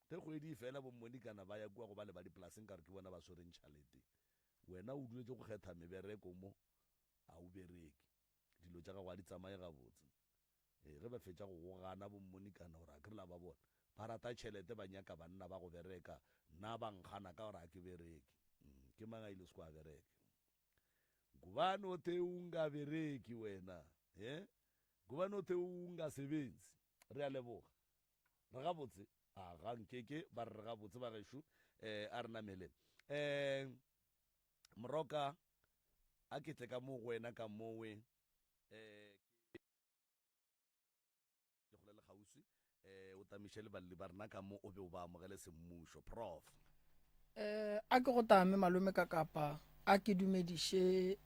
Ge kgwedi e fela bommonikana ba ya kua go bale ba dipolaseng ka gore ke bona ba swereng tšhalete. Wena o duletše go kgetha mebereko mo, a o bereke. Dilo tša gago ga di tsamaye gabotse. Ee, ge ba fetša go go gana bommonikana gore a ke re la ba bona, ba rata tšhelete ba nyaka banna ba go bereka, nna ba nkgana ka gore a ke bereke. Mm, ke mang a ile seko a bereke? Gubani o the o nga bereki wena, eh? Gubani o the o nga sebenzi. Re a leboga. Re gabotse? A ga nkeke ba re re gabotse ba gešo. Eh, a re namele. Eh, Moroka, a ke tle ka mo go wena ka mowe. Eh, ke le le kgauswi. Eh, o tamiše le balli ba rena ka mo o be o ba amogele semmušo. Prof. Eh, a ke go tame malome ka kapa a ke dumediše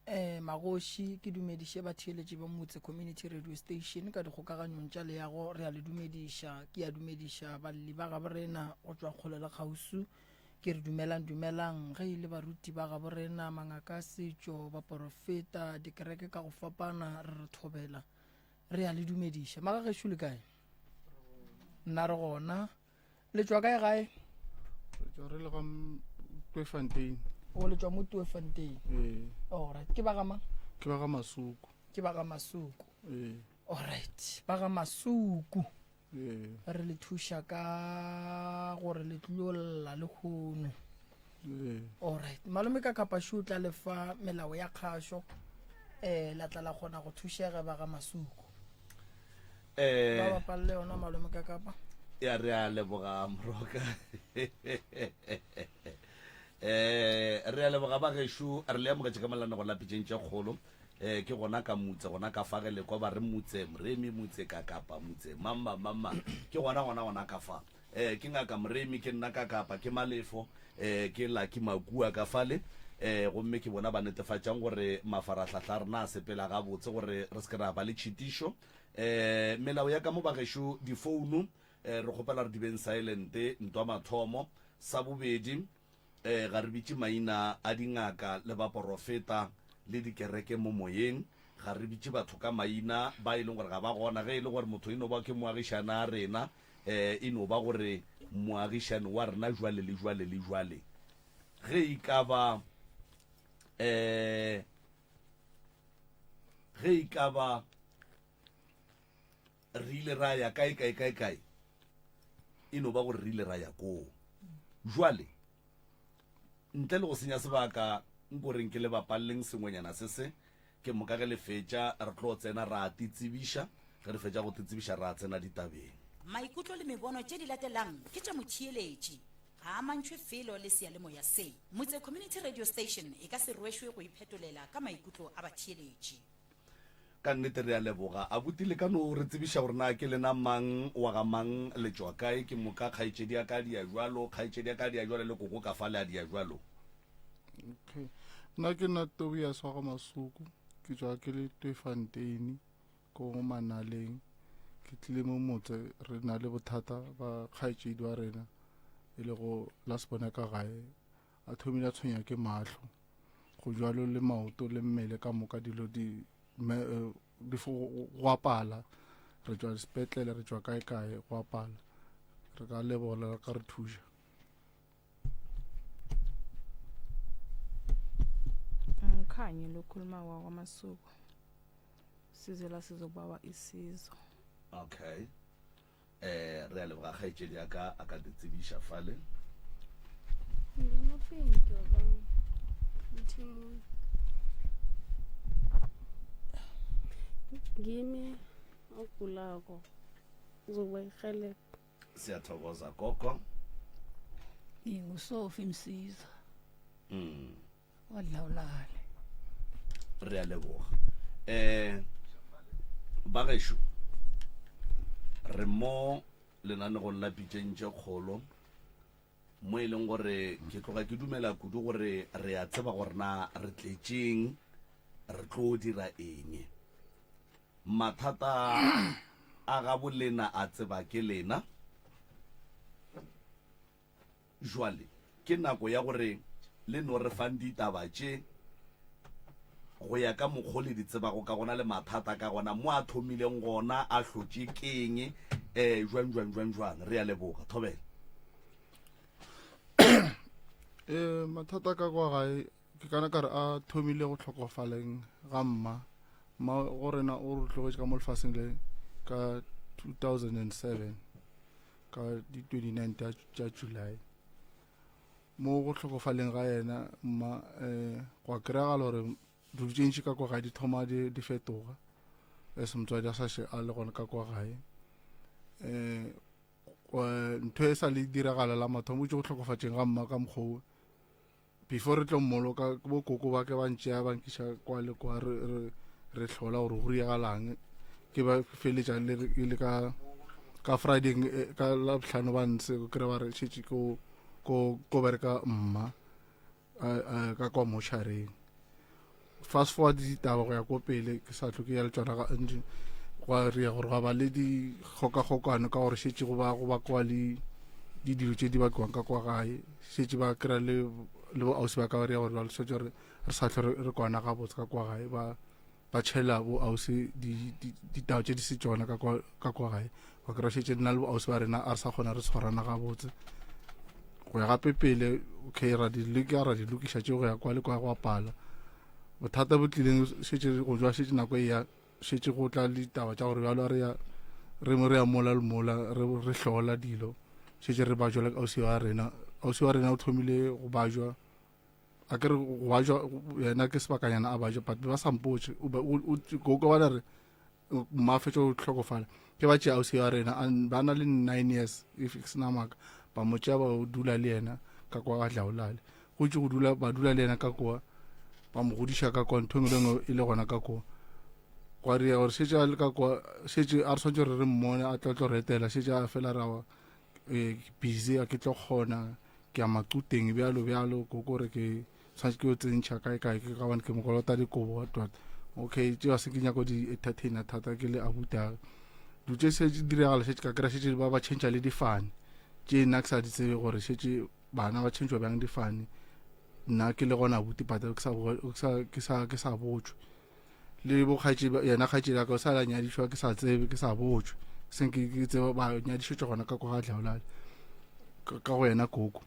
eh magoši ke dumediše batheeletši ba motse community radio station ka dikgokaganyong tša leago re a le dumediša ke a dumediša balli ba gabo rena go tšwa kgole le kgausu ke re dumelang dumelang ge e le baruti ba gabo rena mangaka a setšo baporofeta dikereke ka go fapana re re thobela re a le dumediša magagešo le kae nna re gona Le tšwa kae gae? Re tšwa re le ga Tweefontein. O le tšwa mo Tweefontein. Ee. Alright, ke ba ga mang? Ke ba ga Masuku. Ke ba ga Masuku. Ee. Alright, ba ga Masuku. Ee. Re le thuša ka gore le tlilo lla lehono. Ee. Alright, malome ka Kapashu o tla le fa melao ya kgašo. Eh, la tla la kgona go thušega ba ga Masuku. Eh, ba bapalle yona malome ka kapa ya re a leboga moroka eh re a leboga ba gešo re le amogetše ka molanego la pitšeng tše kgolo eh ke gona ka mutse gona ka fa ge le kwa ba re mutse moremi mutse ka kapa mutse mama mama ke gona gona gona ka fa eh ke ngaka moremi ke nna ka kapa ke malefo eh ke laki makua ka fale eh gomme ke bona ba netefatšang gore mafarahlahla a rena a sepela gabotse gore re se ke ra ba le tšhitišo eh melao ya ka mo bagešo difounu eh re kgopela re di beng silent ntwa mathomo sa bobedi eh ga re bitše maina a dingaka le baporofeta le dikereke mo moyeng ga re bitše batho ka maina ba e leng gore ga ba gona ge e le gore motho e no ba ke moagišana a rena E, e no ba gore moagišani wa rena jwale le jwale le jwale, ge e ka ba, e, ge e ka ba re ile ra ya kae kae kae kae, e no ba gore re ile ra ya koo. Jwale, ntle le go senya sebaka, nko reng ke le bapalleng sengwenyana se se, ke moka ge le fetša re tlo tsena ra titsebiša, ge re fetša go titsebiša ra tsena ditabeng. Maikutlo le mebono tše di latelang ke tša motheeletši, ga amantšhwe felo le seyalemoya se. Motse Community Radio Station e ka se rwešwe go iphetolela ka maikutlo a batheeletši. Ka nnete re a leboga. Abuti le ka no re tsebiša gore na ke lena mang, wa ga mang, le tšwa kae? Ke moka kgaetšedi ya ka a dia bjalo, kgaetšedi ya ka a dia bjalo le koko ka fale a dia bjalo. Okay. Nna ke nna Tobias wa ga Masuku, ke tšwa ke le Tweefontein ko Manaleng. Ke tlile mo motse re na le bothata ba kgaetšedi wa rena e lego la se bona ka gae a thomile a tshwenya ke mahlo go jwalo le maoto le mmele ka moka dilo di eh, di go apala re tšwa sepetlele re tšwa kae kae go apala re ka lebola re ka re thuša Ngikhanyi lokhuluma wakwamasuku size la sizobawa isizo okay Eh, re a leboga kgaetšedi ya ka a ka di tsebiša fale. Ngimi ogulako ngizokuba irhelebho. Siyathokoza gogo. NginguSophie Msiza. Mm. Wadlawulale. Re a leboga. Eh ba gešo re mo lenanegong la pitšeng tše kgolo mo e leng gore ke tloga ke dumela kudu gore re a tseba gore na re tletšeng re tlo dira eng mathata a gabo lena a tseba ke lena Jwale ke nako ya gore le no re fang ditaba tše go ya ka mokgo le di tsebago ka gona le mathata ka gona, mo a thomileng gona, a hlotše keng. um jwang jwang jwang jwang. Re a leboga. Thobela. Um mathata ka kwa gae ke kana ka re a thomile go tlhokofaleng ga mma. Mma go rena o re tlogetše ka mo lefaseng le ka 2007 ka di 29 tša July. Mo go tlhokofaleng ga yena mma um gwa kry-agala gore dilo tše ntši ka kwa gae di thoma di, di fetoga as motswadi a sa še a le gona ka kwa gae. Um ntho e sa le diragala la mathomo o tše go hlokofatšeng ga mma ka mokgwa o before re tlo mmoloka bo koko ba ke ba ntšea ba nkiša kwa le kwa re re re hlola gore go riagalang ke ba feletša le le ka ka Friday eh, ka la bohlano ba ntse o kry ba re šetše ko ko ko bereka mma ka kwa motšhareng. Fast forward ditaba go ya ko pele ke sa tlo ke ya le tšona ga ntši gwa ria gore gwa ba le dikgokagokano ka gore šetše go ba go bakwa le di dilo tše di bakiwang ka kwa gae šetše ba kry-a le le bo ausi ba ka ba ria gore ba šetše re re sa hlwe re kwana gabotse ka kwa gae ba ba tšhela bo ausi ditaba tše di se tšona ka kwa ka kwa gae ba kry-a šetše nna le bo ausi ba rena a re sa kgona re tshwarana gabotse go ya gape pele okay ra di leka ra di lokiša tše go ya kwa le kwa go apala bothata bo tlileng šetše go jwa šetše nako e ya šetše go tla le ditaba tša gore bjalo re ya re mo re ya mola le mola re re hlola dilo šetše re bajwa le ausi wa rena ausi wa rena o thomile go bajwa a ke re go bajwa yena ke sebakanyana a bajwa but ba sa mpotše koko ba re mma fetša go hlokofala ke ba tšea ausi wa rena ba na le 9 years if ke sena maaka ba mo tšea ba dula le yena ka kwa ga dlaolale go itse go dula ba dula le yena ka kwa ba mo godiša ka kwa ntho e nngwe le nngwe e le gona ka kwa gwa ria gore šetše a le ka kwa šetše a re swanetše gore re mmone a tlo tlo re etela šetše a fela ra eh, ke busy a ke tlo kgona ke ya maquteng bjalo bjalo ko kore ke tshwanetse ke yo tsentšha kae kae ke ka bane ke mo kolota dikobo what what okay tšeo se ke nyako di entertainer thata ke le abuta dilo tše se di diragala šetše ka kry šetše ba ba change le difane tše nna ke sa di tsebe gore šetše bana ba change bjang difane nna ke le gona abuti but ke sa ke sa ke sa botšwe le bokgaetšedi yena kgaetšedi ya ka o sa la nyadišwa ke sa tsebe ke sa botšwe seng ke ke tsebe ba nyadišetšwa gona ka kwa ga tlhaolale ka go yena koko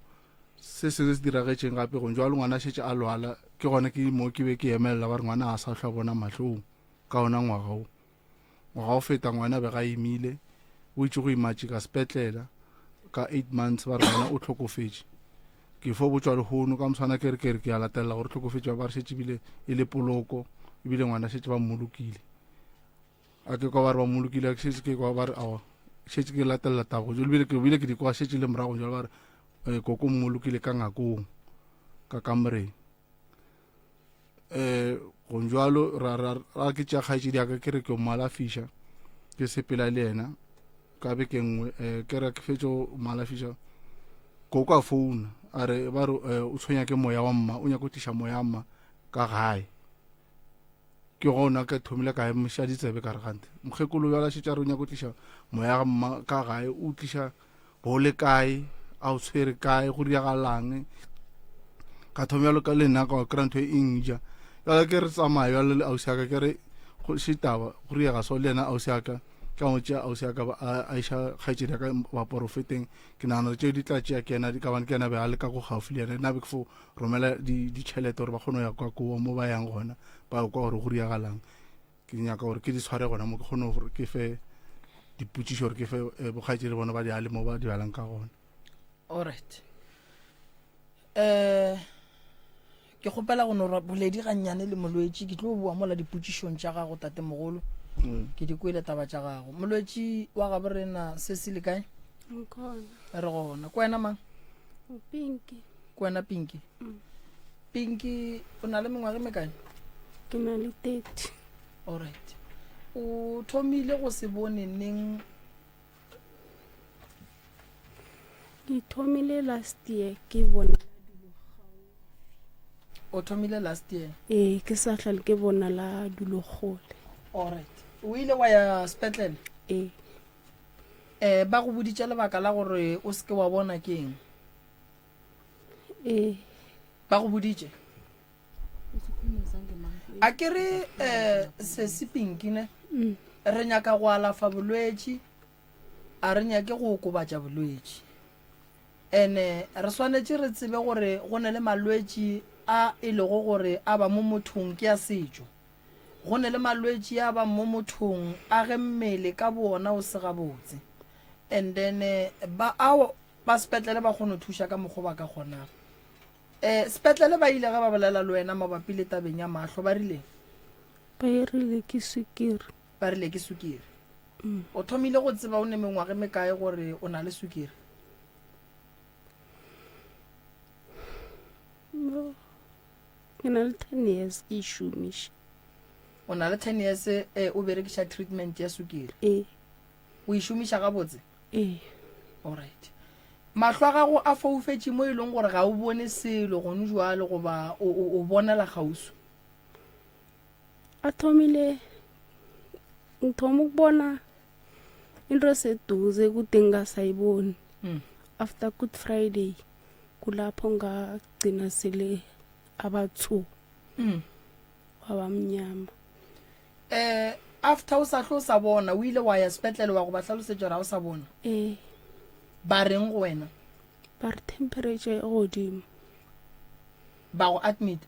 se sengwe se diragetšeng gape gong jwalo ngwana a šetše a lwala ke gona ke mo ke be ke emelela ba re ngwana a sa hlwa bona mahlong ka ona ngwaga o Ngwaga o feta ngwana be ga imile, o itše go imatše ka sepetlela ka 8 months ba re ngwana o hlokofetše. Ke fo botšwa lehono ka moswana ke re ke re ke a latelela gore hlokofetše ba re šetše bile e le poloko ebile ngwana šetše ba mmolokile. A ke kwa ba re ba mmolokile ke šetše ke kwa ba re awa šetše ke latelela taba go bile ke bile ke di kwa šetše le morago jalo ba re eh, koko mmolokile ka ngakong ka kamoreng. eh go njalo ra ra ra ke tša kgaetšedi ya ka ke re ke mo alafiša ke sepela le yena ka beke nngwe um ke re ke fetše go mo alafiša koko a founa a re ba re eh, o tshwenya ke moya wa mma o nyaka go tliša moya wa mma ka gae ke gona ka thomile ka emiša ditsebe ka re gante mokgekolo bjala šetše a re o nyaka go tliša moya ga mma ka gae o tliša bo le kae a o tshwere kae go diragalang ka thoma bjalo ka le nna ka kry-a ntho e nja jalo ke re tsamaya bjalo le ausi aka ke re šetaba go riega so le yena ausi aka ka mo tšea ausi aka a iša kgaetšedi ya ka baporofeteng ke nagana gore tšeo di tla tšea ke yena ka bane ke yena be a le ka go gaufi le yena nna be ke fo romela ditšhelete gore ba kgone go ya kwa koo mo ba yang gona ba kwa gore go riagalang ke nyaka gore ke di tshware gona mo ke kgone gore ke fe dipotšišo gore ke fe eh, bokgaetšedi bona ba di ale mo ba di balang ka gona alright um ke kgopela go no boledi gannyane le molwetši ke tlo boa mola dipotšišong tša gago tatemogolo mm. ke di kwele taba tša gago molwetši wa gabo rena se se le kae re gona ko wena mang pinki ko wena pinki mm. Pinky, o na le mengwaga e mekae? Ke na le 30. Alright. O thomile go se bone neng? Ke thomile last year ke bona O thomile last year? Ee, ke sa hlale ke bona la dulo kgole. Alright. O ile wa ya sepetlele? Ee. Eh, ba go boditše lebaka la gore o se ke wa bona ke eng? Ee. Ba go boditše? A ke re um sesi Pinky ne? Mm. Re nyaka go alafa bolwetši. A re nyake go okobatša bolwetši. Ene re swanetše re tsebe gore go ne le malwetši a e lego gore a ba mo mothong ke a setšo. Go ne le malwetši a bang mo mothong a ge mmele ka bowona o se gabotse. And then ba ao ba sepetlele ba kgona go thuša ka mokgo ba ka kgonago. Eh, sepetlele ba ile ge ba bolela le wena mabapi le tabeng ya mahlo ba rileng? Ba e rile ke sukiri. Ba rile ke sukiri. O thomile go tseba o ne mengwaga e mekae gore o na le sukiri? No. Ke na le 10 years ke e šomiša. O na le 10 years eh, o berekiša treatment ya sukiri? Ee. O e šomiša gabotse? Ee. Alright. Mahlo a gago a foufetše mo e leng gore ga o bone selo gone jwale goba o, o, o bonela kgauswi? A thomile ngithoma ukubona into eseduze kude ngingasayiboni. Mm. After Good Friday kulapho ngagcina sele abathu Mm. wabamnyama. Eh, after o sa hlo o sa bona o ile wa ya sepetlele wa go ba hlalosetša gore ga o sa bona? Ee. Ba reng go wena? Ba re temperature e godimo. Ba go admit?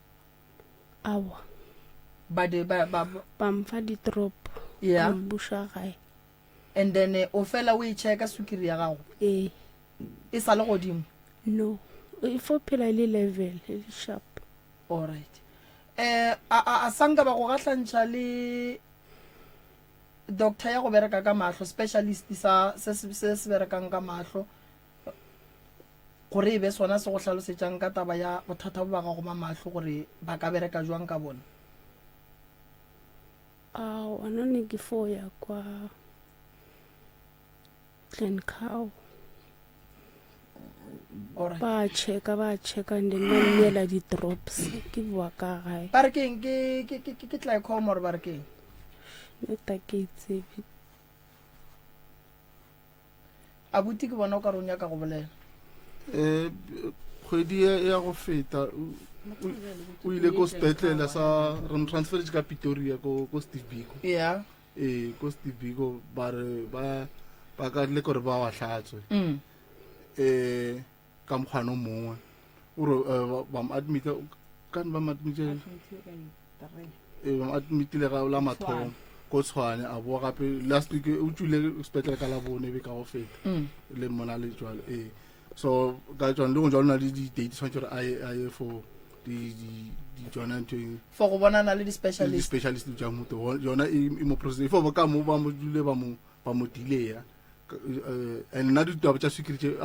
Aowa. Ba de ba ba ba mfa di drop. Yeah. Ba mbuša gae. And then eh, o fela o e checka sukiri ya gago? Ee. E sa le godimo? No. E fo phela e le level, e le sharp. All right. Eh, a a a sanka ba go gahlantšha le doctor ya go bereka ka mahlo, specialist sa se se se berekang ka mahlo gore e be sona se go hlalosetšang ka taba ya bothata bo ba gago ba mahlo gore ba ka bereka jwang ka bona? Aowa, nna ne ke fo ya kwa Glencoe. Alright. Ba checka, ba checka and then ba nneela di-drops. Ke boa ka gae. Ba re ke eng? Ke ke ke ke glaucoma or ba re ke eng? Nna ta ke e tsebe. Abuti ke bona o ka re o nyaka go bolela. Eh, kgwedi e ya go feta o ile ko sepetlele sa re mo transferetse ka Pretoria ko ko Steve Biko. Yeah. Ee, ko Steve Biko ba re ba ba ka le gore ba wa hlatswe. Mm. Eh ka mokgwana o mongwe. O re eh, ba mo admit ka ba mo admit ee ba mo admitile ga la mathomo ko Tshwane a boa gape last week o tswile sepetlele ka la bone be ka go feta mm. le mona le jwalo ee so ka tsone le go jalo na le di-date tshwanetse gore a ye for tsona ntho e for go bonana le di-specialist di-specialist tša motho yona e, e mo process e fo ba ka mo ba mo dule ba mo ba mo delaya eh, and nna ditaba tša sukiri tše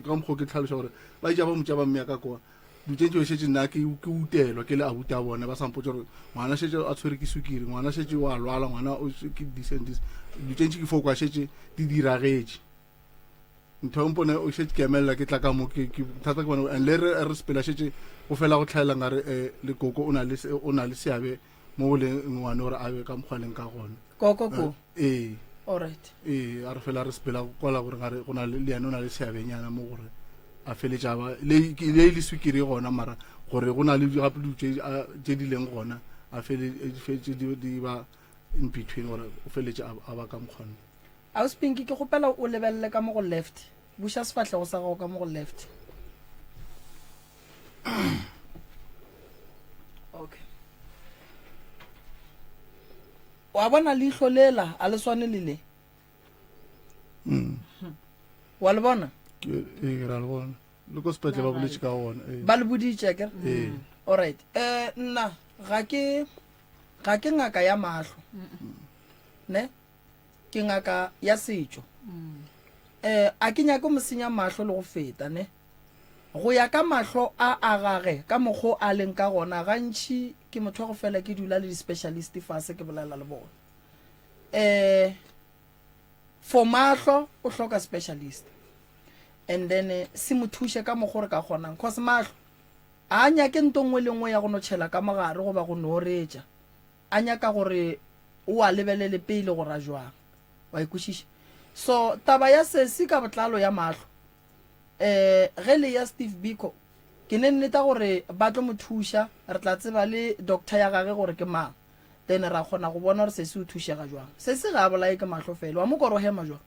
ka mokgwa ke tlhaloša gore ba ja ba mo tša ba mmeya ka kwa dilo tše ntši šetše nna ke ke utelwa ke le abuti a bone ba sampotsa gore ngwana šetše a tshwere ke sukiri ngwana šetše wa lwala ngwana o ke this and this dilo tše ntši ke fo kwa šetše di diragetše ntho e mpone o šetše ke emelela ke tla ka mo ke thata ke bone and le re re sepela šetše go fela go tlhaela ngare um le koko o na le o na le seabe mo go leng ngwane gore a be ka mokgwa leng ka gona koko ko ee alright ee a re fela re sepela kwala gore gare go na le le yena o na le seabenyana mo gore a feletša ba le le le swikiri gona mara gore go na le gape dilo tše di leng gona a feletše di ba in between gore o feletše a ba ka mokgwana Ausi Pinky, ke kgopela o lebelele ka mo go left. Buša sefahlego sa gago ka mo go left. Okay. Wa bona leihlo lela a le swane le le? Mm. Wa le bona? Ke ee, ra le bona. Le ko sepetlele ba boletše ka gona. Ee. Ba le boditše akere? Ee. Alright. Eh nna ga ke ga ke ngaka ya mahlo. Ne? Ke ngaka ya setšo. Um a ke nyake mo senya mahlo le go feta, ne? Go ya ka mahlo a a gage, ka mokgo a leng ka gona, gantši ke motho wa go fela ke dula le di-specialist fase ke bolela le bona. Um for mahlo o hloka specialist and then se mo thuše ka mokgo re ka kgonang, cause mahlo a nyake nto nngwe le nngwe ya go no tšhela ka mogare goba go no retša. A nyaka gore o a lebelele pele gore a jwang. Wa e kwešiša? So, taba ya sesi ka botlalo ya mahlo, eh, ge le ya Steve Biko, ke ne nneta gore ba tlo mo thuša, re tla tseba le doctor ya gage gore ke mang, then ra kgona go bona gore sesi o thušega jwang. Sesi ga a bolaye ke mahlo fela, wa mo kwa gore o hema jwang?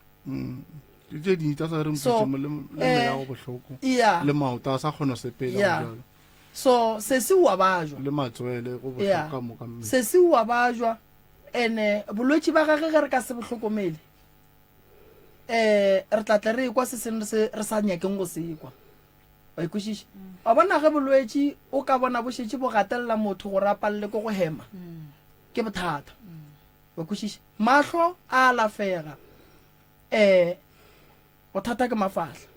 Ke tše dintši tša sa re So, mpotše mo le le eh, meago bohloko yeah. le maoto a sa kgona go sepela go Yeah. bjalo So sesi o a bajwa. le matswele go bohloko Yeah. ka moka mmele. Sesi o a bajwa ene bolwetši ba gage ge re ka se bo hlokomele eh re tla tle re ekwa se sengwe se re sa nyakeng go se kwa. Wa ikwešiša? Wa bona ge bolwetši o ka bona bo šetše bo gatelela motho gore a palele ke go hema ke bothata. Wa kwešiša? Mahlo a alafega. Eh bothata ke mafahla.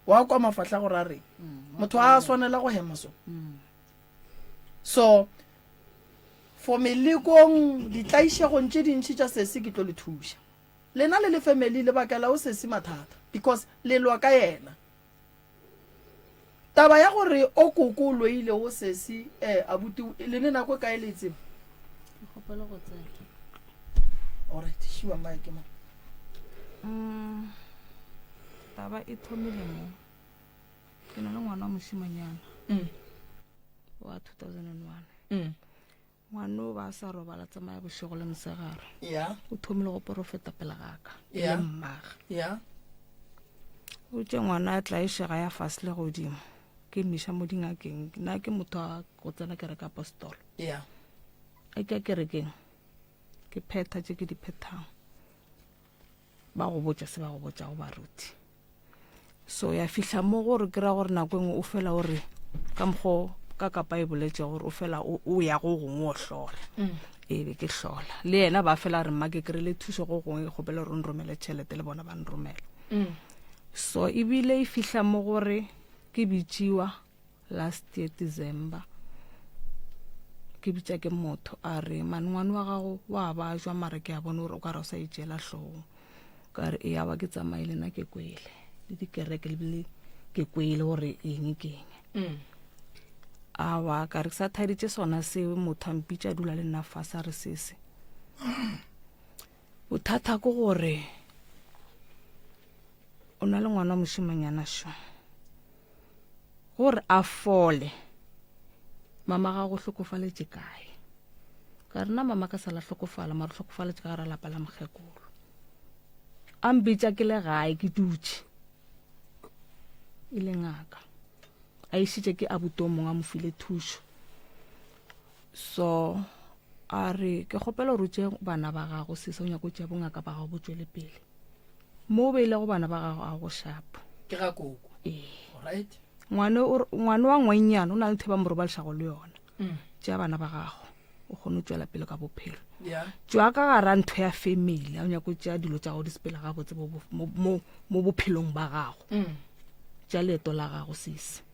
Wa kwa mafahla gore a reng? Motho a swanela go hema so. So for melekong ditlaišegong tše dintši tša sesi ke tlo le thuša. Lena le le family le bakela o sesi mathata because le lwa ka yena. Taba ya gore o koko o loile o sesi eh abuti le ne nako e kae le e tseba? Ke kgopela go tsena. Alright, šiwa mike ma. Mm, taba e thomile mo. Ke na le ngwana wa mošimanyana. Mm. Wa 2001. Mm. Ngwana o ba a sa robala tsamaya bošego le mosegare. Yeah. O thomile go porofeta pele ga ka. Yeah. Le mmage. Yeah. O tše ngwana a tlaišega ya fase le godimo. Ke mmiša mo dingakeng. Nna ke motho wa go tsena kereke apostolo. Yeah. A ke ya kerekeng. Ke phetha tše ke di phethang. Ba go botša se ba go botšago baruti. So ya fihla mo gore ke ra gore nako e nngwe o fela o re ka mokgo ka kapa e boletše gore o fela o o ya go gongwe o hlola. E be ke hlola. Le yena ba fela re mma ke kry-ile thušo go gongwe ke kgopela gore o nromele tšhelete le bona ba nromela. So ebile e fihla mo gore ke bitšiwa last year December ke bitša ke motho a re man ngwane wa gago wa bajwa mara ke a bona gore o ka re o sa itšeela hlogong ka re e awa ke tsamaile nna ke kwele le dikereke lebile ke kwele gore eng ke eng mm. awa ka re ke sa thaditše sona seo motho a mpitša a dula le nna fase a re sese bothata ke gore o na le ngwana wa mošimanyana šo Gore a fole. Mama gago o hlokofaletše kae? Ka re nna mama ka sala hlokofala mara o hlokofaletše ka gara lapa la mokgekolo. A mbitša ke le gae ke dutše. E le ngaka. A išitše ke abuti o mongwe a mo file thušo. So a re ke kgopela gore o tšee bana ba gago sesa o nyaka o tšea bongaka ba gago bo tšwele pele. Mo o beilego bana ba gago a go shapo. Ke ga koko. Ee. Alright. Ngwane o ngwane wa ngwannyana o na le ntho e ba mo robališago le yona. Mm. Tšea bana ba gago o kgone go tšwela pele ka bophelo. Yeah. Tšwa ka gara ntho ya family, a o nyaka go tšea dilo tša gago di sepela gabotse mo mo mo mo bophelong ba gago. Mm. Tšea leeto la gago sisi.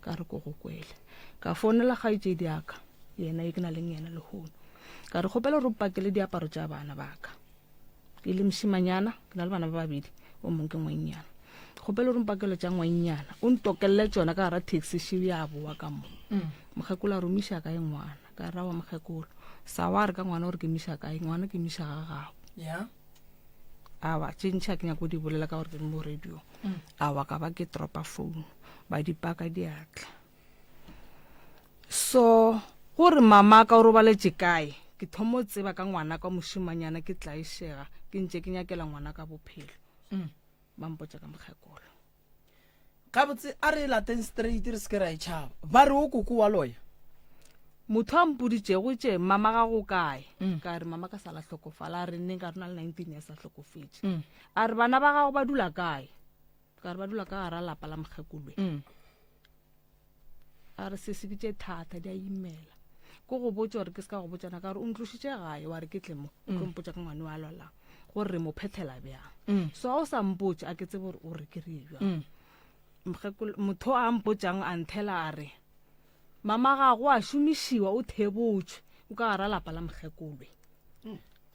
Ka re ko go kwele. Ka founela kgaetšedi ya ka, yena e ke na leng yena lehono. Ka re kgopela gore o pakele diaparo tša bana ba ka. Ke le mošimanyana, ke na le bana ba babedi, o mongwe ke ngwannyana. Kgopela gore mpakelo tša ngwannyana, o ntokelele tšona ka gara taxi šeo ya boa ka mo. Mm. Mokgekolo a romiša kae ngwana? Ka ra wa mokgekolo. Sa wa re ka ngwana gore ke miša kae? Ngwana ke miša ga gago. Yeah. Awa, tše ntši ga ke nyako di bolela ka gore ke mo radio. Mm. Awa ka ba ke dropa phone, ba di paka diatla. So gore mama ka o robaletše kae, ke thomo tseba ka ngwana ka mošimanyana ke tlaišega, ke ntše ke nyakela ngwana ka bophelo. Mm. Ba mpotša ka mokgekolo. Gabotse a re e lateng straight re se ke ra e tšhaba. Ba re o koko wa loya. Motho a mpoditšego tše mama ga go kae? Mm. Ka re mama ka sala hlokofala, a re neng ka re na le 19 years a hlokofetše. Mm. A re bana ba gago ba dula kae? Ka re ba dula ka gara lapa la mokgekolwe. Mm. A re sese ke tše thata di a imela. Ko go botša gore ke se ka go botšana ka gore o ntlošitše gae wa re ke tle mo o tlo Mm. mpotša ka ngwane wa lwalang gore re mo phethela bjang. Mm. So a o sa mpotše a ke tsebe gore o re ke re bjang. Mm. Mokgekolo motho a mpotšang a nthela a re mama gago a šomišiwa o thebotšwe o ka gara lapa la mokgekolwe.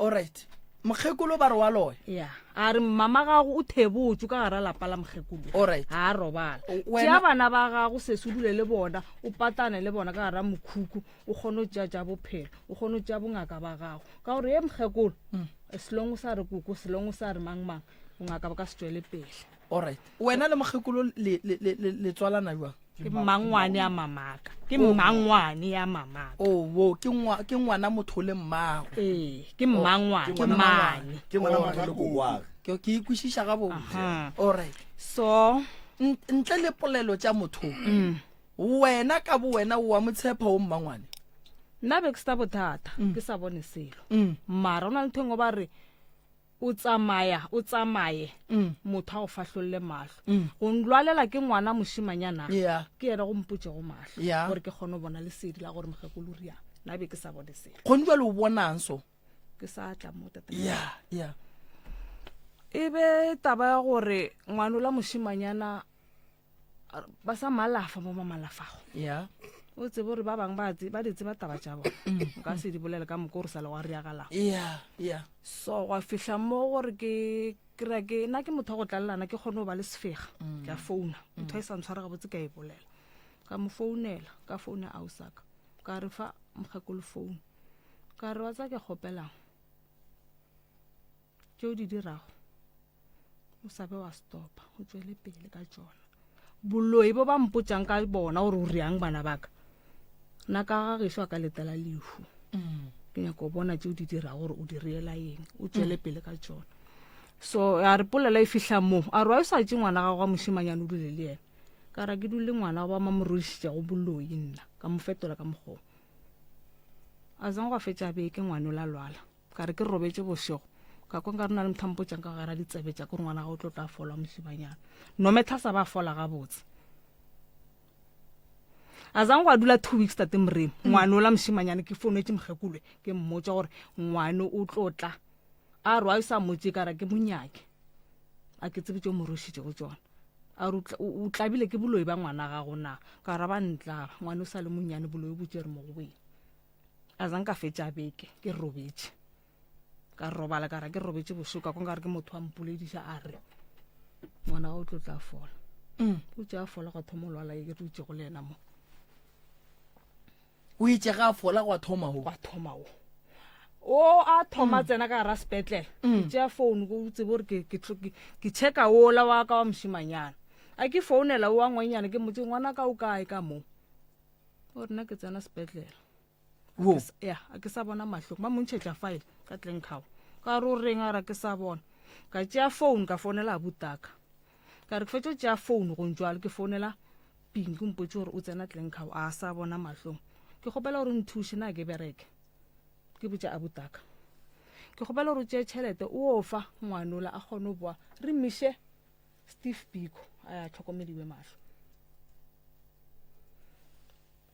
Alright. Mokgekolo ba re wa loya. Ya, a re mama gago o thebotšwe ka gara lapa la mokgekolo. Alright. Ha a robala. Wena Tšea bana ba gago sesi o dule le bona, o patane le bona ka gara mokhukhu, o kgone go tšea tša bophelo, o kgone go tšea bongaka ba gago. Ka gore ye mokgekolo, Mm. selong o sa re koko, selong o sa re mang mang, bongaka bo ka se tšwele pele. Alright. Wena le mokgekolo le le le le tswalana jwang? Ke mmangwane ya mamaka. Ke mmangwane ya mamaka. Oh, wo ke ngwa ke ngwana motho le mmago. Ee, ke mmangwane, ke mmane. Ke ngwana motho le kokwage. Ke ke ikwešiša gabotse. Alright. So ntle le polelo tša motho mm. wena ka bo wena o wa mo tshepa o mmangwane nna be ke sena bothata mm. ke sa bone selo mm. mara o na le ntho e nngwe ba re o tsamaya o tsamaye mm. motho a go fahlolle mahlo mm. go nlwalela ke ngwana mošimanyana yeah. ke yena go mpotšego mahlo yeah. gore ke kgone go bona lesedi la gore mokgekolo riang nna be ke sa bone selo gone jale o bonang so ke sa tla mo tate yeah, yeah. e be taba ya gore ngwano la mošimanyana ba sa malafa mo ba malafago yeah o tsebe gore ba bangwe ba ba di tseba taba tša bona mm. nka se di bolele ka moka gore sa le wa riagalago yeah yeah so gwa fihla mo gore ke kry ke nna ke motho wa go tlalelana ke kgone go ba le sefega mm. ke a founa mm. ntho e sa ntshware gabotse ka e bolela ka mo founela ka founa ausaka ka re fa mokgekolo founu ka re wa tsa ke kgopelang tšeo di dirago o sa be wa stopa o tswele pele ka tšona boloi bo ba mpotšang ka bona gore o riang bana baka nna ka ga gešo a ka letela lehu mm. ke nyaka go bona tšeo di dirago gore o di riela eng o tswele mm. pele ka tšona so a re polela e fihla mo a re wa o sa tše ngwana gago wa mošimanyane o dule le yena ka ra ke dule le ngwana wa mamorodišitšego boloi nna ka mo fetola ka mokgoo a zang go fetša beke ngwana o la lwala Ka re ke robetše bošego, ka kwa nka re na le motho a mpotšang ka gara ditsebe tša gore ngwana ga o tlo tla fola mošimanyana. Nometha sa ba fola gabotse. A zang go a dula two weeks tate Moremi, mm. ngwana ola mošimanyana ke founetše mokgekolwe ke mmotša gore ngwana o tlo tla. A re wa sa mmotše ka ra ke monyake. A ke tsebe tšeo mo rošitšego tšona. A re o tlabile ke boloi ba ngwana gago na? Ka ra ba ntlaba, ngwana o sa le monnyane boloi bo tšere mo go wena. A zang ka fetša beke ke robetše ka robala ka ra ke robetše bošego ka kwa nkare ke motho wa mpolediša a re ngwana o tlo tla fola mm. o tše a fola gwa thoma o lwala e re dutšego le yena mo o itše ga a fola gwa thoma o gwa thoma o o a thoma mm. tsena ka gara sepetlele ke mm. tšea phone ko tsebe gore ke checka ola wa ka wa mošimanyana a ke founela o wa ngwenyana ke motse ngwana ka o kae ka mo o rena ke tsena sepetlele Wo. ya a ke sa bona mahlong ba montšhetša file ka tlenkgao ka re o reng a ra ke sa bona ka tšea phone ka founela abutaka ka re ke fetša tšea phone go ntšwalo ke founela pinki mpotse gore o tsena tlenkgao a sa bona mahlong ke kgopela gore nthuše na ke bereke ke botša abutaka ke kgopela gore o tšee tšhelete o fa ngwanola a kgone go boa re mmiše Steve Biko a ya tlhokomediwe mahlo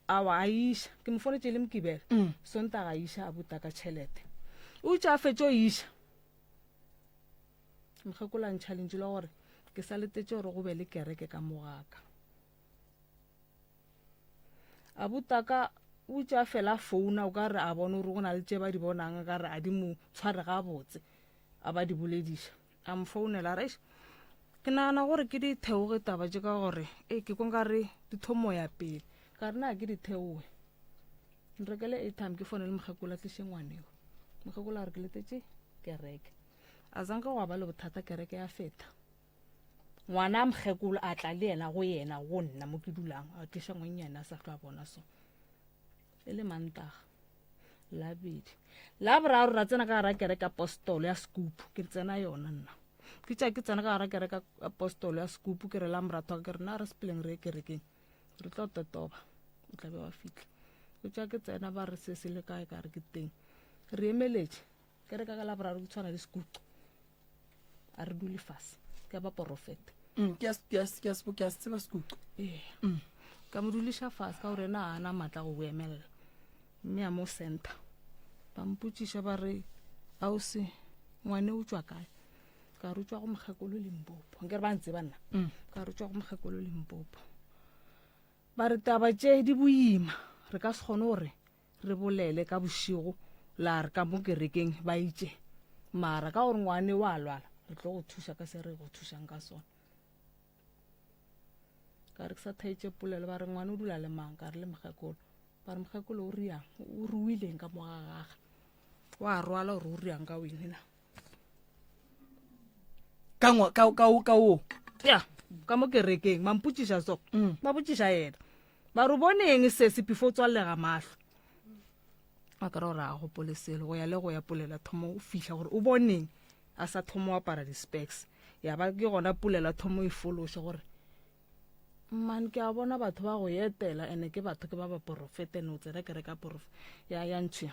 awa a iša ke mo fonetše le mokibelo mm. sontaga a iša a buta ka tšhelete o itše a fetše o iša mokgekola ntšha lentšu la gore ke sa letetše gore go be le kereke ka mogaka a butaka o itše a fela founa o ka re a bone gore go na le tše ba di bonang ka re a di mo tshware gabotse a ba di bolediša A mo founela a re, Eish, ke nagana gore ke di theoge taba tše ka gore e ke kwa nkare di thomo ya pele. Ka re na ke di theoge. Nrekele airtime ke founele mokgekolo a tliše ngwaneo. Mokgekolo a re ke letetše kereke. A zanka gwa ba le bothata kereke ya feta. Ngwana a mokgekolo a tla le yena go yena go nna mo ke dulang a tliša ngwannyane a sa hlwa a bona so. E le Mantaga. Labedi. Laboraro ra tsena ka gara kereke apostolo ya Scoop. Ke tsena yona nna. Ke tša ke tsena ka gara kereke apostolo ya Scoop ke re la moratho wa ka ke re na re sepeleng re ye kerekeng. Re tlo totoba. O tla be wa fihla. Ke tša ke tsena ba re se se le kae ka re ke teng. Re emeletše. Kereke ka Laboraro ke tshwana le Scoop. A re dule fase. Ke ya baporofeta. Mm, ke a se- ke a se- ke a se- ke a se tseba Scoop. Ee. Ka mo duliša fase ka gore ena ga a na maatla go boemelela. Mme a mo center. Ba mpotšiša ba re, Ausi, ngwane o tšwa kae? Ka re o tšwa go mokgekolo Limpopo. Nkere ba ntseba nna. Mm. Ka re o tšwa go mokgekolo Limpopo. Ba re taba tše di boima, re ka se kgone gore re bolele ka bošego la re ka mo kerekeng ba itše. Mara ka gore ngwane wa lwala, re tlo go thuša ka se re go thušang ka sona. Ka re ke sa thaetše polelo ba re ngwane o dula le mang? Ka re le mokgekolo. Ba re mokgekolo o riang? O ruileng ka mo ga gage? Wa rwala gore o riang ka wene na? Ka ngwa ka ka ka o. Ya, ka mo kerekeng ba mpotšiša so. Mm. Ba botšiša yena. Ba re boneng se se before tswallega mahlo. A ka re gore a gopole selo go ya le go ya polela thomo o fihla gore o boneng. A sa thoma go apara di-specs. Ya ba ke gona Pulelo a thoma go ifološa gore, Man, ke a bona batho ba go etela ene ke batho ke ba baporofeta ene o tsena kereke ya porof ya ya ntšhi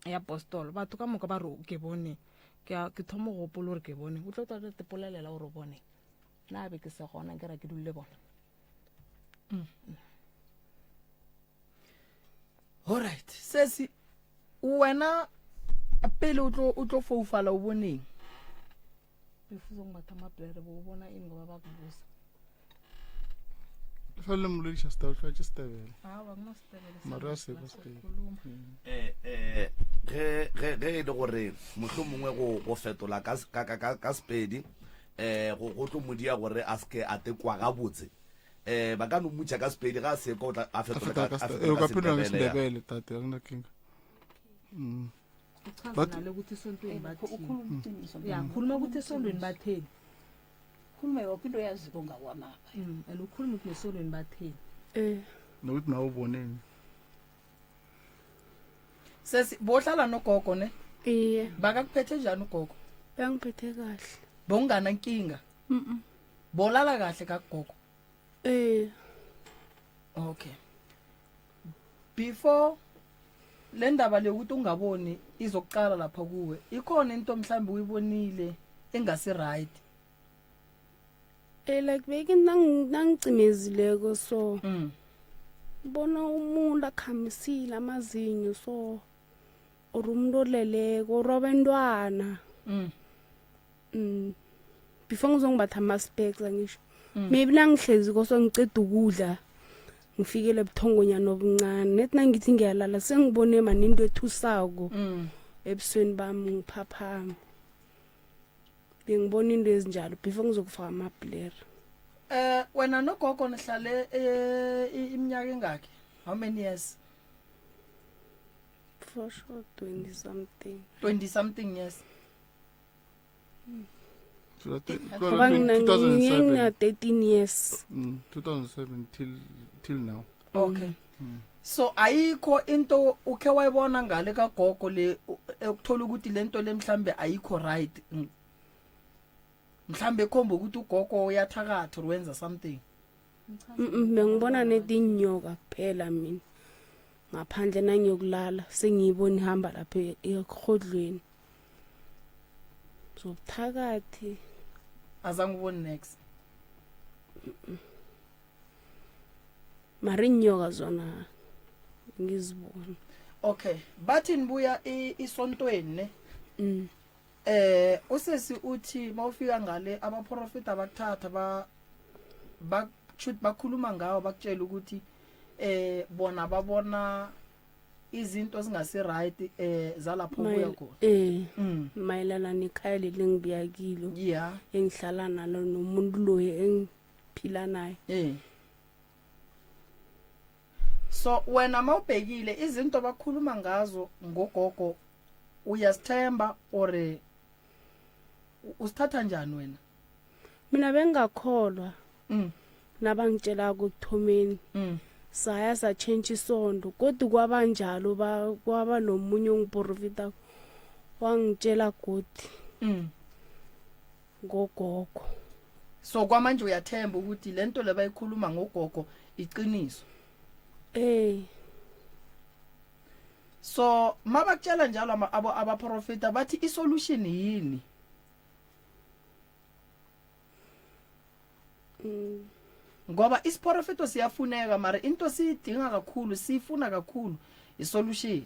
ya apostol. Batho ka moka ba re ke bone. Ke a ke thoma go gopola gore ke bone. O tlo tla te polelela gore o bone. Nna be ke se gona ke ra ke dule le bona. Alright, sesi wena pele o tlo o tlo foufala o boneng? Before ngimbatha amabhlere bowubona ini ngoba bakubuza. Fa le mmolediša setebele, tlwaetše setebele. Awa kunasitebele. Mare a seko sepedi. Eh, eh, ge ge ge e le gore mohlomongwe go go fetola ka ka ka ka, ka sepedi eh go go tlo modia gore a seke a tekwa gabotse eh ba ka no mmutša ka sepedi ga a seko o tla a A fetola fetola ka ka a sete- fetola eh, o ka ka phetola ka Sendebele ya. Sendebele, tate, a gona kinga. Mm. Uchaza But- nale ukuthi esontweni bathini. Ukhuluma iqiniso. Ya, khuluma ukuthi esontweni batheni. Khuluma yoke into oyaziko ngakwamapha. And ukhuluma ukuthi nesontweni batheni. Eh. Nokuthi nawe uboneni. Sesi bohlala nogogo ne? Iye. Bakakuphethe njani ugogo? Bangiphethe kahle. Bowungana nkinga? Mhm. Bolala kahle kagogo? Eh. Okay. Before le ndaba le ukuthi ungaboni izokuqala lapha kuwe, ikhona into mhlambi uyibonile engasi right. Eh like beke nang nangicimezileko so. Mm. Bona umuntu akhamisile amazinyo so or umuntu oleleko or abantwana. Mm. Mm. Before ngizongibatha ama specs angisho. Mm. Maybe nangihlezi koso ngiceda ukudla ngifikele ebuthongonyana obuncane nethi nangithi ngiyalala sengibone mani into ethusako Mm. ebusweni bami ngiphaphama bengibona into ezinjalo before ngizokufaka amabhlere Eh wena nogogo nihlale eh iminyaka engaki? How many years? For sure 20 something. 20 something years. Ngoba ngina 13 years. 2007 till till now. Okay. So ayikho into ukhe wayibona ngale kagogo le ekuthola ukuthi lento le mhlambe ayikho right. Mhlambe ekhomba ukuthi ugogo uyathakatha or wenza something. Mm bengibona netinyoka kuphela mina. Ngaphandle nangiyokulala sengiyibona ihamba lapha ehodlweni. Zobuthakathi. Azange ubone next. Mara inyoka zona ngizibona. Okay, bathi nibuya isontweni ne? Mm. Eh usesi uthi mawufika ngale abaprofita bakuthatha ba ba shoot bakhuluma ngawo bakutshela ukuthi eh bona babona izinto ezingasi right eh zalapho ubuya khona. Eh Mm. mayelana nekhaya leli engibuya kilo. Yeah. Engihlala nalo nomuntu loyo engiphila naye. Eh. So wena mawubhekile izinto bakhuluma ngazo ngogogo uyasithemba or usithatha njani wena? Mina bengakholwa. Mm. Nabangitshela ekuthomeni. Mm. Saya satshentsha isondo kodwa kwabanjalo ba kwaba nomunye ongiprofita wangitshela godi. Mm. Ngogogo. So kwamanje uyathemba ukuthi lento lebayikhuluma ngogogo iqiniso. Eh. So mabakutshela njalo abo abaprofita bathi isolution yini? Mm. Ngoba isiprofeto siyafuneka mara into siyidinga kakhulu siyifuna kakhulu isolution.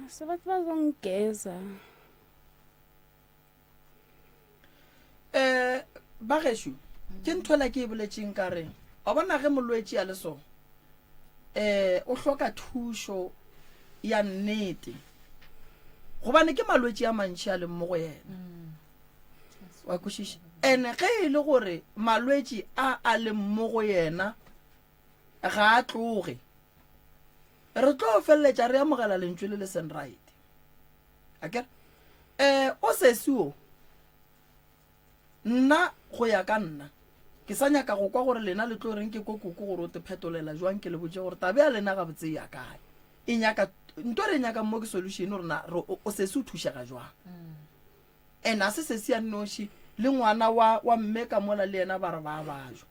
Sebathi bazongigeza. Eh bageshu ke ntho la ke e boletseng ka re wa bona ge molwetši a le so eh o hloka thušo ya nnete gobane ke malwetši a mantši a leng mo go yena wa kwešiša ene ge e le gore malwetši a a leng mo go yena ga a tloge re tlo feleletša re amogela lentšu le le seng right akere eh o sesi o nna go ya ka nna ke sa nyaka go kwa gore lena le tlo reng ke ko koko gore o te phetolela jwang ke le botše gore tabe ya lena gabotse ya kae e nyaka Nto re nyakang mo ke solution gore na o sesi o thušega jwang. And a se sesi a nnoši le ngwana wa wa mme ka mola le yena ba re ba bajwa.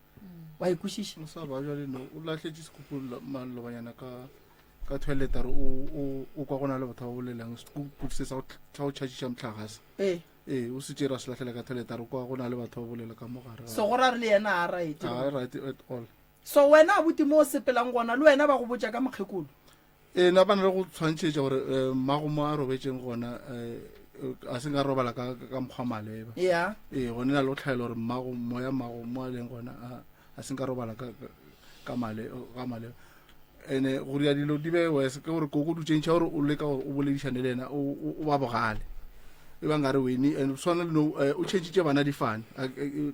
Wa e kwešiša? O sa bajwa le no o lahletše sekupu malobanyana ka ka toilet a re o o o kwa go na le batho ba bolelang sekupu se sa go tšhatšiša mohlagase. Ee. Ee, o se tšere a se lahlela ka toilet a re kwa go na le batho ba bolela ka mo gare. So go ra re le yena a right. A right at all. So wena abuti mo o sepelang gona le wena ba go botša ka mokgekolo? Ee, na ba na le go tshwantšhetša gore eh, mmago mo a robetšeng gona eh, a se nka robala ka, ka mokgwa maleba. Yeah. Ee, gone na le go tlhaela gore mmago moya mmago mo a leng gona a, a se nka robala ka, ka, ka, male, ka maleba. Ene go dira dilo di be worse ke gore koko dutšeng tša gore o leka gore o boledišane le yena o, o, o ba bogale. E ba nkare wene and tshwana le no eh, o tšhentšhitše bana difane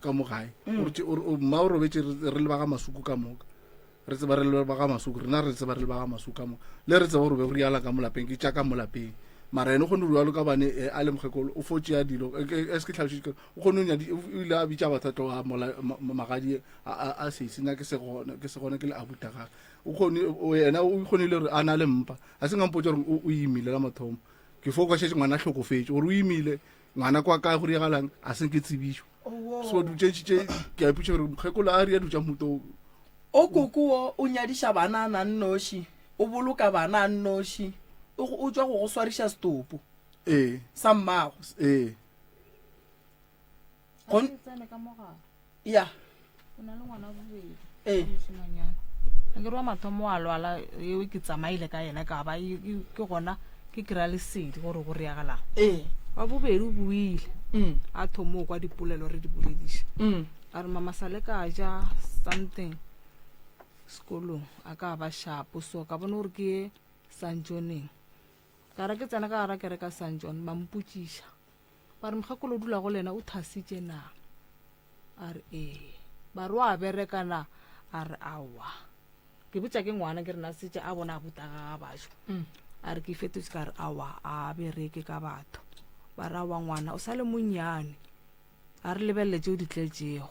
ka mo gae. O re tše- o re- o- mma o robetše re re le ba ga masuku ka moka. Re tseba re le ba ga Masuku, rena re tseba re le ba ga Masuku ka mo. Le re tseba gore be go riala ka mo lapeng, ke tša ka mo lapeng. Mara yena o kgone go rialo ka bane eh, a le mokgekolo, o fo tšea dilo. Eh, eh, eh, se ke hlalošitše ke- o kgone go nyadi, o ile a bitša batho a tloga mola ma- ma- magadi a, a, a sesi, nna ke se gona, ke se gona ke le abuta gage. O kgone, o yena o kgonile gore a na le mpa. A se nka mpotša gore o, o imile la mathomo. Ke fo kwa šetše ngwana a hlokofetše, gore o imile, ngwana kwa kae go riagalang, a se nke tsebišo. So dutše tše ke a ipotša gore mokgekolo a ria dutša moto O koko wo o nyadiša bana a na nnoši, o boloka bana a nnoši, o, o tšwa go go swariša setopo ee sa mmago. ee Gon- Ke tsene ka mogare Ya, o na le ngwana wa bobedi ee. wa mošemanyana a ke re wa mathomo wa lwala eo ke tsamaile ka yena ka ba e- e- ke gona ke kry-a lesedi gore go reagalang Ee. wa bobedi o buile Mm. a thomo kwa dipolelo re di bolediša Mm. A re mama sale ka ja something sekolong a ka ba shapo so ka bona gore ke ye San Johneng ka re ke tsena ka gara kereka San John ba mpotšiša ba re mokgekolo o dula go lena o thasitše na a re ee ba re wa bereka na a re aowa ke botša ke ngwana ke re na setše a bona a buta ga bajo mm. a re ke fetotse ka re aowa a bereke ka batho ba re aowa ngwana o sa le monnyane A re lebelele tšeo di tletšego.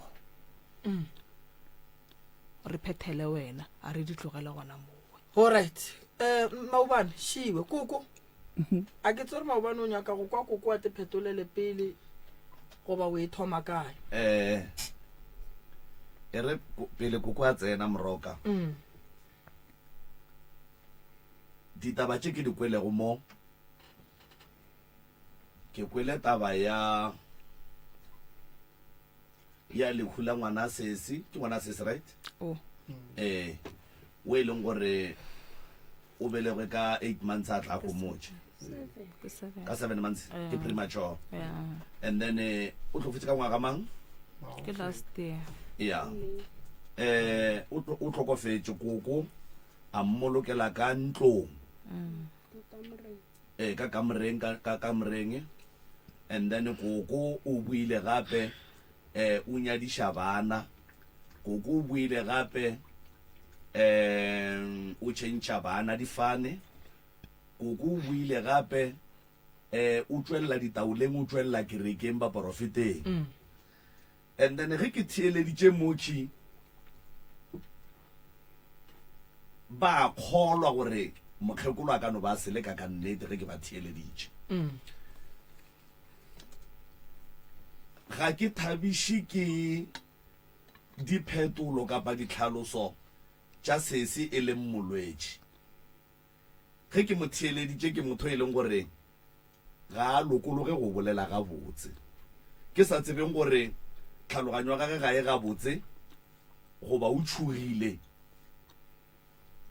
Mm. Re phethele wena, a re di tlogele gona mowe. Alright. Eh, maobane, šiwe, koko. A ke tsore maobane o nyaka go kwa koko a te phetolele pele goba o e thoma kae? Eh, e re pele koko a tsena moroka. Mm. Ditaba tše ke di kwelego mo Ke kwele taba ya ya lehu la ngwana sesi, ke ngwana sesi right? Oh. Eh, o e leng gore o belegwe ka 8 months a tla gomotše. Ke seven. Ka 7 months ke Yeah. premature. Yeah. And then eh, o hlokofetše ka ngwaga mang? Ke last year. Yeah. Eh, o tlo- o hlokofetše koko a mmolokela ka ntlong. Mm. Ee, ka kamoreng, ka, ka kamoreng. And then koko o buile gape, eh, o nyadiša bana. Koko o buile gape, eh, o tšhentšha bana difane. Koko o buile gape, eh, o tšwelela ditaoleng, o tšwelela kerekeng baporofeteng. Mm. And then ge ke theeleditše motši, ba kgolwa gore mokgekolo a ka no ba a seleka ka nnete ge ke ba theeleditše. Mm. Ga ke thabiše ke diphetolo kapa ditlhaloso tša sese e leng molwetši. Ge ke mo theeleditše ke motho e leng gore ga a lokologe go bolela gabotse. Ke sa tsebeng gore tlhaloganyo ya gage ga e gabotse goba o tšhogile,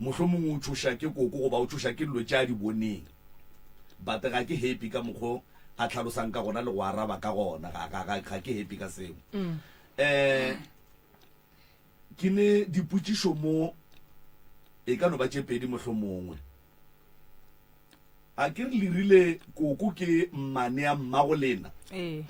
mohlomongwe o tšhoša ke koko goba o tšhoša ke dilo tše a di boneng. But ga ke happy ka mokgo a tlhalosang ka gona le go araba ka gona, ga, ga, ga, ga ke happy ka seo. Mm. Eh, ke ne dipotšišo mo e ka no ba tše pedi mohlomongwe. A ke re le rile koko ke mmane ya mmago lena? Ee.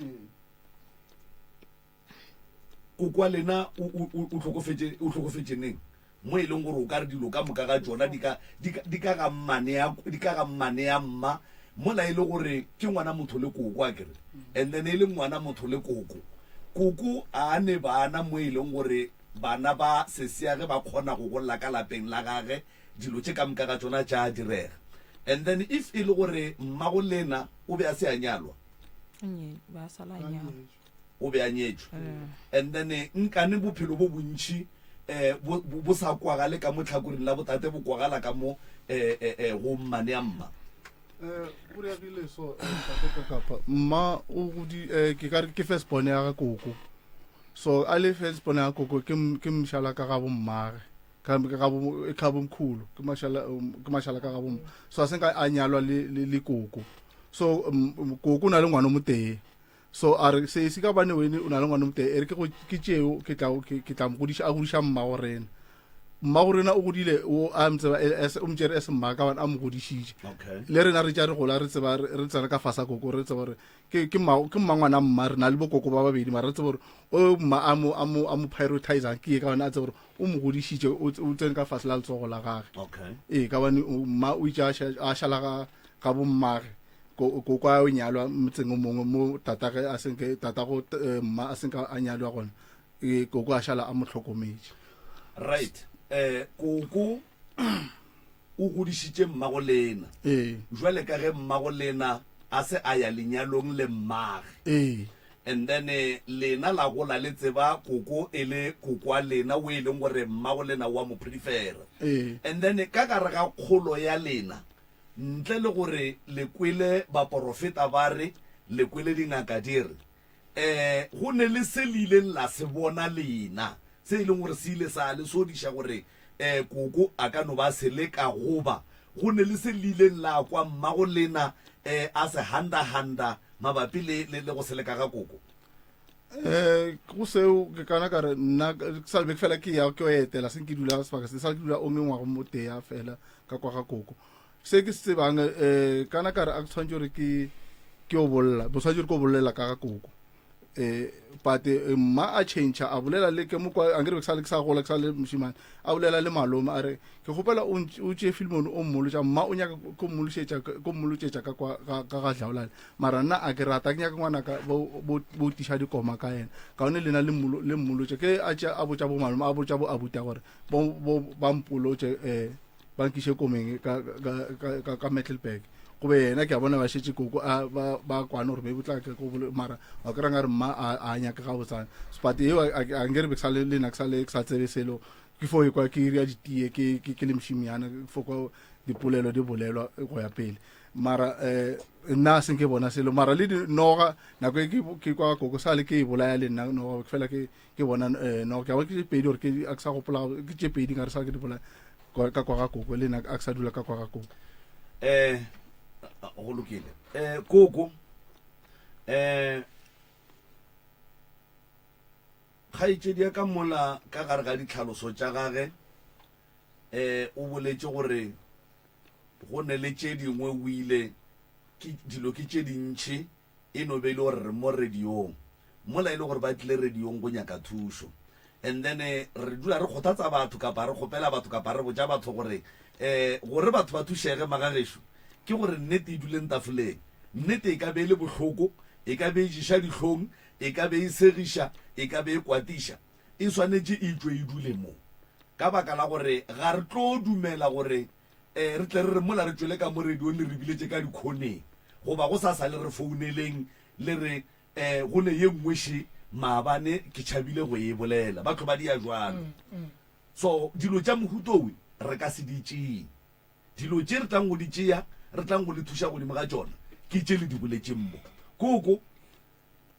Koko wa lena o, o, o, o hlokofetše, o hlokofetše neng? Mo e leng gore o ka re dilo ka moka ga tšona di ka, di ka, di ka ga mmane ya, di ka ga mmane ya mma, mola e le gore ke ngwana motho le koko, a ke re? And then e le ngwana motho le koko. Koko a ne bana mo e leng gore bana ba sesiage ba kgona go golla ka lapeng la gage, Dilo tše ka moka ga tšona tša direga. And then if e le gore mmago lena o be a se a nyalwa? O be a nyetšwe. And then nkane bophelo bo bontši eh bo bo sa kwagale ka mo tlhakoring la botate bo kwagala ka mo eh eh, eh go mmane a mma. Eh, go diregile so eh, ntate Kakapa mma o godi eh, ke ka re ke first born ya ga koko so a le first born ya koko ke m- ke mšala ka ga bommage ka ka bo ka bomkhulu ke mashala um, ke mashala ka ga bom so a senka a nyalwa le le, le koko so um, um, koko o na le ngwana o motee so a re se se ka bane wene o na le ngwana o motee e re ke go ke tšeo ke tla ke, ke tla mo godiša a godiša mmago rena mmago rena o godile o a mtseba o mtšere as mma ka bane a mo godišitše okay le rena re tša re gola re tseba re re tsena ka fasa koko re tseba gore ke ke mma ke mmangwana mma re na le bokoko ba babedi mara re tseba gore o mma a mo a mo a mo prioritizang ke ye ka bane a tseba gore o mo godišitše o o tsene ka fase la letsogo la gage okay ee ka bane o- mma o itše a ša- a šala ga ga bommage ko ko a o nyalwa motseng o mongwe mo tatage a senke tatago eh, mma a senka a nyalwa gona ee koko a šala a mo hlokometše right eh koko o godišitše mmago lena ee jwale ka ge mmago lena a se a ya lenyalong le mmage ee and then eh, lena la gola le tseba koko e le koko wa lena o e leng gore mmago lena wa mo prefera ee and then ka gare ga kgolo ya lena Ntle le gore le kwele baporofeta ba re, le kwele dingaka di re, um go ne le se le ileng la se bona lena, se e leng gore se ile sa le sodiša gore um koko a ka no ba se leka, goba go ne le se le ileng la kwa mmago lena um a se handahanda mabapi le, le, le go se leka ga koko? Eh, go seo ke kana ka re nna ke sa le be fela ke ya ke yo etela seng ke dula sebaka se sa le ke dula o mengwago mo tea fela ka kwa ga koko se ke se tsebang eh kana ka re a ke tshwanetse gore ke ke o bolla bo tshwanetse gore ke o bollela ka ga koko eh but eh, mma a change a bolela le ke mo kwa a nkere ke sa le ke sa gola ke sa le moshimane a bolela le malome a re ke kgopela o ntš- o tšee filimone o mmolotša mma o nyaka ko mmološetša ko mmolotšetša ka kwa ga ka ga dlaolane mara nna a ke rata ke nyaka ngwanaka bo bo bo tiša dikoma ka yena kaone lena le mmolo le mmolotše ke a tša a botša bo malome a botša bo abuta gore bo bo ba mpolotše eh ba nkiše komeng ka ka ka ka, ka Metalburg go be yena ke a bona ba šetše koko a ba ba kwane gore maybe o tla ke go bolo mara wa kry nkare mma a a nyake ga botsana but eo a a nkere be ke sa le le nna ke sa le ke sa tsebe selo ke fo ekwa ke ira ditee ke ke ke le mošimiana ke fo kwa dipolelo di bolelwa go ya pele mara eh nna a seng ke bona selo mara le dinoga nako e ke ke kwa koko sa le ke e bolaya le nna noga ke fela ke ke bona eh noga ke a bona ke tše pedi gore ke a ke sa gopola ke tše pedi nkare sa ke di bolaya ka kwa ga koko le nna a ke sa dula ka kwa ga koko eh go lokile eh koko eh kgaetšedi ya ka mola ka gare ga ditlhaloso tša gage eh o boletše gore go ne le tše dingwe o ile ke dilo ke tše dintšhi e no be e le gore re mo radiong mola e le gore ba tlile radiong go nyaka thušo and then eh, re dula re kgothatsa batho kapa re kgopela batho kapa re botša batho gore um gore batho ba thušege magagešo ke gore nnete e duleng tafoleng nnete e ka be e le bohloko e ka be e ješa dihlong e ka be e segiša e ka be e kwatiša e swanetše e tšwe e dule mo ka baka la gore ga re tlo dumela gore um re tle re re mola re tšwele ka mo radiong le re biletše ka dikhoneng goba go sa sa le re founeleng le re um go ne ye nngwe še maabane ke tšhabile go e bolela batho ba dia jwalo so dilo tša mohutowe re ka se di tšee dilo tše re tlang go di tšea re tlang go le thuša godimo ga tšona ke tše le di boletšeng mo koko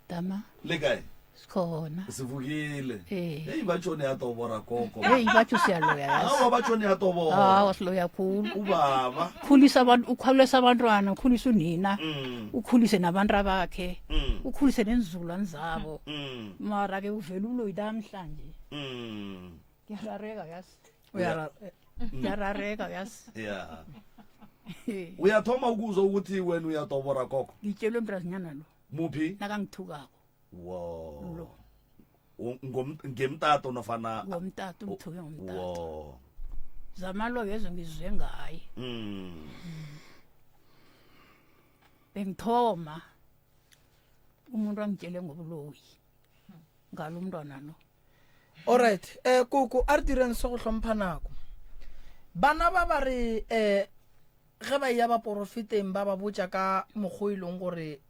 Tama. Le kae? Sikhona. Sivukile. Eh. Hey ba tšone ya tobora koko. Hey ba tšo siyaloya yazi. Awa ba tšone ya tobora. Awa siloya khulu. Ubaba. Khulisa abantu ukhulisa abantwana, ukhulisa unina. Mm. Ukhulise nabantu abakhe. Mm. Ukhulise nenzulwane zabo. Mm. Mara ke uvela uloyi namhlanje. Mm. Ngiyarareka yazi. Uyara Ngiyarareka yazi. Yeah. Uyathoma ukuzwa ukuthi wena uyatobora koko. Ngitshelwe mntazinyana lo Muphi? nakangithukako Wo. Lo. U- ngom- Ngemtato nofana ngomtato ungithuke ngomtato. Wo. Zamalo yezo ngizwe ngaye. Mm. Bengithoma umuntu angitshele ngobuloyi ngalo umntwana lo. Alright, eh koko a re direng se go hlompha nako. Bana ba ba re eh Ge ba eya baporofeteng ba ba botša ka mokgo e leng gore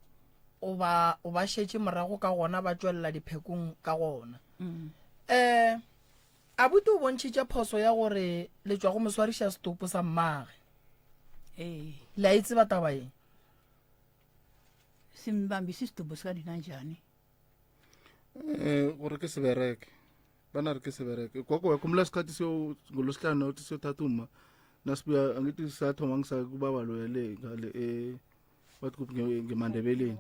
o ba o ba šetše morago ka gona ba tšwelela diphekong ka gona. Um abuti o bontšhitše phoso ya gore le tšwa go mo swariša setopo sa mmage. Ee. Le a e tseba taba ye? Simbambisa isidumbu sikanina njani? Eh gore ke se bereke. Bana re ke se bereke. Gogo wakhumbula isikhathi siyo ngolosihlanu uthi siyothatha uma nasibuya angithi sathoma ngisakubaba loya le ngale eh wathi kuphi ngemandebeleni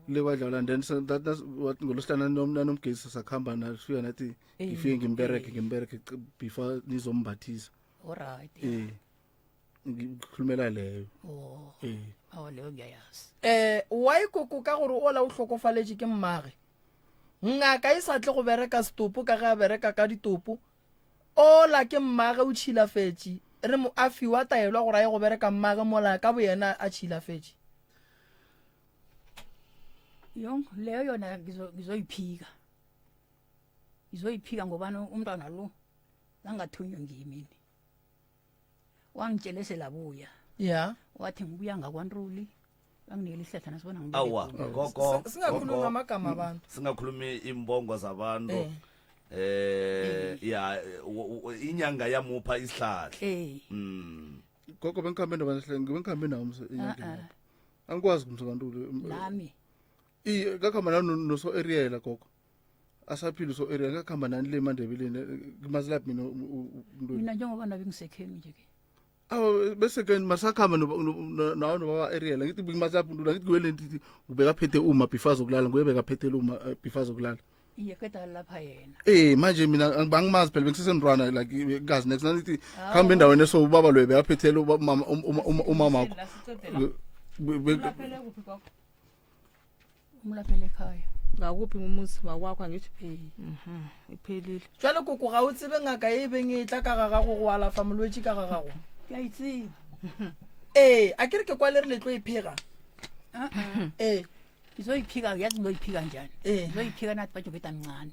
le kwadlala and then that wathi ngolosihlanu nanomgezi sakhamba nasifika nathi ngifike ngimbereke ngimbereke before nizombathisa. Alright. Eh ngikhulumela leyo. Oh. Eh. Awa leyo ngiyayazi. Eh why koko ka gore ola o hlokofaletše ke mmage? Ngaka e sa tle go bereka setopo ka ge a bereka ka ditopo. Ola ke mmage o tšhilafetše. Re mo a fiwa taelo ya gore a ye go bereka mmage mola ka boyena a tšhilafetše. Yong leyo yona ngizoyiphika. Ngizoyiphika ngobani umntwana lo angathunywa ngimi. Wangitshela selabuya. Yeah. Wathi ngibuya ngakwaNtuli. Banginikela isihlahla nasibona ngibuya. Awa gogo. Singakhulumi ngamagama abantu. Singakhulumi imbongo zabantu. Eh. Eh ya inyanga yamupha isihlahla. Eh. Gogo bengikhambe nabantu ngikhambe nawo enyangeni. Angikwazi kumsakantuli. Nami. Iye ngakhamba nami noso Ariel gogo. Asaphila so Ariel ngakhamba nani le eMandebeleni ngimazilaphi mina umuntu. Mina njengoba nabe ngisekheni nje ke. Awu bese ke masakhamba nawo nobaba Ariel ngithi ngimazilaphi umuntu ngithi kuwele ngithi ubeka phethe uma before azokulala nguye beka phethe uma before azokulala. Iye qeda lapha yena. Eh manje mina angimazi phela bengisesemntwana like ngazi next ngithi khamba endaweni eso ubaba lo bekaphethele umama umama wakho. Ulaphele kuphi gogo? Umlaphele ekhaya. Ngakuphi ngumuzi wakwakho angithi? Eh. Mhm. Iphelile. Jwale koko ga o tsebe ngaka e beng e tla ka ga gago go alafa molwetši ka ga gago? Ke a itseba. Ee, a ke re ke kwa le re le tlo e phega. Ee. Ngizoyiphika uyazi ngizoyiphika njani? Eh. Ngizoyiphika nathi batsho ngeta mncane.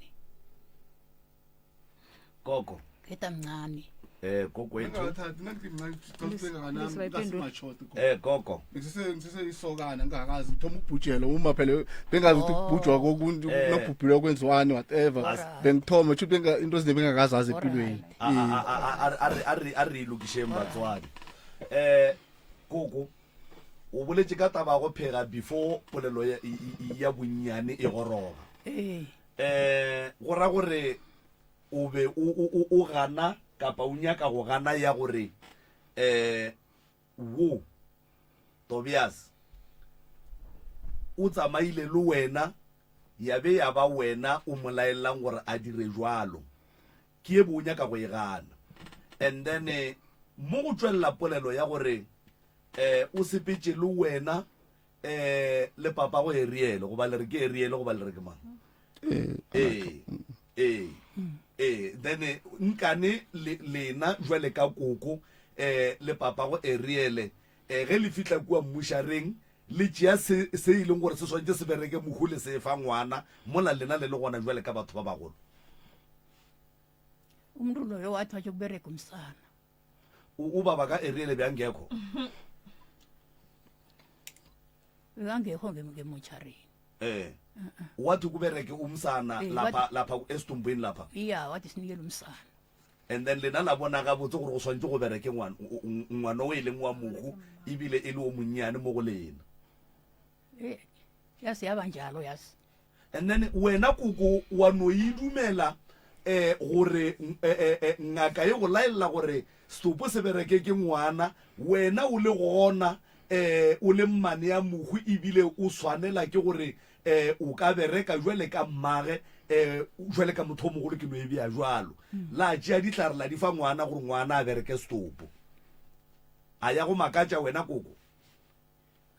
Gogo. Ngeta mncane. Eh gogo wethu. Ngingathathi nakuthi mncane Eh gogo. Ngisese ngisese isokana ngingakazi ngithoma ukubhujela uma phela bengazi ukuthi kubhujwa kokuntu Eh. nokubhubhilwa kwenziwani whatever. Bengithoma ukuthi benga into ezinye bengakazazi empilweni. A a a a a re a re lokisheng batswadi. Eh koko o boletše ka taba go phega before polelo ya, ya bonnyane e goroga. Eh. Eh go ra gore o be o o o gana kapa o nyaka go gana ya gore eh wo Tobias o tsamaile le wena ya be ya ba wena o mo laelelang gore a dire jwalo ke e bo o nyaka go e gana and then eh, mo go tšwelela polelo ya gore eh o sepetše le wena eh le papa go Ariel goba le re ke Ariel goba le re ke mang ee ee ee then eh, nkane le lena jwale ka koko eh le papa go Ariel eh ge le fihla kua mmušareng le tšea se se e leng gore se swantše se bereke mohu le se fa ngwana mola lena le le gona jwale ka batho ba bagolo Umuntu loyo wathi wathi kubereka umsana. Ubaba ka Ariel beyangekho Bekangekho ngemocharini. eh wathi kubereke umsana Eh, lapha lapha esitumbweni lapha Iya wathi sinikele umsana. and then lena la bona gabotse gore go swantse go bereke ngwana ngwana o e leng wa mohu ebile e le o monnyane mo go lena Eh, yazi yaba njalo yazi. And then wena koko wa no e dumela eh gore eh, eh, eh, ngaka e go laelela gore setopo se bereke ke ngwana wena o le gona eh o le mmane ya mohu ebile o swanela ke gore eh o ka bereka jwale ka mmage eh jwale ka motho o mogolo ke no e bea jwalo la tšea dihlare la di fa ngwana gore ngwana a bereke setopo a ya go makatša wena koko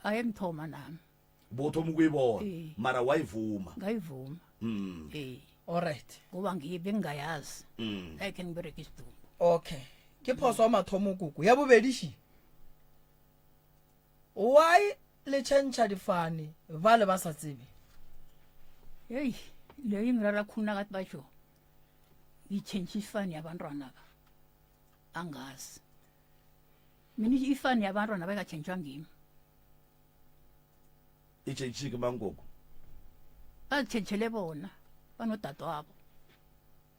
Aye ngithoma nami. Bo thoma go e bona Ee. mara wa e vuma Ngayivuma. mm. Eh. Alright. Ngoba ngibe ngingayazi. Mm. Ayikhe ngibereke isidumbu. Okay. Ke phoso ya mathomo koko. Ya bobedi shi. Why le tšhentšha difane ba le ba sa tsebe? Hey, leyo ingirara khulu nakathi basho. Ngitshentshe ifani yabantwana ba. Angazi. Mina ifani yabantwana bayikatshentshwa ngimi. E tšhentšhitše ke mang koko? Ba tšhentšhele bona banodadewabo.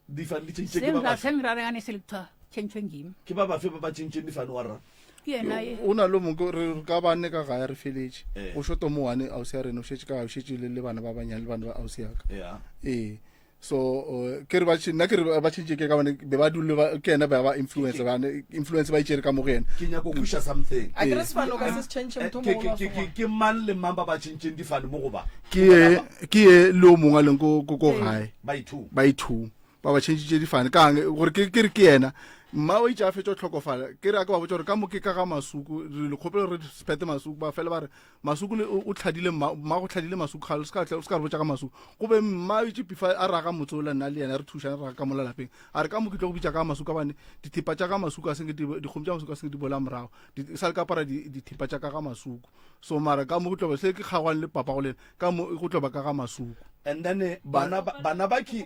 Difane di tšhentšhitše ke ba bafe? Sengirarekane se le kuthiwa tšhentšhwe ngimi. Ke ba bafe ba ba tšhentšeng difane wa rra? Ke yena ye. O na le mongwe re re ka bane ka gae re feletše. Eh. O šoto mo one ausi ya rena o šetše ka gae o šetše le le bana ba banyane le bana ba ausi ya ka. Yeah. Ee. So uh, ke re ba tšhe- nna ke re ba tšhentše ke ka bane be ba dule ba ke yena ba ba influence ba influence ba itšere ka mo go yena. Ke nyako kweša something. A ke re sefane o ka se se tšhentšhe Eh, motho o ke- mogolo wa ke- ke- sengwana. ke mang le mang ba ba tšhentšeng difane mo go ba? Ke ye ke ye le o mongwe a leng ko ko ko gae. Ba ithu. Ba ithu. Ba ba tšhentšitše difane kang gore ke ke re ke yena mma o itše a fetša go hlokofala ke re a ke ba botša gore ka mo ke ka ga masuku re le kgopela gore re sephethe masuku ba fele ba re Masuku le o tlhadile mma mma go tlhadile Masuku ga se ka o se ka re botša ka Masuku go be mma o itše pifa a raga motse ola nna le yena re thušana re raga ka mola lapeng a re ka mo ke tlo go bitša ka Masuku ka bane dithepa tša ka Masuku a senge dikgomo tša Masuku a senge di bola morago sa le ka apara dithepa tša ka ga Masuku so mara ka mo go tlo ba se ke kgagwane le papa go lena ka mo go tlo ba ka ga Masuku And then eh, bana ba bana ba ki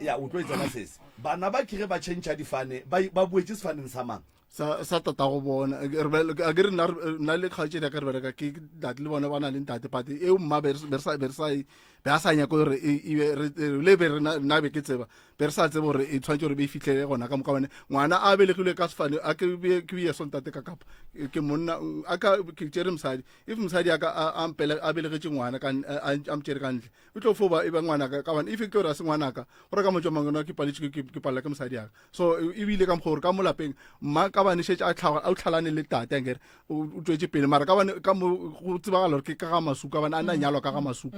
ya o tlo e tsena sese bana ba ki ge ba tšhentšha difane ba ba boetše sefaneng sa mang sa sa tatago bona a ke re nna nna le kgaetšedi ya ka re bereka ke ntate le bona ba na le ntate but eo mma be re sa be re sa be a sa nyake gore e, e le be re nna be ke tseba be re sa tsebe gore e tshwanetse gore be e fitlhele gona ka moka bane ngwana a belegilwe ka sefane a ke ke ye so ntate ka kapa ke monna a ka ke tšere mosadi if mosadi a ka a mpele a belegetše ngwana ka a mtšere ka ntle o tlo fo ba e ba ngwana ka ka bane if ke gore a se ngwana ka gore ka motšwa mangwe ke paletše ke palela ke mosadi ya ka so ebile ka mokgwa gore ka mo lapeng mma ka bane šetše a tlhaga a tlhalane le tate ankere o tswetše pele mara ka bane ka mo go tsebagala gore ke ka ga masuku ka bane a na nyalwa ka ga masuku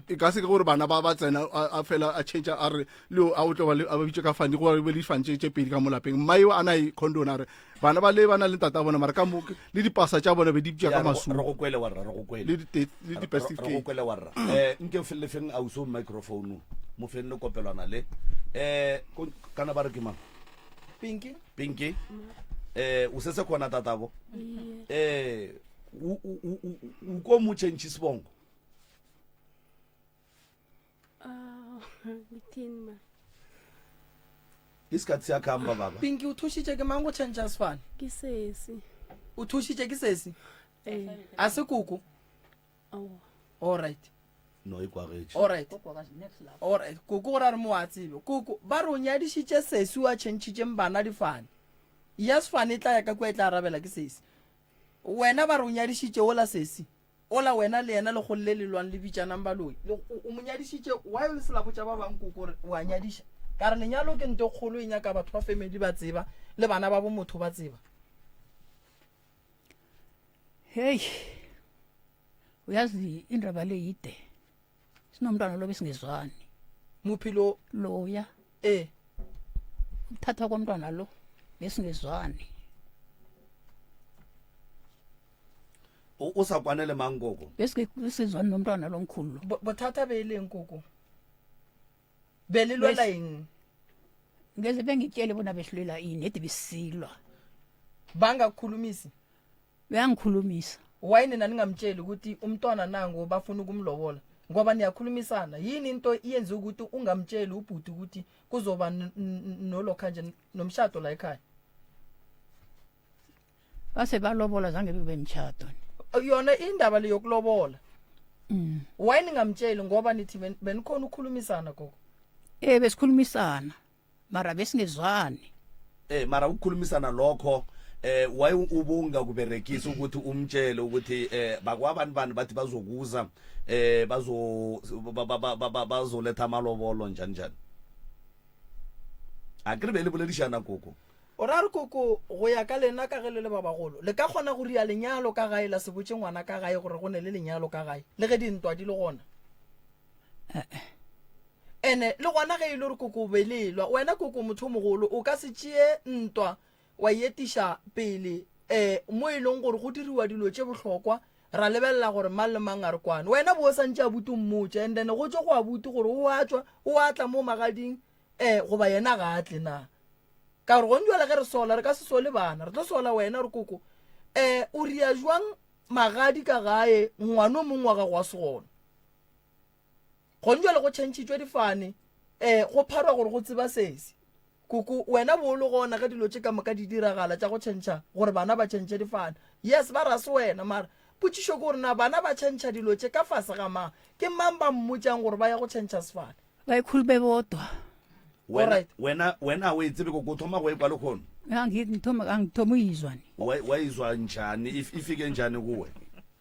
e ka se ke gore bana ba ba tsena a fela a change a re le a o tlo ba a ba bitše ka fane go be le difane tše pedi ka mo lapeng mma eo a na e condone a re bana ba le ba na le tata bona mara ka mo le dipasa tša bona be di bitša ka masuku re go kwele wa rra re go kwele le di le di re go kwele wa rra eh nke le feng auso microphone mo feng le kopelwana le eh kana ba re ke mang pinki pinki eh o setse khona tatabo eh o o ko mo change sibongo Ah, ngithini ma isikhathi siyakuhamba baba pinki o thušitše ke mang go change sefane ke sesi o thušitše ke sesi ee a se koko aowa all right no e kwagetše all right all right koko gore a re mo a tsebe koko ba re o nyadišitše sesi wa tšhentšhitšeng bana difane ya sefane e tla ya ka kua e tla arabela ke sesi wena ba re o nyadišitše ola sesi Ola wena le yena lekgolo le le lwang le bitšanang baloi. Le, o, o mo nyadišitše, why o le se la botša ba bang koko gore o a nyadiša? Ka re lenyalo ke nto e kgolo e nyaka batho ba family ba tseba le bana ba bo motho ba tseba. Hey. Uyazi indaba le yide. Sinomntwana lo besingezwani. Muphi lo? Loya. Eh. Ukuthathwa komntwana lo besingezwani. O, o sa kwane le mang koko? Besingezwani nomntwana lo mkhulu lo. Bo- Bothata be e leng koko? Be le lwela eng? Ngeze bengitshele bona behlulelwa ini ede besilwa. Bangakukhulumisi? Uyangikhulumisa. Why nina ningamtsheli ukuthi umntwana nangu bafuna ukumlobola? Ngoba niyakhulumisana. Yini into iyenze ukuthi ungamtsheli ubhuti ukuthi kuzoba nolokha nje nomshado la ekhaya? Base balobola zange kube mtshado. Yona indaba le yokulobola. Why ningamtsheli ngoba nithi benikhona ukukhulumisana gogo? Eh besikhulumisana. Mara besingezwani. Eh mara ukukhulumisana lokho eh why ubunga kuberekisa ukuthi umtshele ukuthi eh bakwabantu bani bathi bazokuza eh bazo bazoletha amalobolo njani njani a ke re be le boledišana koko O ra re koko go ya ka lena ka ge le le ba bagolo le ka kgona go ria lenyalo ka gae la se botše ngwana ka gae gore go ne le lenyalo ka gae le ge dintwa di le gona? Ene le gona ge e le gore koko o be le elwa wena koko motho o mogolo o ka se tšee ntwa wa e etiša pele um mo e leng gore go diriwa dilo tše bohlokwa ra lebelela gore mang le mang a re kwane wena bo o santše abuti o mmotša and then go tšwe go abuti gore o a tšwa o a tla mo magading um goba yena ga a tle na ka gore gone jale ge re sola re ka se sole bana re tlo sola wena re koko um o ria jwang magadi ka gae ngwana o mongwe wa gago wa segona gone jale go tšhentšhitšwe difane um go pharwa gore go tseba sesi. Koko, wena bo o le gona ge dilo tše ka moka di diragala tša go tšhentšha gore bana ba tšhentšhe difane. Yes, ba ra se wena, mara potšišo ke gore na bana ba tšhentšha dilo tše ka fase ga mang? Ke mang ba mmotšang gore ba ya go tšhentšha sefane? Ba ikhulume bodwa. Wena, Alright. wena, wena o e tsebe koko, o thoma go e kwa lekgono? Angithoma angithoma uyizwa ni. Wa, wa izwa njani? If, ifike njani kuwe?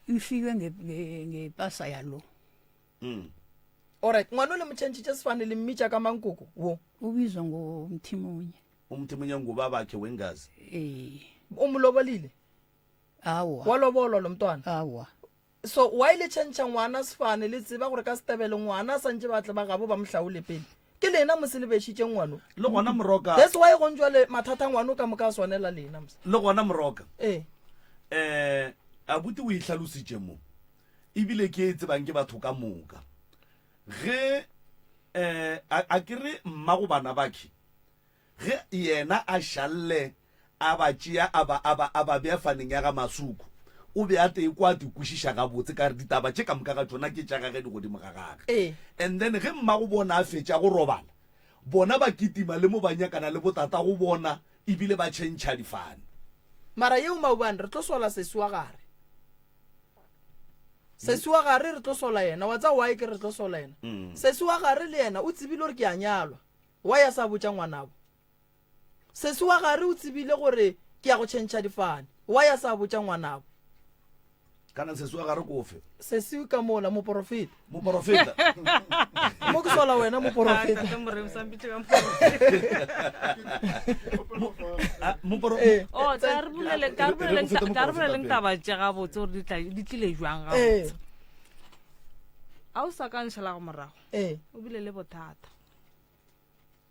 Ifike nge nge- ngepasa yalo. Mm. Alright, ngwana o le mo tšhentšhitše sefane le mmitša ka mang koko? Wo. Ubizwa ngoMthimunye. UMthimunye ngubabakhe wengazi. Eh. O mo lobolile? Awa. Wa lobolwa lo mntwana? Awa. So why le tšhentšha ngwana sefane le tseba gore ka setebele ngwana a santše ba tle ba gabo ba mo hlaole pele? Ke lena mose le bešitše ngwano. Le gona Moroka. That's why gong jwale mathata a ngwano ka moka a swanela lena mose. Le gona Moroka. Ee. Eh, abuti o e hlalositše mo. Ebile ke e tsebang ke batho ka moka. Ge eh a, a ke re mmago bana bakhe ge yena a šalle a ba tšea a ba, a ba, a ba bea faneng ya ga Masuku, o be a tee kwa di kwešiša gabotse ka re ditaba tše ka moka ga tšona ke tša gage di godimo ga gage. Ee. And then ge mmago bona a fetša go robala, bona ba kitima le mo ba nyakana le botatago bona ebile ba tšhentšha difane. Mara yeo maobane re tlo sola sesi wa gare. Sesi wa gare re tlo sola yena. Wa tseba why ke re tlo sola yena? Sesi wa gare le yena o tsebile gore ke a nyalwa. Why a sa botša ngwanabo? Sesi wa gare o tsebile gore ke ya go tšhentšha difane. Why a sa botša ngwanabo? Kana sesi wa gare ke ofe? Sesi ka mola, moporofeta. Moporofeta. Mo ke sola wena moporofeta. Tate Moremi sa mpitše ka moporofeta. Moporo Eh. Oh, tla re boleleng, tla re Re- re boleleng, go fete tla re boleleng moporofeta taba tše gabotse gore di tla di tlile jwang Eh. gabotse. A o sa ka nšalago morago, Eh. o bile le bothata.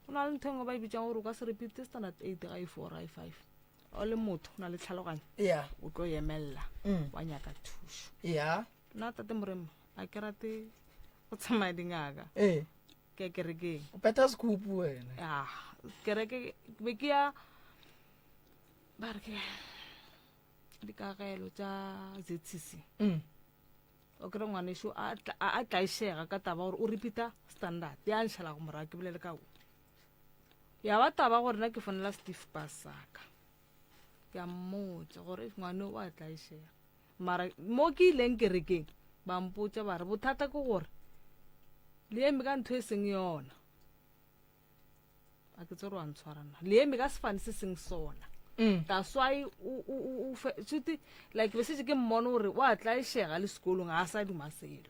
Go na le ntho e nngwe ba e bitsang gore o ka se repeat standard 8 ga e 4 ga e 5. O le motho o na le tlhaloganyo, Yeah. o tlo emelela Mm. wa nyaka thušo. Yeah. Nna tate Moremi a ke rate go tsamaya dingaka. Eh. Ke ya kerekeng. O phetha sekhupu wena. Ah, kereke be ke ya ba re ke dikagelo tša ZCC. Mm. O kry ngwanešu a tla- a a tlaišega ka taba gore o repeata standard ya nšhala go morago ke bolele ka o ya ba taba gore nna ke fonela Steve Pasaka ke a mmotša gore ngwane o a tlaišega mara mo ke ileng kerekeng ba mpotša ba re bothata ke gore le eme ka ntho e seng yona a ke tsere wa ntshwara nna le eme ka sefane se seng sona mm. that's why o suti like be setse ke mmone gore o a tlaišega le sekolong ga a sa duma selo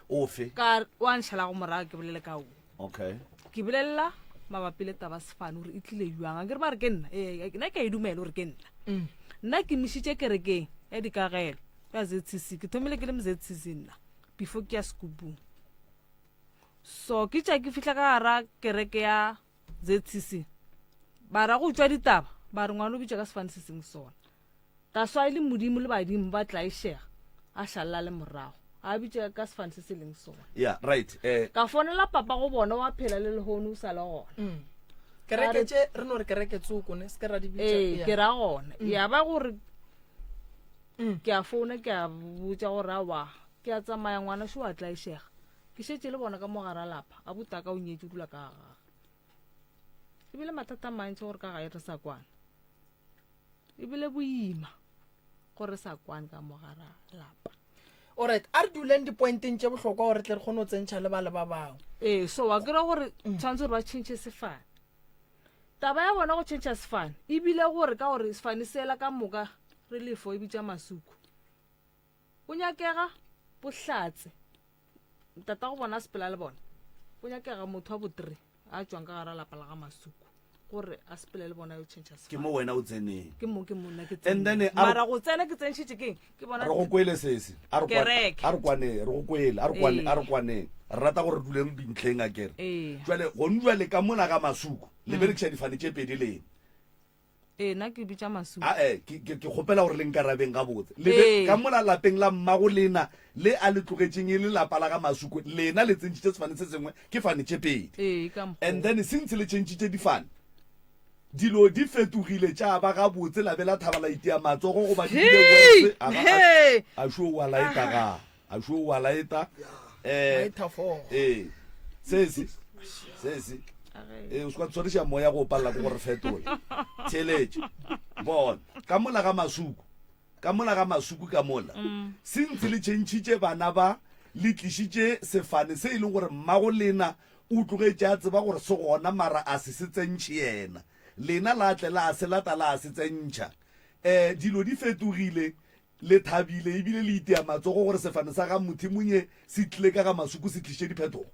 ofe ka wa nšhala go morago ke bolele ka o okay ke bolelela mabapi le taba sefane gore e tlile jwang a ke re ba re ke nna ee nna ke a e dumela gore ke nna mm. nna ke mišitše kerekeng ya dikagelo ya zcc ke thomile ke le mo-zcc nna before ke ya sekubung So ke tša ke fihla ka gara kereke ya ZCC ba ra go utswa ditaba ba re ngwana o bitša ka sefane se seng sona ka swa e le modimo le badimo ba tlaišega a šalela le morago a bitša ka sefane se se leng sona yeah right eh ka fonela papa go bona wa phela le lehono o sa le gona mm. kereke tše re no re kereke tsoko ne se ke ra di bitša ee ke ra gona mm. ya ba gore mm. ke a founa ke a botša gore awa ke a tsamaya ngwana šo a tlaišega Ke šetše le bona ka mo gara lapa, abutaka o nyetše o dula ka ga gage. Ebile mathata a mantši gore ka gae re sa kwana. Ebile boima gore re sa kwane ka mo gara lapa. Alright, a re duleng dipointeng tše bohlokwa gore tle re kgone go tsentšha le bale ba bangwe. Ee, so wa kry-a gore tshwanetse gore ba tšhentšhe sefane. Taba ya bona go tšhentšha sefane ebile gore ka gore sefane sela ka moka re lefo e bitša masuku. Go nyakega bohlatse. Tatago bona a sepela le bona. Go nyakega motho wa botre a tšwang ka gara lapa la ga Masuku gore a sepele le bona yo tšhentšha ke mo wena o tseneng. Ke mo ke mo nna ke And then, tseneng. a re- Mara go tsena ke tsentšhitše keng? Ke bona re go kwele sesi a re kwa- Kereke. a re kwaneng re go kwele a re kwane Ee. a re kwaneng re rata gore re duleng dintlheng a kere Ee. jwale gone jwale ka mola ga masuku le berekiša difane tše pedi lena Ee, nna ke bitša Masuku. Ae, ke, ke, ke kgopela gore le nkarabeng gabotse. Le be, Ee. ka mola lapeng la mmago lena, le a le tlogetšeng e le lapa la ga Masuku, lena le tsentšitše sefane se sengwe, ke fane tše pedi. Ee, ka mokgwa And wo. then since le tšhentšitše difane, dilo di fetogile tša ba gabotse, la be la thaba la itia matsogo goba di bile Hei! worse. A ga- a- Hei! a šo wa laeta ga, a šo wa laeta. Eh, Maithafogo. ee, sesi, sesi. A ge. Ee, o se ka tshwariša moya go o palela ke gore fetola. Theeletša. Bona, ka mola ga masuku, ka mola ga masuku ka mola, se ntse le tšhentšhitše bana ba, le tlišitše sefane se e leng gore mmago lena o tlogetše a tseba gore se gona mara a se se tsentšhe yena. Lena la tle la se lata la se tsentšha. Um dilo di fetogile, le thabile ebile le itia matsogo gore sefane sa ga Mothimonye se tlile ka ga masuku se tlišitše diphetogo.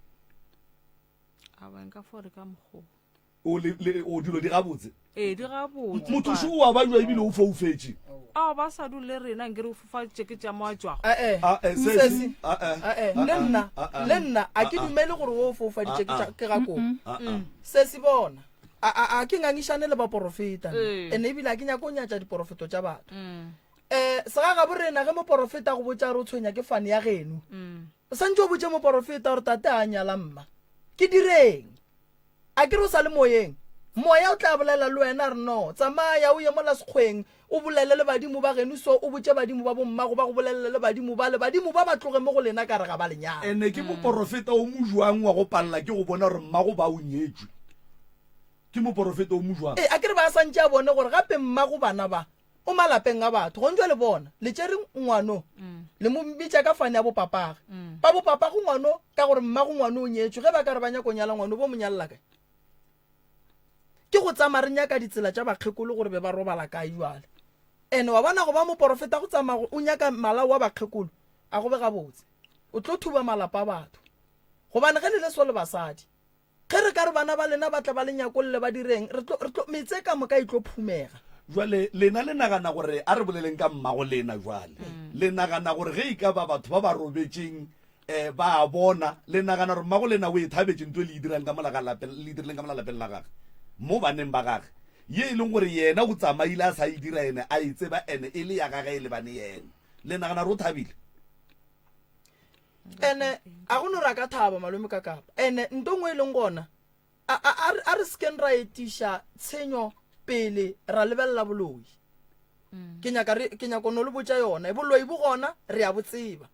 Aowa, nka fo re ka mokgo. O le, le, o dilo di gabotse. Ee, di gabotse. Motho šo o a bajwa ebile o foufetše. Ao ba sa dule le rena nkere o fofaditše ke tša mo a tšwago. Ae, Ae, sesi, sesi, ae, ae, le nna, ae, le nna a ke ae. dumele gore o foufaditše ke tša, ke ga koo. Ae. Sesi bona, a, a, a ke ngangišane le baporofeta, Ee. ene ebile a ke nyake go nyatša diporofeto tša batho. Um segagabo rena ge moporofeta a go botša gore o tshwenya ke fane ya geno, O santše o botše moporofeta gore tate a nyala mma. Ke direng? A ke re o sa le moyeng? Moya o tla bolela le wena a re no, tsamaya o ye mola sekgweng o bolele le badimo ba geno so o botše badimo ba bommago ba go bolelele le badimo bale, badimo ba ba tloge mo go lena ka re ga ba le nyale. Ene ke moporofeta o mojwang wa go palela ke go bona gore mmago ba o nyetšwe? Ke moporofeta o mojwang? Ee, a ke re ba santše a bone gore gape mmago bana ba O malapeng a batho. Gong jwale bona, le tšere ngwano, le mo bitša ka fane ya bopapage. Ba bopapago ngwano ka gore mmago ngwano o nyetšwe, ge ba ka re ba nyako nyala ngwano, bo mo nyalela kae? Ke go tsama re nyaka ditsela tša bakgekolo gore be ba robala kae jwale. Ene wa bona go ba moporofeta go tsamaya o nyaka malao wa bakgekolo, a go be gabotse. O tlo thuba malapa a batho. Gobane ge le le so le basadi, Ge re ka re bana ba lena ba tle ba le nyakolle ba direng, re tlo, re tlo, metse ka moka e tlo phumega. Jwale lena le nagana gore, a re boleleng ka mmago lena jwale, le nagana gore ge e ka ba batho ba ba robetšeng um ba a bona, le nagana gore mmago lena o e thabetše nto e le e dirang ka mola ga lapeng, le e dirileng ka mola lapeng la gage, mo baneng ba gage, ye e leng gore yena o tsamaile a sa e dira ene a e tseba ene e le ya gage e lebane yena, le nagana gore o thabile? Ene a go no ra ka thaba malome ka kapa. Ene nto nngwe e leng gona a a a re sekeng ra etiša tshenyo pele ra lebelela boloi. Ke nyaka re ke nyaka no le botša yona. Boloi bo gona re a bo tseba.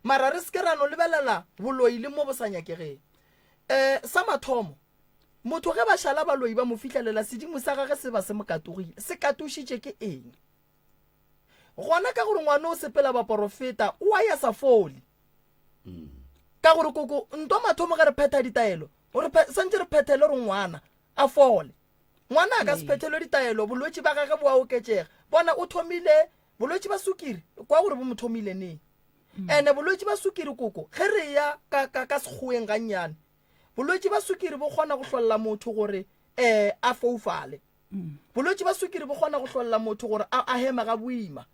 Mara re seke ra no lebelela boloi le mo bo sa nyakegeng. Eh sa mathomo motho ge ba šala baloi ba mo fihlelela sedimo sa gage se ba se mo katogile. Se katošitše ke eng? Gona ka gore ngwana o sepela baporofeta o a ya sa fole. Ka gore koko ntwa mathomo ge re phetha ditaelo, re santse re phethele gore ngwana a fole. Ngwana a ka se phethelwe ditaelo, bolwetši ba gage bo a oketšega. Bona o thomile bolwetši ba sukiri, kwa gore bo mo thomile neng. Ene bolwetši ba sukiri koko ge re ya ka ka ka sekgoweng gannyane, bolwetši ba sukiri bo kgona go hlolla motho gore eh a foufale. Bolwetši ba sukiri bo kgona go hlolla motho gore a, a heme ga boima.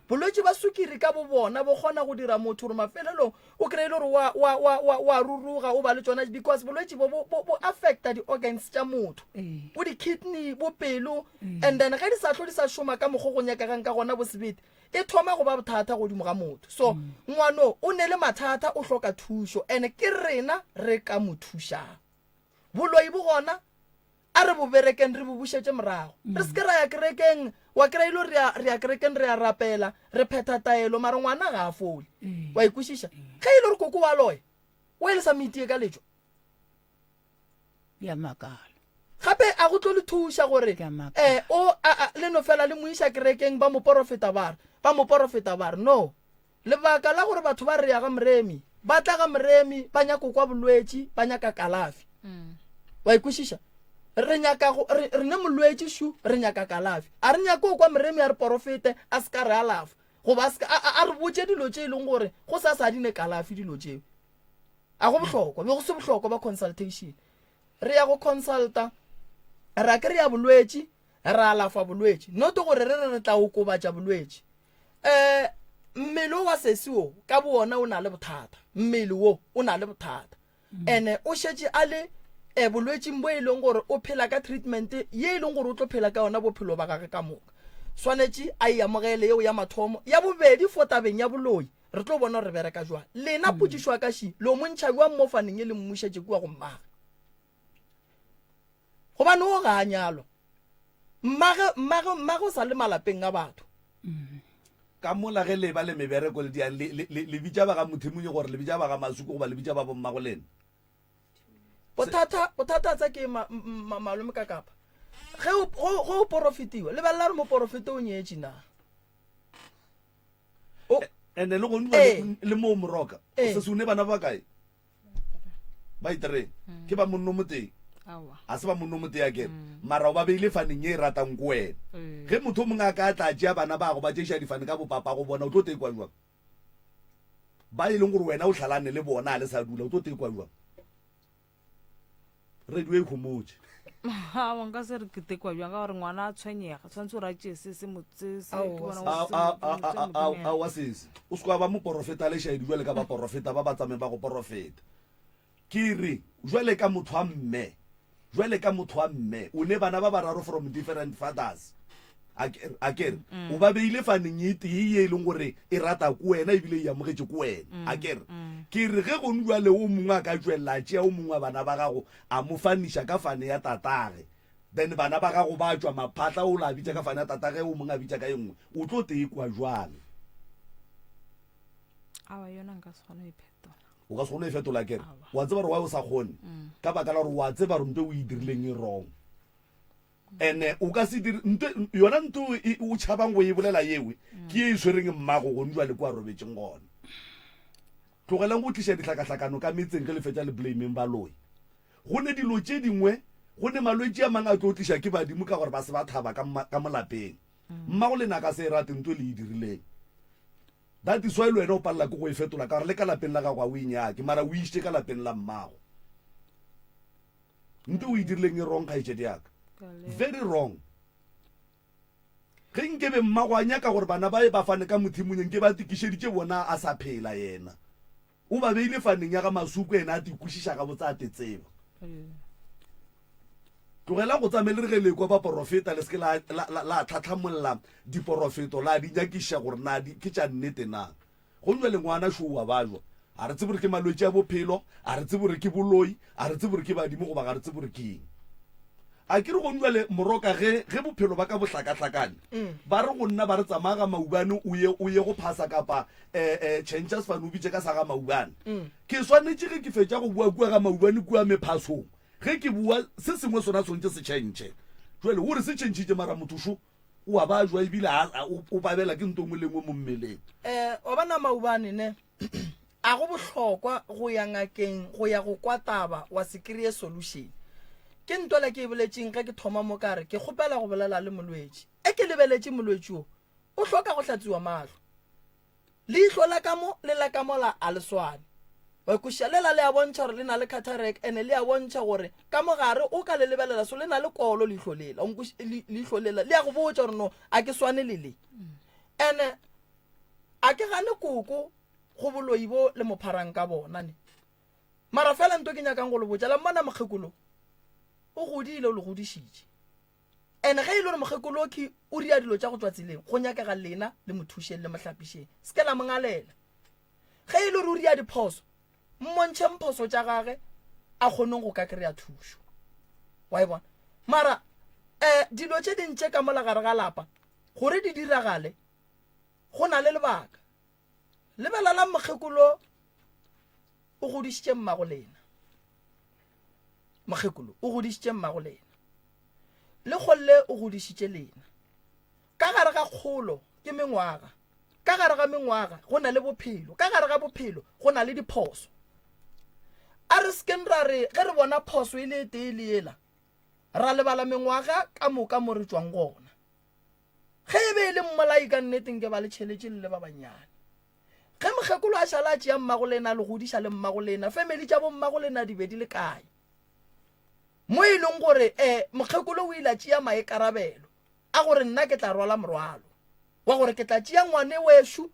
Bolwetši ba sukiri ka bo bona bo kgona go dira motho gore mafelelong o kry-e le gore wa, wa, wa, wa, wa ruruga o ba le tšona because bolwetši bo bo, bo, bo affecta di-organs tša motho bo di-kidney bo pelo and then ge di sa hlo di sa šoma ka mokgo go nyakegang ka gona bo sebete e thoma go ba bothata godimo ga motho so ngwano o ne le mathata o hloka thušo and ke rena re ka mo thušang boloi bo gona A re bo berekeng re bo bušetše morago. Re se ke ra ya kerekeng, wa kry-a e le gore re ya kerekeng re a rapela, re phetha taelo, mara ngwana ga a fole. Wa e kwešiša? Ge e le gore koko wa loya, o e le sa mo itie ka letšo. Ke a makala. Gape a go tlo le thuša gore Ke a makala. eh, o a, a, le no fela le mo iša kerekeng ba moporofeta ba re, ba moporofeta ba re, no. Lebaka la gore batho ba re ya ga Moremi, ba tla ga Moremi ba nyaka kwa bolwetši, ba nyaka kalafi. Wa e kwešiša? Re nyaka go re, re ne molwetši šu, re nyaka kalafi. A re nyake go kwa Moremi a re porofete a se ka re alafa goba a se ka a, a, a re botše dilo tše e leng gore go sa sa di ne kalafi dilo tšeo. A go bohlokwa, be go se bohlokwa ba consultation. Re ya go consulta, ra ke re ya bolwetši, ra alafa bolwetši. Not gore re re re tla okobatša bolwetši. Um mmele o wa sesi wo ka bo wona o na le bothata mmele wo o na le bothata ene o šetše a le um bolwetšing bo e leng gore o phela ka treatment ye e leng gore o tlo phela ka yona bophelo ba gage ka moka swanetše a e amogele yeo ya mathomo ya bobedi fo tabeng ya boloi re tlo bona gore re bereka jwang lena potšišo ya ka ši lo mo ntšha jwang mo faneng e le mmušetše kua go mmage Gobane o ga a nyalwa. Mmage, mmage, mmage o sa le malapeng a batho. Ka mola ge le eba le mebereko le diang, le, le, le, le bitša ba ga Mothemunye gore le bitša ba ga Masuku goba le bitša ba bommago lena? Bothata bothata tsa ke ma, ma, malome ka kapa. Ge o go go porofetiwa, lebelela re moporofeta o nyetše na. O ene le gone Ee. le mo moroka Ee. se se une bana ba kae ba itere ke ba monno motee Aowa. a se ba monno motee a kere mara o ba beile faneng ye e ratang ko wena Ee. ge motho o mongwe a ka tla tšea bana bago ba tšeiša difane ka bopapa go bona o tlo tekwa jwang ba e leng gore wena o hlalane le bona a le sa dula o tlo tekwa jwang radio e homotše Aowa, nka se re ke tekwa bjang ka gore ngwana a tshwenyega tshwanetse gore a tšee se se mo se se Aowa, ke bona se- gore se mo- se mo dumela. aowa sese o se kwa ba moporofeta le šaedi jwale ka baporofeta ba ba tsameng ba go porofeta ke re jwale ka motho wa mme jwale ka motho wa mme o ne bana ba bararo from different fathers a kere mm. o ba beile faneng e tee ye e leng gore e rata ko wena ebile e amogetše ko wena mm, a kere mm. ke re ge gone jale o mongwe a ka tšwelela a tšea o mongwe wa bana ba gago a mo faniša ka fane ya tatage then bana ba gago ba tšwa maphatla o la bitša ka fane ya tatage o mongwe a bitša ka e nngwe o tlo tee kwa jwang awa yona nka se kgone go iphetola o ka se kgone e fetola kere wa tseba gore wa o sa kgone ka baka la gore wa tseba gore nto o e dirileng e wrong ene o ka se dire nto yona nto e, o tšhabang go e bolela yewe ke ye e swereng mmago gone jwale kwa robetšeng gona tlogelang go tliša dihlakahlakano ka metseng ge le fetša le blameng baloi go ne dilo tše dingwe go ne malwetši a mangwe a tlo tliša ke badimo ka gore ba se ba thaba ka molapeng mmago lena a ka se e rate nto e le e dirileng That is why le wena o palela ke go e fetola ka gore le ka lapeng la gago a o e nyake mara o išitše ka lapeng la mmago. Nto o e dirileng e wrong kgaetšedi yaka. Very wrong. Ge nkebe mmago a nyaka gore bana ba ye ba fane ka mothimunya nke ba tikišeditše bona a sa phela yena. O ba beile faneng ya ga Masuku ena a tikwešiša gabotse a tetseba. Tlogela go tsame le re ge le kwa baporofeta le seke la, la, la, la tlhatlhamolla diporofeto la di nyakiša gore na di, ke tša nnete na. Go nywa le ngwana šo wa bajwa. A re tsebe gore ke malwetši a bophelo, a re tsebe gore ke boloi, a re tsebe gore ke badimo goba ga re tsebe gore ke eng. A ke re go njwale moroka ge, ge bophelo ba ka bo hlakahlakane, ba re go nna ba re tsamaya ga maubane o ye, o ye go phasa kapa eh, eh, tšhentšha sefane o bitše ka sa ga maubane. Ke swanetše ge ke fetša go bua kua ga maubane kua mephasong, ge ke bua se sengwe sona swantše se tšhentšhe. Jwale o re se tšhentšhitše mara motho šo o a ba jwa ebile a, a, o, o babela ke nto nngwe le nngwe mo mmeleng. Eh, wa bona maubane ne A go bohlokwa go ya ngakeng go ya go kwa taba wa se kreye solution? Ke ntwela ke e boletšeng ge ke thoma mo ka re ke kgopela go bolela le molwetši. E ke lebeletše molwetši wo, o hloka go hlatswiwa mahlo. Leihlo la ka mo le la ka mola a le swane. Wa kwešiša? Lela le a bontšha gore le na le cataract ene le a bontšha gore ka mo gare o ka le lebelela so le na le kolo leihlo lela. Leihlo lela le a go botša gore no a ke swane le le. Ene a ke gane koko go boloi bo le mo pharang ka bona ne. Mara fela nto ke nyakang go le botša, la mmona mokgekolo o godile o le godišitše. Ene ge e le gore mokgekolo ke o ria dilo tša go tšwa tseleng, go nyakega lena le mo thušeng le mo hlapišeng. Se ke la mo ngalela. Ge e le gore o ria diphoso, mmontšheng phoso tša gage a kgoneng go ka kry-a thušo. Wa e bona? Mara um dilo tše ding tše ka mola gare ga lapa gore di diragale go na le lebaka. Lebelelang mokgekolo o godišitše mmago lena. Mokgekolo o godišitše mmago lena. Le kgolle o godišitše lena. Ka gare ga kgolo ke mengwaga. Ka gare ga mengwaga go na le bophelo. Ka gare ga bophelo go na le diphoso. A re sekeng ra re ge re bona phoso e le e tee le yela ra lebala mengwaga ka moka mo re tšwang gona. Ge e be e le mmolai ka nnete nke ba le tšheletše le le ba bannyane. Ge mokgekolo a šala a tšea mmagolena a le godiša le mmagolena, family tša bommagolena di be di le kae? Mo e leng gore eh mokgekolo o ile a tšea maikarabelo a gore nna ke tla rwala morwalo wa gore ke tla tšea ngwane wešo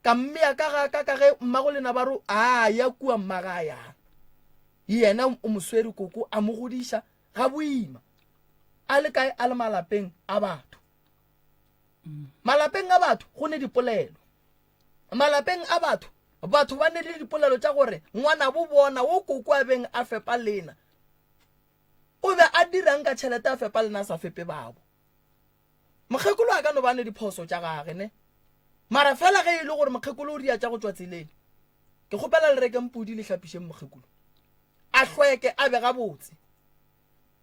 ka mmea ka ga ka ka ge mmagolena ba re a ya kua mmaga a yang. Yena o mo swere koko a mo godiša ga boima a le kae a le malapeng a batho malapeng a batho go ne dipolelo malapeng a batho batho ba ne le dipolelo tša gore ngwana bo bona wo koko a beng a fepa lena o be a dirang ka tšhelete a fepa lena a sa fepe babo mokgekolo a ka no ba ne diphoso tša gage ne mara fela ge e le gore mokgekolo o ria tša go tšwa tseleng ke kgopela le rekeng pudi le hlapišeng mokgekolo. A hlweke a be gabotse.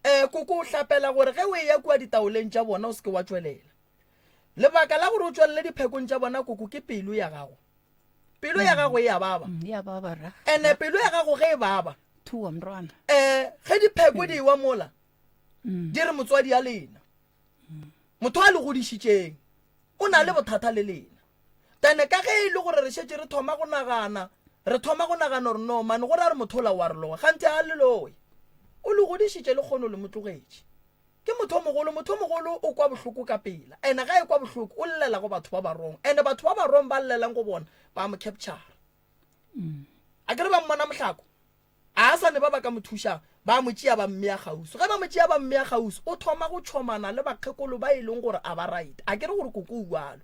Um koko o hlapela gore ge o eya kua ditaoleng tša bona o se ke wa tšwelela. Lebaka la gore o tšwelele diphekong tša bona koko ke pelo ya gago. Pelo ya gago e a baba. Mm, ya baba ra. Ene pelo ya gago ge e baba. Thuwa mntwana. Eh ge dipheko di ewa mola. Mm. Di re motswadi ya lena. Mm. Motho a le godišitšeng o na le bothata le lena. Tene ka ge e le gore re šetše re thoma go nagana, re thoma go nagana gore no mane gore a re motho ola wa re loga, kganthe a le loe. O le godišitše le kgono le mo tlogetše. Ke motho o mogolo, motho o mogolo o kwa bohloko ka pela. Ene ga e kwa bohloko o llela go batho ba ba wrong. Ene batho ba ba wrong ba llelang go bona ba mo capture. A ke re ba mmona mohlako. A sa ne ba ba ka mo thušang, ba mo tšea ba mmea kgauswi. Ge ba mo tšea ba mmea kgauswi, o thoma go tšhomana le bakgekolo ba e leng gore a ba right. A ke re gore koko o bjalo.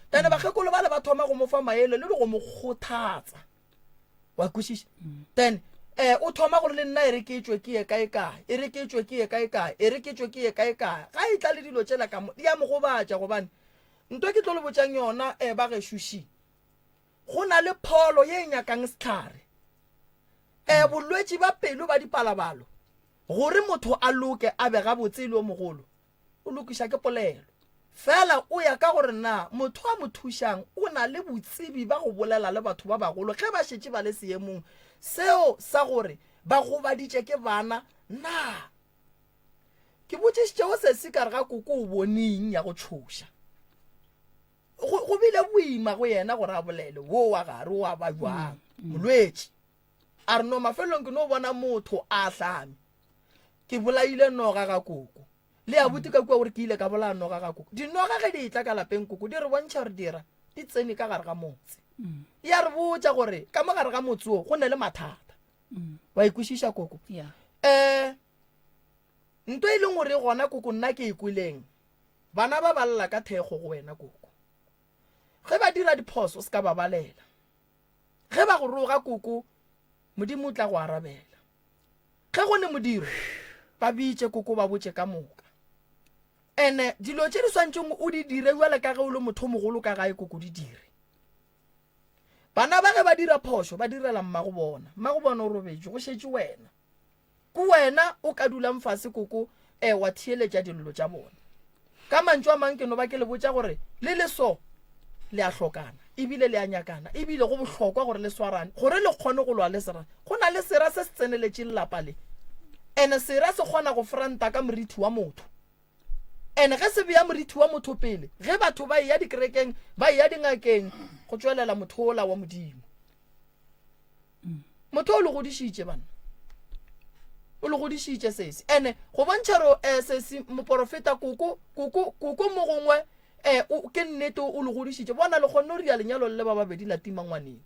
Then bakgekolo bale ba thoma go mo fa maele le go mo kgothatsa. Wa kwešiša? Then eh o thoma gore le nna e re ke tšwe ke ye kae kae, e re ke tšwe ke ye kae kae, e re ke tšwe ke ye kae kae. Ga e tla le dilo tšela ka mo, di a mo gobatša gobane nto ke tlo le botšang yona eh ba gešo ši. Go na le pholo ye e nyakang sehlare. E, bolwetši ba pelo ba dipalabalo, gore motho a loke a be gabotse e le o mogolo, o lokiša ke polelo. Fela o ya ka gore na motho a mo thušang o na le botsebi ba go bolela le batho ba bagolo ge ba šetše ba le seemong seo sa gore ba gobaditše ke bana na. Ke botšišitše go sesi ka re ga koko o boneng ya go tšhoša. Go, go bile boima go yena gore a bolele wo wa gare o a ba jwang mm, mm. molwetši a re no mafelelong ke no bona motho a hlame ke bolaile noga ga koko le a buti ka kua gore ke ile ka bolaya noga ga koko dinoga ge di etla ka lapeng koko di re bontšha gore dira di tsene ka gare ga motse mm. ya re botša gore ka mo gare ga motse o go ne le mathata wa ikwešiša koko um nto e leng gore gona koko nna ke e kweleng Bana ba ba lla ka thekgo go wena, Koko. Ge ba dira diphoso, o se ka ba balela. Ge ba go roga, Koko, Modimo o tla go arabela. Ge go ne modiro, ba bitše, Koko, ba botše ka moka. Ene dilo tše di swantšeng o di dire bjale ka ge o le motho o mogolo ka gae, Koko, di dire. Bana ba ge ba dira phošo, ba direla mmago bona. Mmago bona o robetše, go šetše wena. Ke wena o ka dulang fase koko e wa theeletša dillo tša bona. Ka mantšu a mang ke no ba ke le botša gore le le so le a hlokana ebile le a nyakana ebile go bohlokwa gore le swarane gore le kgone go lwa le sera. Go na le sera se se tseneletšeng lapa le ene sera se kgona go franta ka morithi wa motho. Ene ge se bea morithi wa motho pele ge batho ba eya dikerekeng ba eya dingakeng go tšwelela motho ola wa Modimo. Motho o le godišitše banna. O le godišitše sesi. Ene go bontšha ro eh, sesi moporofeta koko koko koko mo gongwe eh, o, ke nnete o le godišitše. Bona le kgonne go ria lenyalo le ba babedi la tima ngwaneng.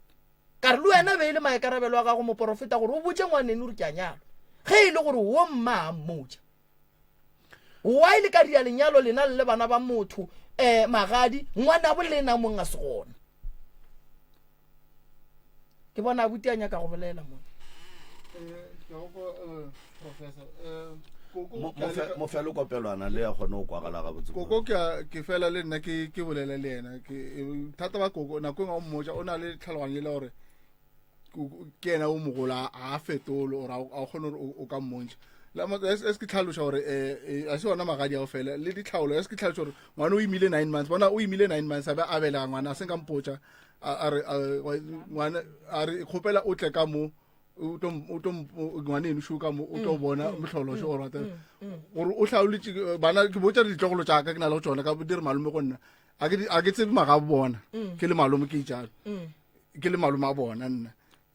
Ka re le wena be e le maikarabelo a gago moporofeta gore o botše ngwaneno gore ke a nyalwa. Ge e le gore wo mma a mmotša. Why le ka ria lenyalo lena le le bana ba motho eh magadi ngwanabo lena mong a se gona. Ke bona abuti a nyaka go bolela mo. Mo fele kopelwana le ya kgone go kwagala gabotse. Koko ke ke fela le nna ke ke bolela le yena ke thata ba koko nako engwe o mmotsa o na le tlhaloganyo e le gore ke yena o mogolo a a fetole or a o kgone gore o ka mmontšha es ke tlhaloša gore um a se ona magadi ao fela le ditlhaolo es ke tlhaloša gore ngwana o imile nine months bona o imile nine months a be a belega ngwana a se nka mpotša a re ngwana a re kgopela o tle ka mo o tlo ngwane eno šo ka mo o tlo mm, bona mm, mohlolo šo gore mm, gore o hlaoletše bana ke botša ditlogolo tša ka ke na le go tsona ka di re malome go nna a ke tsebe magabo bona ke le malome ke ijalo ke le malome a bona nna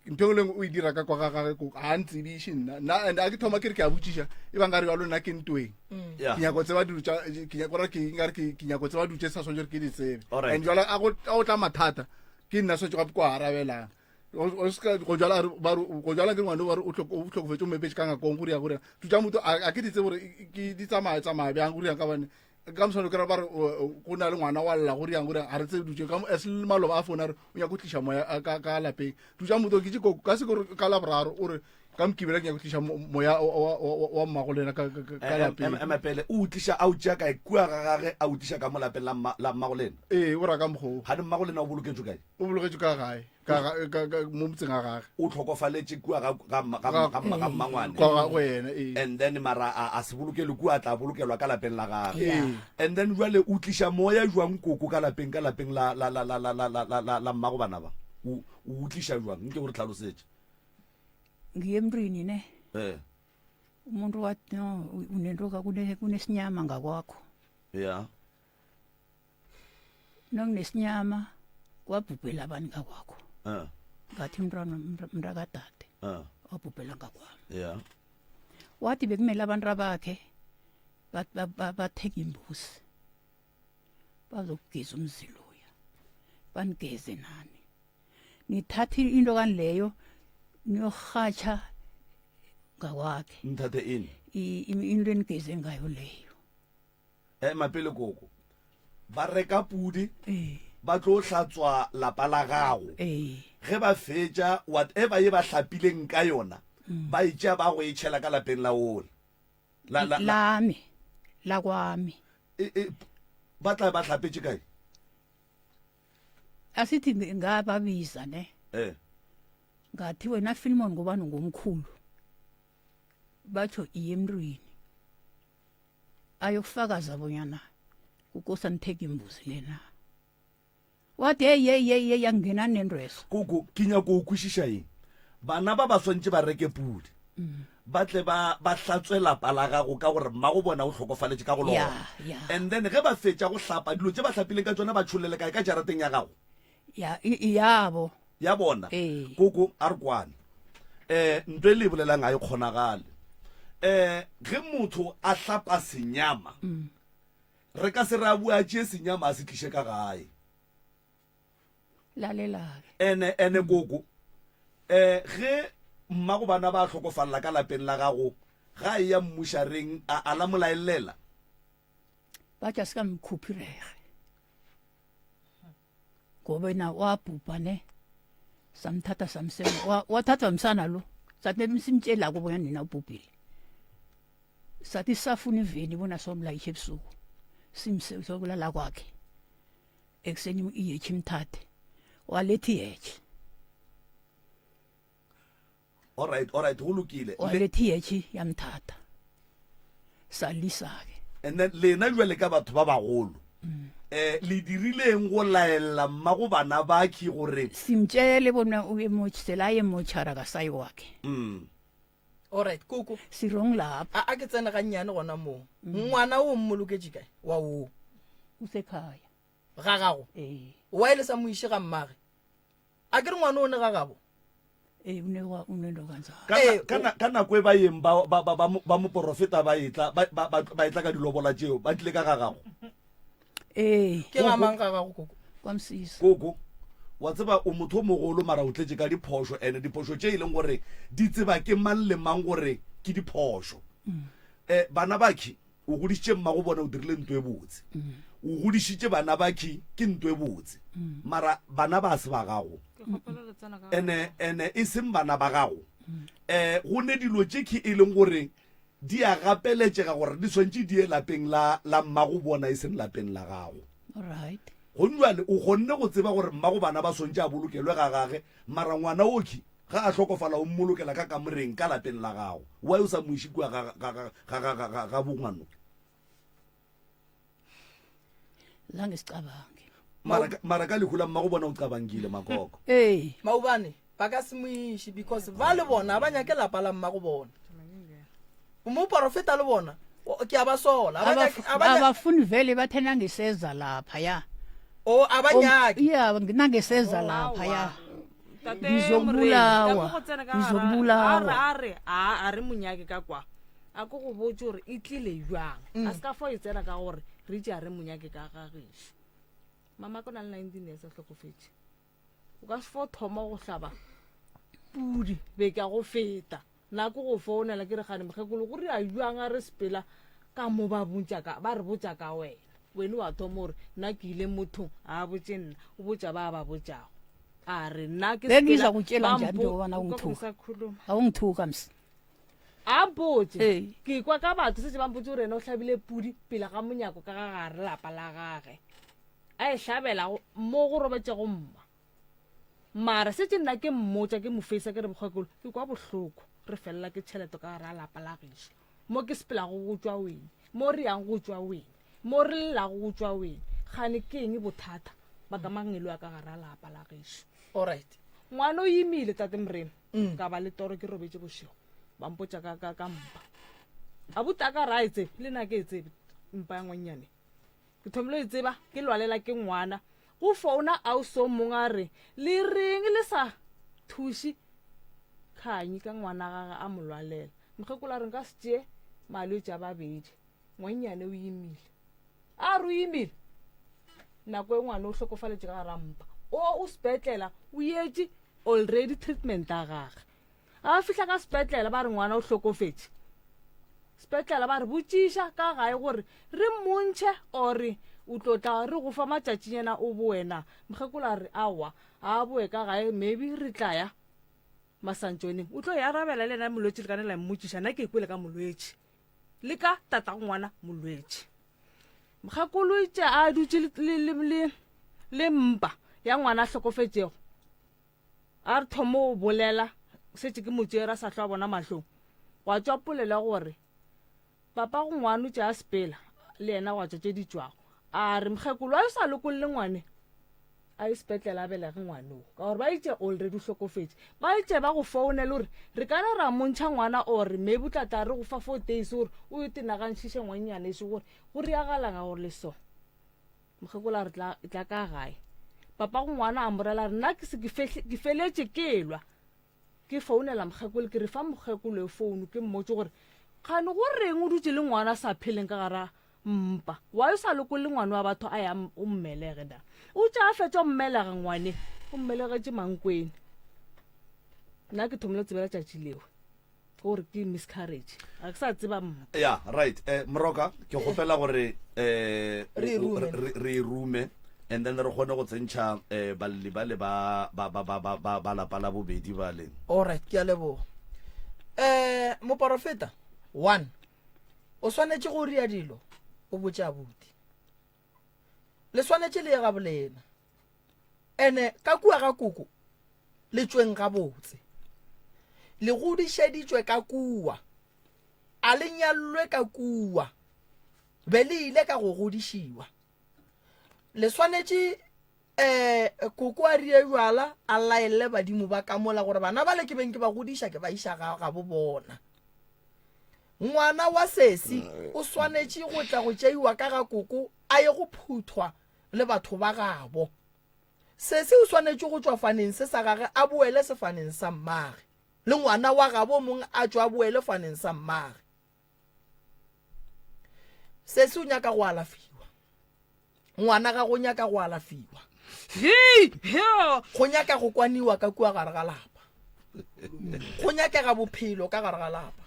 ntho engwe le engwe o e dira ka kwa ga gage ko ga ntsebiše nna nna and a ke thoma ke re ke a botšiša e bang ka re jalo nna ke ntweng mm. ke nyako tseba dilo tša ke nyako gore ke nkare ke ke nyako tseba dilo tše sa swanetše gore ke di tsebe and jalo a go a go tla mathata ke nna swanetše gape ko arabelang go jala ba re go jala ke ngwane ba re o hlokofetše o mepetše ka ngakong go ria go ria dilo tša motho a ke di tsebe gore ke di tsamaya tsamaya bjang go ria ka bane ka moswane kry ba re go na le ngwana wa lla go riang go riang ga re tsebe dutse ka as le maloba a founa re o nyaka go tliša moya ka lapeng dutša motho ke tše ka se ka laboraro o re Ka Mokibelo ke nyaka go tliša moya wa mmago lena ka lapeng. Ema pele, o o tliša a o tšea kae? Kua ga gage a o tliša ka mo lapeng la mmago lena? Ee, o ra ka mokgwa o. Gane mmago lena o boloketšwe kae? O boloketšwe ka gae, mo motseng ga gage. O hlokofaletše kua ga mmangwane. Kwa ga go yena, ee. And then mara a se bolokelwe kua, a tla bolokelwa ka lapeng la gage. And then jwale o tliša moya jwang koko ka lapeng, ka lapeng la mmago bana ba? O o tliša jwang? Nke o re hlalosetše. Ngiye emntwini ne. Eh. Umuntu wathi no unento kunesinyama ngakwakho. Yeah. Nokunesinyama kwabhubhela abantu ngakwakho. Eh. Ngathi umntwana mntakadade. Eh. Wabhubhela ngakwami. Yeah. Wathi bekumele abantu abakhe batheke imbuzi. Bazokugeza umzilo uya. Banigeze nani. Nithathe into kanileyo niyorhatjha ngakwakhe. Nithathe ini? Into enigeze ngayo leyo. Eh mapele koko. Ba reka pudi. Eh. Ba tlo hlatswa lapa la gago. Eh. Ge ba fetša whatever ye ba hlapileng ka yona, mm. ba e tšea ba go e tšhela ka lapeng la ola. La la lami. La kwami. E, e, ba tla ba hlapetše kae? Asithi ngababiza ne. Eh. Ngathi wena Philemon ngobani ngomkhulu. Batsho iye emntwini. Ayokufakaza bonyana kukosa nitheke imbuzi lena. Wathi hey hey hey hey angena nentweso. Koko ke nyako o kwešiša eng? Bana ba ba swantše ba reke pudi. Mm. Ba tle ba ba hlatswe lapa la gago ka gore mmago bona o hlokofaletše ka go lona. Yeah, yeah. And then ge ba fetša go hlapa dilo tše ba hlapileng ka tšona ba tšhollele kae ka jarateng ya gago? Ya yabo. Ya bona. Ee. Koko a re kwane. Eh ntwe le e bolelang ga e kgonagale. Eh ge motho a hlapa senyama. Mm. Re ka se re a bue a tšee senyama a se tliše ka gae. Lalelake. Ene, ene koko, eh, ge mmago bana ba hlokofalela ka lapeng la gago, ga a eya mmušareng, a, a la mo laellela? Ba tša se ka mkhuphi rege. Ngoba yena wabhubha ne. Samthatha samsema. Wa, wathathwa msana lo. Sathi simtshelako bonyana nina ubhubhile. Sathi safuna iveni bona somlayisha ebusuku. Simse sokulala kwakhe. Ekuseni iyethe imthathe. Waletha iyethe. Alright, alright, go lokile. Waletha iyethe yamthatha. Salisa ke. And then lena jwale ka batho ba bagolo. Mm. Eh le dirileng go laella mmago bana bakhi gore simtshele bona o emotshela emotshara ka sayi wakhe. Mm. Alright, koko. Sirong lapho. A a ke tsene gannyane gona moo. Mm. Ngwana o mmoloketše kae? Wa wo. Usekhaya. Ga gago? Ee. Why le sa mo iše ga mmage? A ke re ngwana o ne ga gabo? Ee, o ne wa o ne ndo kanjalo. Ka, Ee, ka, na- ka nako e ba yeng ba, ba, ba, ba, ba moporofeta ba etla ba, ba, ba, ba etla ka dilobola tšeo ba tlile ka ga gago Ee. Ke ga mang ga gago koko? Kwa Msisa. Koko, wa tseba o motho o mogolo mara o tletše ka diphošo and diphošo tše e leng gore di tseba ke mang le mang gore ke diphošo. Um bana bakhi o godišitše mmago bona o dirile nto e botse. O godišitše bana bakhi ke nto e botse. Mara bana ba se ba gago. Ene ene e seng bana ba gago. Um go ne dilo tše khi e leng gore di a gapeletšega gore di swantše di ye lapeng la la mmago bona e seng lapeng la gago. Right. Gong bjale o kgonne go tseba gore mmago bana ba swantše a bolokelwe ga gage, mara ngwana okhwi ga a hlokofala o mmolokela ka kamoreng ka lapeng la gago. Why o sa mo iše kua ga ga ga ga ga ga ga ga bongwano? Zange sicabange. Mara ka- mara ka lehu la mmago bona o cabangile makoko. Ee. Maubane ba ka se mo iše because ba le bona ba nyake lapa la mmago bona. Moporofeta le bona ke a ba sola. A ba nyake- a ba nya- Abafuni vele bathe nangiseza lapha ya. O a ba nyake. Yeah, nangiseza lapha ya. Ngizokubulawa. Ngizokubulawa. A re a re monyake ka kwa. A ko go botse gore e tlile jwang. A se ka fo e tsena ka gore re itse a re monyake ka ga gešo. Mama ko na le 19 years a hlokofetše. O ka se fo thoma go hlaba pudi beke ya go feta. Nna ke go founela ke re gane mokgekolo go ria jwang a re sepela ka mo ba botša ka ba re botša ka wena. Wena wa thoma gore nna ke ile mothong a botše nna o botša ba ba botšago. A re nna ke Bengiza sepela- kutshela ba njani mpo- njengoba na o ka ungithuka? go sa khuluma. ga o ngithuka mse A mpotše. Ee. Ke kwa ka batho setse ba mpotse gore ena o hlabile pudi pele ga monyako ka ga gare lapa la gage. A e hlabela go- mo go robetšego mma. Mara setse nna ke mmotša ke mo feisa ke re mokgekolo ke kwa bohloko re felela ke tšhelete ka gare ga lapa la gešo. Mo ke sepelago go tšwa wene, mo re yang go tšwa wene, mo re llelago go tšwa wene. Kgane ke eng bothata ba ka mangelo a ka gare ga lapa la gešo? Alright. Ngwana o imile tate Morena. Ka ba le toro ke robetše bošego. Ba mpotša ka, ka, ka mpa. Abuti a ka re a e tsebe, le nna ke e tsebe mpa ya ngwannyane. Ke thomile go e tseba ke lwalela ke ngwana. Go founa ausi o mongwe a re, Le reng le sa thuše Khanyi ka ngwana gage a mo lwalela? Mokgekolo a re, Nka se tšee malwetši a babedi. Ngwannyane o imile. A re o imile? Nako e ngwana o hlokofaletše ka gara mpa. O o sepetlela o yetše already treatment ya gage. A fihla ka sepetlela ba re ngwana o hlokofetše. Sepetlela ba re botšiša ka gae gore re mmontšhe ore o tlo tla re go fa matšatšinyana o boe na. Mokgekolo a re aowa a boe ka gae maybe re tla ya Masantšoneng. O tlo e arabela le yena molwetši le ka ne la mmotšiša nna ke e kwele ka molwetši le ka tatago ngwana molwetši. Mokgekolo itše a dutše le, le, le, le, le mpa ya ngwana a hlokofetšego. A re thomo go bolela, šetše ke mo tšere a sa hlwa a bona mahlong. Gwa tšwa polelo ya gore papa go ngwana o tše a sepela le yena gwa tšwa tše di tšwago. A re mokgekolo a yo sa lokolle ngwane a ye sepetlele a belege ngwane o ka gore ba itše already o hlokofetše. Ba itše ba go founele gore re ka no ra montšha ngwana or maybe o tla tla re go fa 4 days gore o yo tenagantšhiše ngwannyane ešo gore go riagalanga gore le so. Mokgekolo a re tla, tla ka gae. Papa go ngwana a mo rela a re nna ke se ke feletše ke lwa. Ke founela mokgekolo ke re fa mokgekolo e founu ke mmotse gore kgane go reng o dutše le ngwana a sa pheleng ka gara mpa. Why o sa lokolle ngwana wa batho a ya o mmelege da. O tša a fetša o mmelega ngwane o mmelegetše mankwene. Nna ke thomile tsebela tšatši leo. Gore ke miscarriage. Ga ke sa tseba mma. Ya, right. Eh, Moroka, ke kgopela gore eh Re e rume. re re e rume and then re kgone go tsentšha eh balli bale ba ba ba ba ba ba ba lapa la bobedi bale. Alright, ke a leboga. Eh, moporofeta, one, o swanetše go ria dilo o botše abuti. Le swanetše le ye ga bolena. Ene ka kua ga koko le tšweng gabotse. Le godišeditšwe ka kua. A le nyallwe ka kua. Be le ile ka go godišiwa. Le swanetše eh koko a rie jwala a laelle badimo ba ka mola gore bana bale ke beng ke ba godiša ke ba iša ga gabo bona. Ngwana wa sesi o swanetše go tla go tšeiwa ka ga koko a ye go phuthwa le batho ba gabo. Sesi o swanetše go tšwa faneng se sa gage a boele sefaneng sa mmage, le ngwana wa gabo mong a tšwe a boele faneng sa mmage. Sesi o nyaka go alafiwa. Ngwana ga go nyaka go alafiwa. Go nyaka go kwaniwa ka kua gare ga lapa. Go nyakega bophelo ka gare ga lapa.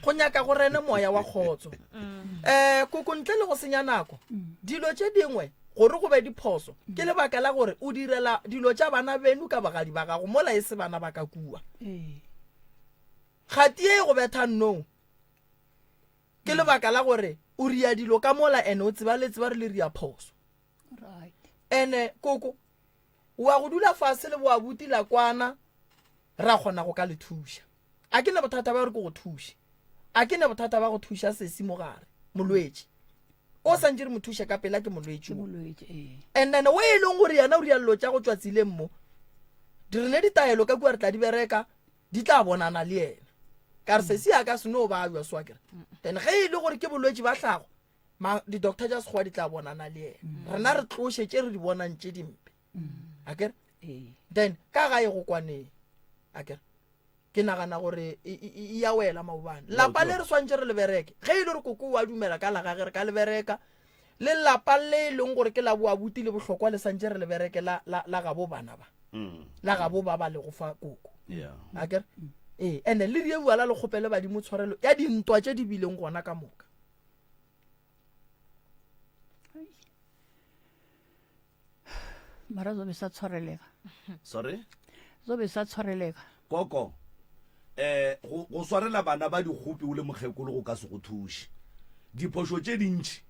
Go nyaka go rene moya wa kgotso. Um koko ntle le go senya nako, dilo tše dingwe gore go be diphoso ke lebaka la gore o direla dilo tša bana beno ka bagadi ba gago mola e se bana ba ka kua. Kgati ye e go betha nnong ke lebaka la gore o ria dilo ka mola ene o tseba le tseba re le ria phoso. Ene koko wa go dula fase le boabuti la kwana ra kgona go ka le thuša. A ke ne bothata ba gore ke go thuše. A ke ne bothata ba go thuša sesi mo gare molwetši. O santše re mo thuše ka pela ke molwetši o. And then o e leng gore yena o ria dilo tša go tšwa tseleng mo. Di re ne ditaelo ka kua re tla di bereka di tla bonana le yena. Ka re sesi a ka se no ba jwa so akere. Then ge e le gore ke bolwetši ba hlago ma di doctor tša sekgowa di tla bonana le yena. Rena re tloše tše re di bonang tše dimpe. Akere? Then ka gae go kwaneng. Akere? Ke nagana gore e, e, e ya wela maobane. Lapa le re swantše re le bereke. Ge e le gore koko wa dumela ka la gage re ka le bereka. Le lapa le e leng gore ke la boabuti le bohlokwa le santše re le bereke la, la, la gabo bana ba. La gabo ba ba lego fa koko. Yeah. Akere? Ee, ene le rie bjala le kgopele badimo tshwarelo ya dintwa tše di bileng gona ka moka. Mara zobe sa tshwarelega. Sorry? Zobe sa tshwareleka. Koko, eh go go swarela bana ba dikgopi o le mokgekolo go ka se go thuše. Diphošo tše dintši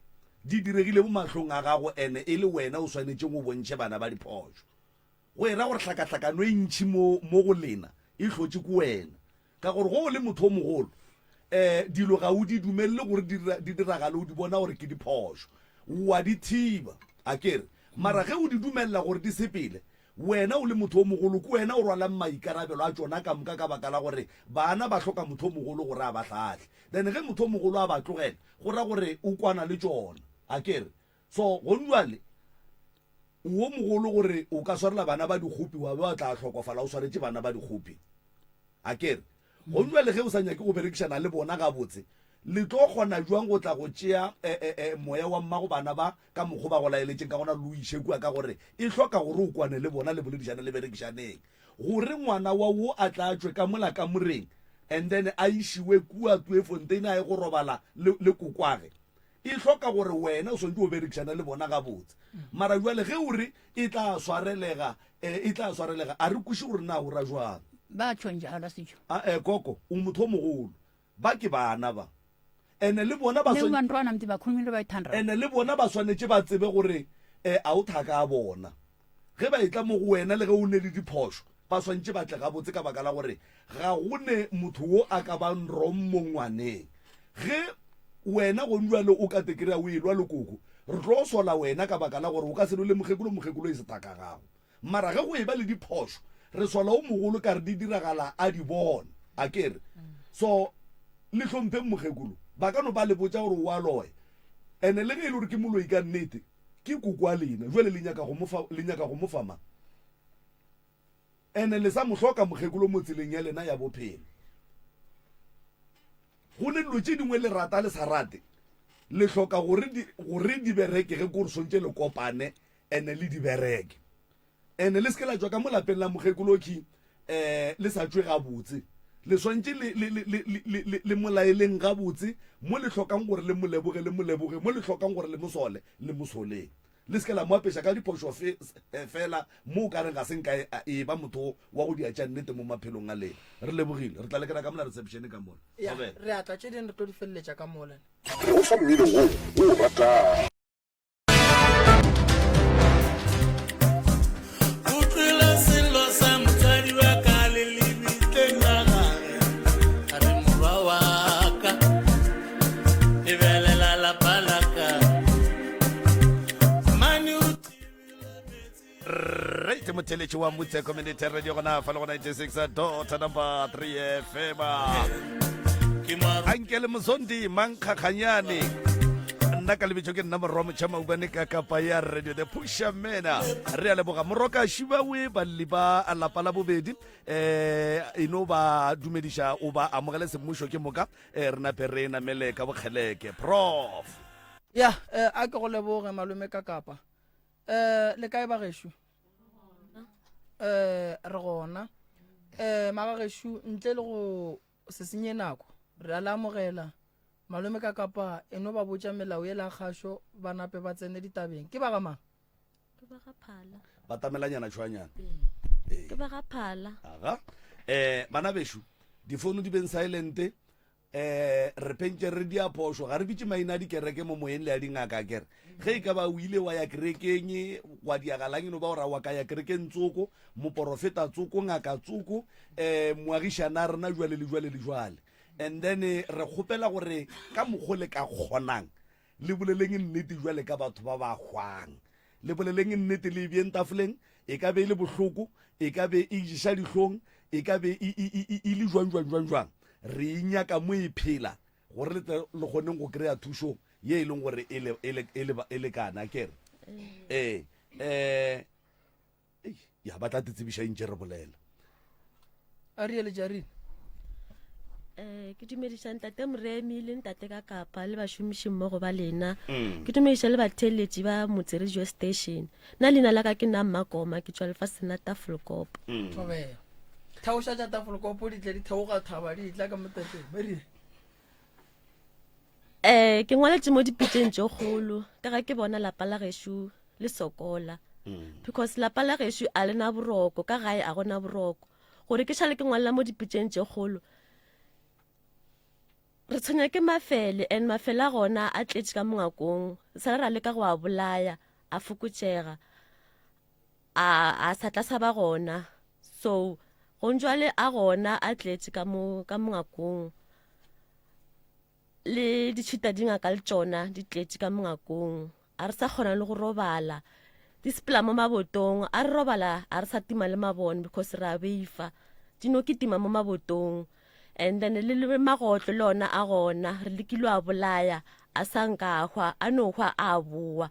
di diregile mo mahlong a gago ene e le wena o swanetšeng o bontšhe bana ba diphošo. Go era gore hlakahlakano e ntši mo mo go lena e hlotše ke wena. Ka gore ge o le motho o mogolo, um dilo ga o di dumelele gore di diragale, o di bona gore ke diphošo, wa di thiba, a ke re? Mara ge o di dumelela gore di sepele, wena o le motho o mogolo, ke wena o rwalang maikarabelo a tšona ka moka ka baka la gore bana ba hloka motho o mogolo gore a ba hlahle. Then ge motho o mogolo a ba tlogela, go ra gore o kwana le tšona, a ke re? So gone bjale o wo mogolo gore o ka swarela bana ba dikgopi wa be wa tla hlokofala o swaretše bana ba dikgopi. A ke re gone bjale ge o sa nyake go berekišana le bona gabotse, le tlo kgona jwang go tla go tšea eh, eh, eh, moya wa mmago bana ba ka mokgo ba go laeletšeng ka gona le o iše kua ka gore e hloka gore o kwane le bona le boledišane le berekišaneng gore ngwana wa wo a tla tšwe ka mola kamoreng and then a išiwe kua Tweefontein a ye go robala le, le kokwage. E hloka gore wena o swanetše o berekišane le bona gabotse. Mara bjale ge o re e tla swarelega, eh, e tla swarelega, a re kweše gore na o ra jwang. Ba tšho njalo setšo. A eh, koko, o motho o mogolo. Ba ke bana ba. Ene le bona ba Ne bantwana mti ba khulumile ba ithanda. Ene le bona ba swanetše ba tsebe gore eh, a o thaka a bona. Ge ba etla mo go wena le ge o ne le diphošo, ba swantše ba tle gabotse ka baka la gore ga go ne motho wo a ka bang wrong mo ngwaneng. Ge wena gone bjale o ka te kry-a o elwa le koko, re tlo sola wena ka baka la gore o ka se lwe le mokgekolo, mokgekolo e se thaka gago. Mara ge go eba le diphošo, re sola o mogolo ka re di diragala a di bona, a ke re? So le hlompheng mokgekolo, ba ka no ba le botša gore o a loya, ene le ge e le gore ke moloi ka nnete, Ke koko wa lena, jwale le nyaka go mo fa, le nyaka go mo fa mang? Ene le sa mo hloka mokgekolo mo tseleng ya lena ya bophelo. Go ne dilo tše dingwe le rata le sa rate, le hloka gore di, gore di bereke ge ko re swantše le kopane ene le di bereke. Ene le se ke la tšwa ka mo lapeng la mokgekolo khi um le sa tšwe gabotse. Le swantše le, le, le, le, le, le, le mo laeleng gabotse mo le hlokang gore le mo leboge, le mo leboge, mo le hlokang gore le mo sole, le mo soleng. Le se ke la mo apeša ka diphošo fe, eh, fela mo o ka reng ga se nka e, e ba motho wa go dia tša nnete mo maphelong a lena. Re lebogile. Re tla lekela ka mola reception ka mola. Ya, Thobela. re a tla tše dingwe re tlo di feleletša ka mola. Re go fa mmino wo o o ratago. Right motheletši wa Mutse Community Radio gona fa le go 96 dot number 3 FM. Ankele Mozondi Mankgakganyane nna ka lebitso ke nna morwa motšha maubane ka kapa ya radio the pusha mena re a leboga moroka šibawe balli ba lapa la bobedi um e no ba dumediša o ba amogele semmušo ke moka um re nape re namele ka bokgeleke prof ya eh, a ke go leboge malome ka kapa um le kae bagešo um re gona um magagešo ntle le go se senye nako re a le amogela malome ka kapa e no ba botša melao e la kgašo ba nape ba tsene ditabeng ke ba ga mang ke ba ga phala batamelanyana tšhwanyana ke ba ga phala aga um bana bešo difounu di beng silente um re phentše re dia phošo ga re bitše maina a dikereke mo moyeng le a dingaka kere ge e ka ba o ile wa ya kerekeng wa diagalang e no ba o ra wa ka ya kerekeng tsoko moporofeta tsoko ngaka tsoko um moagišana a rena jwale le jwale le jwale and then re kgopela gore ka mokgo le ka kgonang Le boleleng nnete bjale ka batho ba ba hwang. Le boleleng nnete le e beeng tafoleng, e ka be e le bohloko, e ka be e ješa dihlong, e ka be e, e, e, e, e le jwang, jwang, jwang, jwang. Re e nyaka mo e phela, gore le tle le kgoneng go kry-a thušo ye e leng gore e le, e le, e le, e lekane, a ke re. Ee, eh, Ei, ya ba tla te tsebiša eng tše re bolela. A re eletša rena. Eh, ke dumediša ntate Moremi le ntate ka kapa le bašomiši mmogo ba lena mm. ke dumediša le batheeletši ba motse radio station nna leina la ka ke nna mmakoma ke tšwa lefaseng la tafolkopo mm. thobela theoša tša tafolkopo di tle di theoga thaba di tla ka motateng Maria Eh, ke ngwaletše mo dipitšeng tše kgolo ka ga ke bona lapa la gešo le sokola. Because lapa la gešo a le na boroko, ka gae a gona boroko. Gore ke šale ke ngwalela mo dipitšeng tše kgolo. Re tshwenya ke mafele and mafele a gona a tletše ka mongakong. Sa ra leka go a bolaya, a fokotšega. A a sa tla sa ba gona. So gonjwale a gona a tletše ka mo ka mongakong. Le ditšhita di ngaka le tšona di tletše ka mongakong. A re sa kgona le go robala. Di sepela mo mabotong. A re robala a re sa tima le mabone because re a beifa. Di no kitima mo mabotong. And then le le magotlo le ona a gona. Re lekile a bolaya. A sa nka a hwa. A no hwa a boa.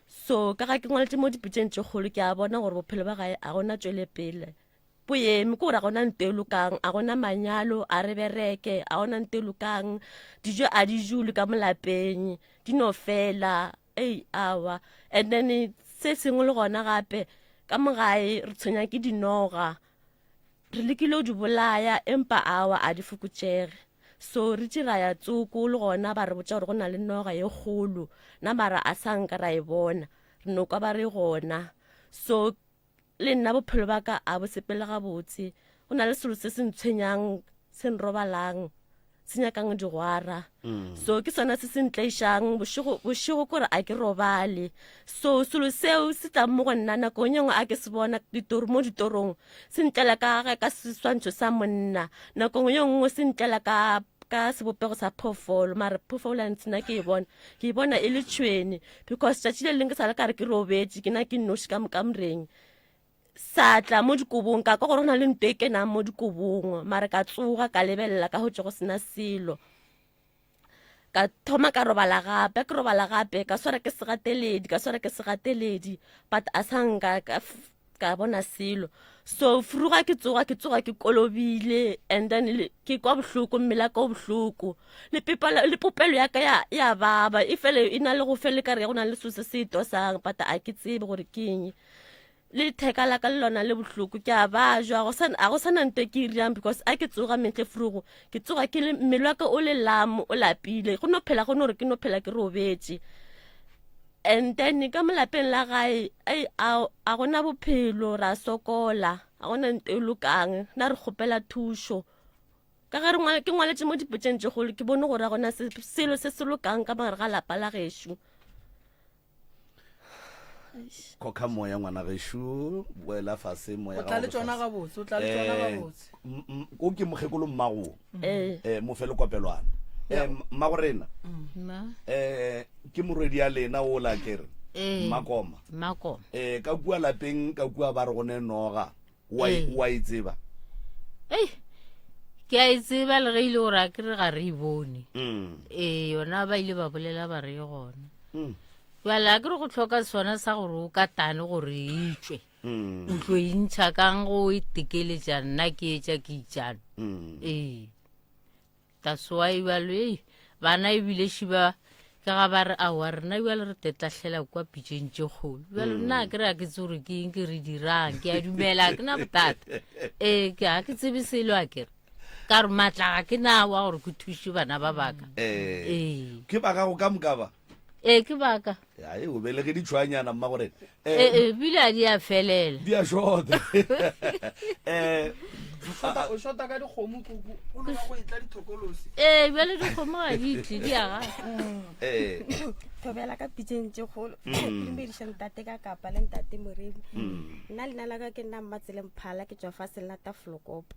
So ka ga ke ngwaletše mo dipitšeng tše kgolo ke a bona gore bophelo ba gae a gona tšwelepele. Bo eme, ke gore a gona nto e lokang, a gona manyalo, a re bereke, a gona nto e lokang, dijo a di jule ka mo lapeng, di no fela, ei awa. And then se sengwe le gona gape, ka mo gae re tshwenya ke dinoga, re lekile go di bolaya empa awa a di fokotšege. So re tše ra ya tsoko le gona ba re botša gore go na le noga ye kgolo, na mara a sa nka ra e bona, re no kwa ba re gona. So Le nna bophelo ba ka a bo sepele gabotse. Go na le selo se se ntshwenyang, se nrobalang, se nyakang digwara. Mm. So ke sona se se ntlaišang bošego bošego kore a ke robale. So selo seo se tla mo go nna nako e nngwe a ke se bona ditoro mo ditorong se ntlela ka ga ka seswantšho sa monna. Nako e nngwe se ntlela ka ka sebopego sa phoofolo mare phoofolo ya ntsena ke e bona ke e bona e le tšhwene because tšatši le leng ke sa le ka re ke robetše ke na ke nnoši ka mokamoreng sa tla mo dikobong ka kwa gore go na le nto e kenang mo dikobong mare ka tsoga ka lebelela ka gotse go sena selo ka thoma ka robala gape ke robala gape ka swara ke segateledi ka swara ke segateledi but a sa nka ka ka bona selo so fruga ke tsoga ke tsoga ke kolobile and then ke kwa bohloko mmele ka o bohloko le pepela le popelo ya ka ya ya baba e fele e na le go fele ka re go na le selo se se tosang but a ke tsebe gore ke eng le theka la ka le lona le bohloko ke a bajwa go sa a go sana nto ke e dirang because a ke tsoga metle frugo ke tsoga ke le mmele wa ka o le lamo o lapile go no phela go no re ke no phela ke robetše And then ka mo lapeng la gae ai a a gona bophelo ra sokola a gona nto e lokang na re kgopela thušo ka ge re ngwale ke ngwaletše mo dipotšeng tše kgolo ke bone gore a gona selo se se lokang ka mogare ga lapa la gešo khokha moya ngwana gešo boela fase moya O tla le tšona gabotse, o tla le tšona eh, gabotse. O ke mokgekolo mmago. Eh. Eh mo fe le kopelwana. Eh mmago rena. Ma. Eh ke morwedi ya lena o la kere. Eh. Mmakoma. Mmakoma. Eh ka kua lapeng ka kua ba re go ne noga. Wa e, Eh. wa e tseba. Ei. Ke a e tseba le ge ile gore a ke re ga re e bone. Mm. Ee, yona ba ile ba bolela ba re e gona. Mm. Bjale a ke re go hloka sona sa gore o ka tane gore e tšwe. Mm. O tlo e ntšha kang go e tekeletša nna ke etša ke itšano. Mm. Ee. That's why bjalo ei bana ebile šiba ke ga ba re aowa rena bjale re tetlahlela kwa pitšeng tše kgolo. Bjale nna ke re a ke tse gore ke eng ke re dirang ke a dumela ke na bothata. Ee ke ga ke tsebe selo a kere. Ka re maatla ga ke na wa gore ke thuše bana ba baka. Eh. Ee. Ke ba gago ka moka ba. Ee ke baka. Ai o belege ditšhwanyana mma gore. Ee ee bile a di a felela. Di a shota. Eh Shota o shota ka dikgomo kuku o no ba go etla dithokolosi. Ee bjale dikgomo ga di tle di a ga. Eh thobela ka pitšeng tše kgolo ke dumediša ntate ka kapa le ntate moremi nna leina la ka ke nna mmatsele mphala ke tswa fa selata flokopo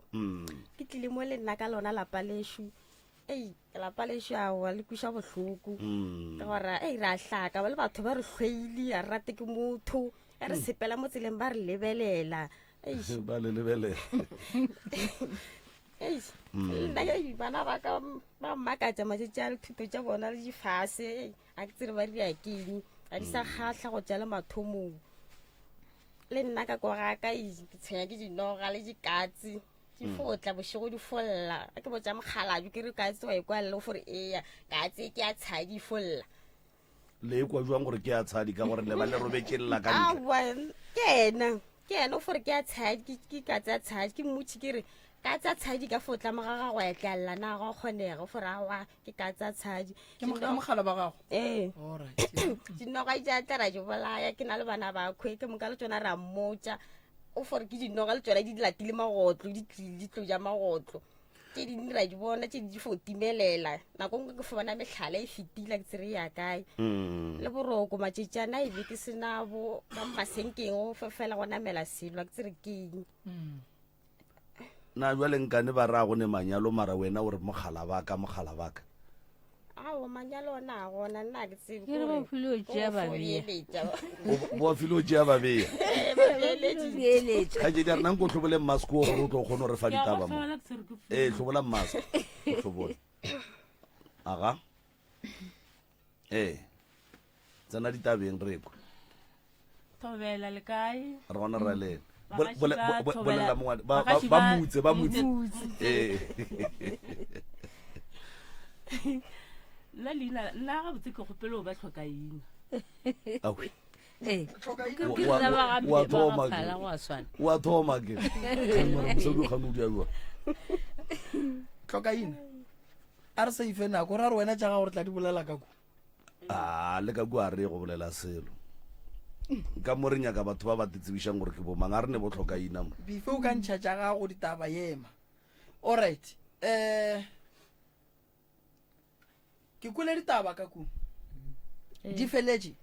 ke tlile mo le nna ka lona lapa lešo Ei, lapa lešo aowa le kweša bohloko Mm. ka gore ei re a hlaka ba le batho ba re hlweile a re rate ke motho ge re sepela mo tseleng ba re lebelela Eish, ba le lebelela eish. Mm. nna ei, bana ba ka ba mmakatša matšatši a dithuto tša bona le difase ei, ga ke tsere ba dira keng ga di sa kgahla go tša le mathomong le nna ka kwa ga ka ei, ke tshwenya ke dinoga le dikatse Di fotla bošego di folla. Ge ke botša mokgalabje ke re katse wa e kwa lle o fo re eya katse ke ya tshadi e folla. Le ekwa jwang gore ke ya tshadi ka gore le ba le robetše lla ka ntle? Aowa ke yena ke yena o fo re ke ya tshadi ke ke katse ya tshadi ke mmotši ke re Ka tsa tshadi ka fo tla moga ga go etlela na go kgonega fo ra wa ke ka tsa tshadi. Ke mogala ba gago? Ee. Dinoga di a tla ra di bolaya ke na le bana ba khwe ke moka le tsona ra mmotsa o fore ke dinoga le tsona di latile magotlo di di tlo ja magotlo tše dingwe ra di bona tše di fo timelela nako nngwe ke fo bona mehlala e fetile ke tsere ya kae mm. le boroko matšatši a na e be ke sena bo ka masenkeng o fela go namela selo ke tsere ke eng mm. Na bjale nkane ba ra go ne manyalo mara wena o re mogala ba ka mogala ba ka. Aowa manyalo ona a gona nna ke tsebe Ke re ba file o tšea ba bea. Bo file o tšea ba bea. Beeletša. Kgaetšedi a rena nko hlobole mask o gore o tlo kgone go re fa ditaba mo. Ee hlobola mask. O hlobole. Aga. Ee. Tsena ditabeng re kwe. Thobela le kae? Re gona ra lena. Bagaši ba Thobela- Bolela mongwane ba bagaši ba ba mutse ba mutse. Mutse. Ee. Nna leina nna gabotse ke kgopele o ba tlhokaina. Awe. Ee. Wa- Ke wa- rena ba ga- wa ba thoma ga ke. Phala go a swana. Wa thoma ke. Mara mosadi o gane o dia jwang. Tlhokaina. A re sa ife nako ra re wena tša gago re tla di bolela ka kua. A le ka kua re go bolela selo. Ka mo re nyaka batho ba ba tsebišang gore ke bomang a re ne bo tlhokaina mo. Before o ka ntšha tša gago ditaba yema. Alright. Eh ke kwele ditaba ka kua. Di feletše.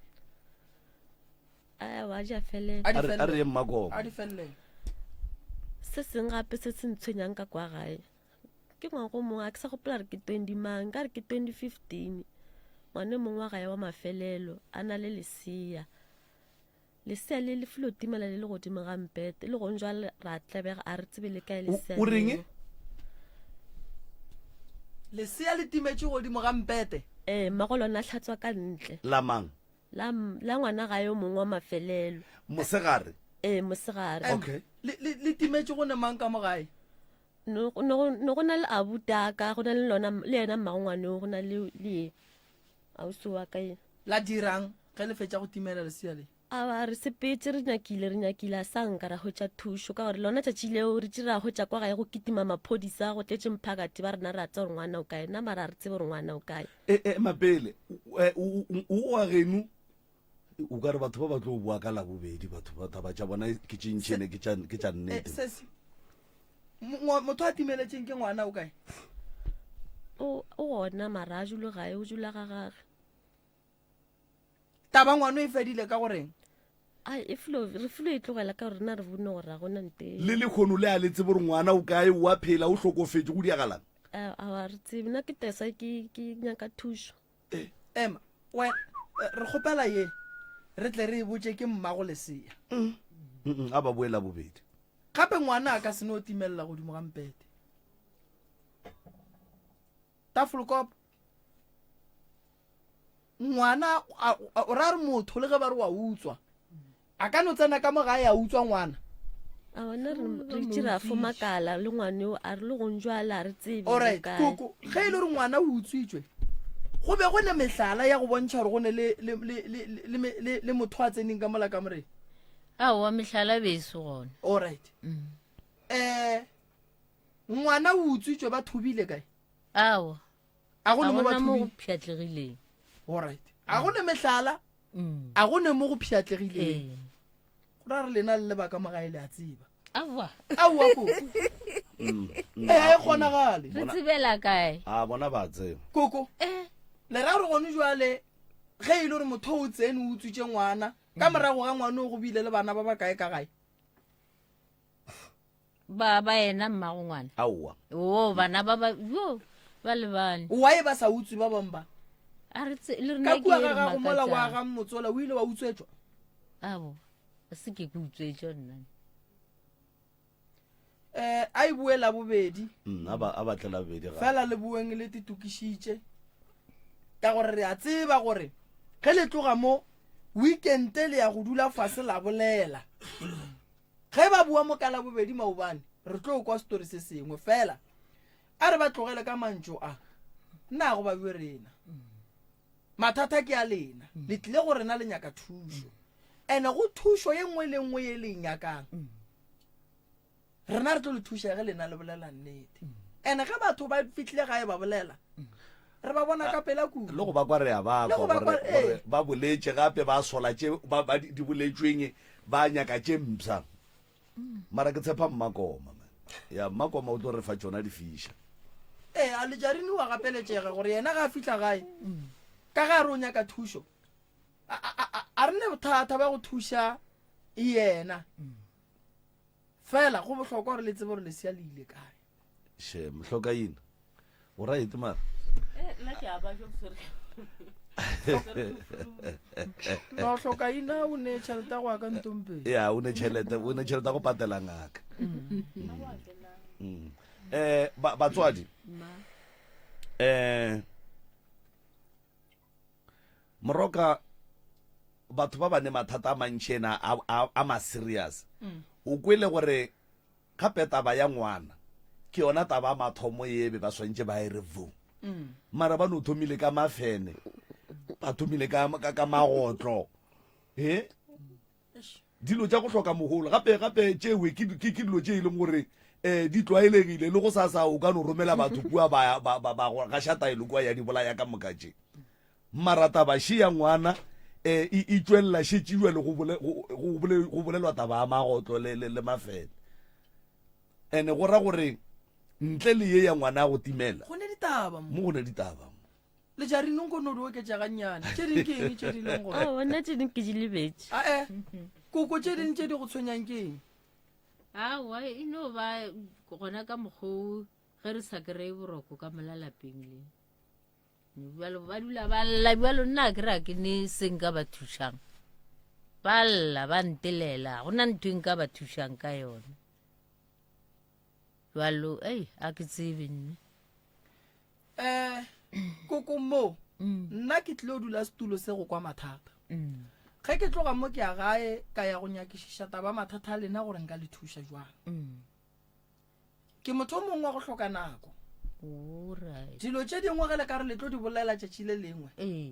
Aowa, di a felela. A di A re- a re felele. ye Mmakoma. A di felele. Se seng gape se se ntshwenyang ka kwa gae ke ngwaga o mongwe a ke sa gopola re ke 20 mang ka re ke 2015 ngwane mongwe wa gae wa mafelelo a na le lesea lesea le le filo timela le le godimo ga mpete le gong jwale ra tlebega a re tsebe le kae lesea o reng? leo. Lesea le timetše godimo ga mpete. Ee, mmago lona a hlatswa ka ntle. La mang? La, la ngwana gae o mongwe wa mafelelo. Mosegare? Ee, mosegare. Okay. Le, le, le timetše go ne mang ka mo gae? No, no, go- no go na le abutaka, go na le lona, le yena mmago ngwaneo, go na le, le ye, ausi wa ka ye. La dirang ge le fetša go timela lesea le? Aowa, re sepetše, re nyakile, re nyakile, a sa nka ra hwetša thušo, ka gore lona tšatši leo re tše ra hwetša kwa gae go kitima maphodisa, go tletše mphakathi, ba rena ra tseba gore ngwana o kae, nna mara a re tsebe gore ngwana o kae. E, e, mapele, o, e, o, o, o wa geno, o ka re batho ba ba tlo boa ka labobedi, batho ba taba tša bona ke tše ntši ene ke tša, ke tša Eh, nnete. sesi, mo- motho a timeletšeng ke ngwana o kae? O, o gona mara a dule gae, o dula ga gage. Taba ngwano e fedile ka goreng? Ai, e filo, re filo e tlogela ka gore rena re bone gore ga gona nte. Le lekgono le a le tsebe gore ngwana o kae, o a phela, o hlokofetše, go diagalang? A, a re tsebe, nna ke tesa ke, ke nyaka thušo. Ema, we, re kgopela ye, re tle re e botše ke mmago lesea. Mm, a ba boe labobedi. Gape ngwana a ka se no timelela godimo ga mpete. Tafelkop. Ngwana, o ra re motho le ge ba re wa utswa, a ka no tsena ka mo gae a utswa ngwana. A bona re re itše ra fo makala le ngwane o a re le gong jwale a re tsebe Alright, kae. koko, ge e le gore ngwana o utswitšwe, go be go ne mehlala ya go bontšha gore go ne le, le, le, le, le, le, le motho a tseneng ka mola kamoreng. Aowa, mehlala be e se gona. Alright. Eh, ngwana o utswitšwe ba thobile kae? Aowa. A go ne mo ba Ga gona mo go thobile? pšhatlegileng. Alright. A go ne mehlala? Mm. A go ne mo go pšhatlegileng? Ee. Go ra re lena le lebaka mo gae le a tseba. Aowa. Aowa koko. Mm, mm, Eh, ah, e kgonagale. Re tsebela kae? A bona ba tseba. Koko. Eh. Le ra gore gone jwale ge e le gore motho o tsene o utswitše ngwana, ka morago ga ngwana o go bile le bana ba ba kae ka gae? Ba ba yena mmago ngwana. Aowa. O bana ba ba yo ba lebane. Why ba sa utswe ba bang ba? A re tse le rena Ka ke kua e ga re gago mola wa makatšang. ga motsola o ile wa utswetšwa? Aowa. A se ke ke utswetšwa nna. Eh, a e boe la bobedi. Mm, a ba a ba tle la bobedi ga. Fela le boeng le titokišitše. Ka gore re a tseba gore ge le tloga mo weekend le ya go dula fase la bolela. Ge ba boa mo ka Labobedi maobane, re tlo kwa setori se sengwe. Fela a re ba tlogele ka mantšu a, Na go babiwe rena. Mathata ke a lena. Le tlile go rena le nyaka thušo. Ene go thušo ye nngwe le nngwe ye le e nyakang. Rena re tlo le thuša ge lena le bolela nnete. Ene ge batho ba fihlile gae ba bolela, re ba bona ka pela kudu. Le go ba kwa re a ba Le kwa go ba kwa, gore, gore ee. ba boletše gape ba sola tše ba, ba di boletšweng ba nyaka tše mpsha. Mara ke tshepa Mmakoma man. Ya Mmakoma o tlo re fa tšona di fiša. Ee, a Lejarini wa gapeletšega gore yena ge a fihla gae, ka ge a re o nyaka thušo, a, a, a, a re ne bothata bja go thuša yena. Fela go bohlokwa gore le tsebe gore lesea le ile kae. She, mohlokaina. O right mara. Eh, nna ke a ba jo sorry. No hlokaina o ne tšhelete ya go ya ka ntompeng. Ya, o ne tšhelete, o ne tšhelete ya go patela ngaka. Mm. Eh, ba batswadi. Eh Moroka batho ba ba ne mathata a mantši ena a, a, a ma serious. Mm. O kwele gore gape taba ya ngwana ke yona taba ya mathomo ye be ba swantše ba e re vo. Mm. Mara ba no thomile ka mafene, ba thomile ka, ka, ka magotlo. He? Dilo tša go hloka mogolo gape gape tšewe ke, ke, ke dilo tše e leng gore um di tlwaelegile le go sasa o ka no romela batho kua ba, ba, ba, ba go gaša taelo kua ya di bolaya ka moka tše. Mara taba še ya ngwana um e, e tšwelela šetše jwale go, bole, go, go, bole, go bolelwa taba ya magotlo le, le, le mafele. Ene go ra gore ntle le ye ya ngwana ya go timela Go ne ditaba mo. mo go ne ditaba mo. Lejarini nko no di oketša gannyane. Tše ding ke eng tše di leng gona? Aowa, nna tše ding ke di lebetše. Ae, koko tše ding tše di go tshwenyang ke eng? Aowa, e no ba gona ka mokgwa o ge re sa kry-e boroko ka mola lapeng le. Bjalo ba dula ba lla bjalo nna ke ra ke ne se nka ba thušang. Ba lla ba ntelela, go na ntho e nka ba thušang ka yone. Bjalo, ei, a ke tsebe nne. Eh, koko mo, mm. nna ke tlilo dula setulo se go kwa mathata. Mm. Ge ke tloga mo ke ya gae ka ya go nyakišiša taba mathata a lena gore nka le thuša jwang. Mm. Ke motho o mongwe wa go hloka nako. Dilo tše dingwe ge le ka re le tlo di bolela tšatši le lengwe. Ee.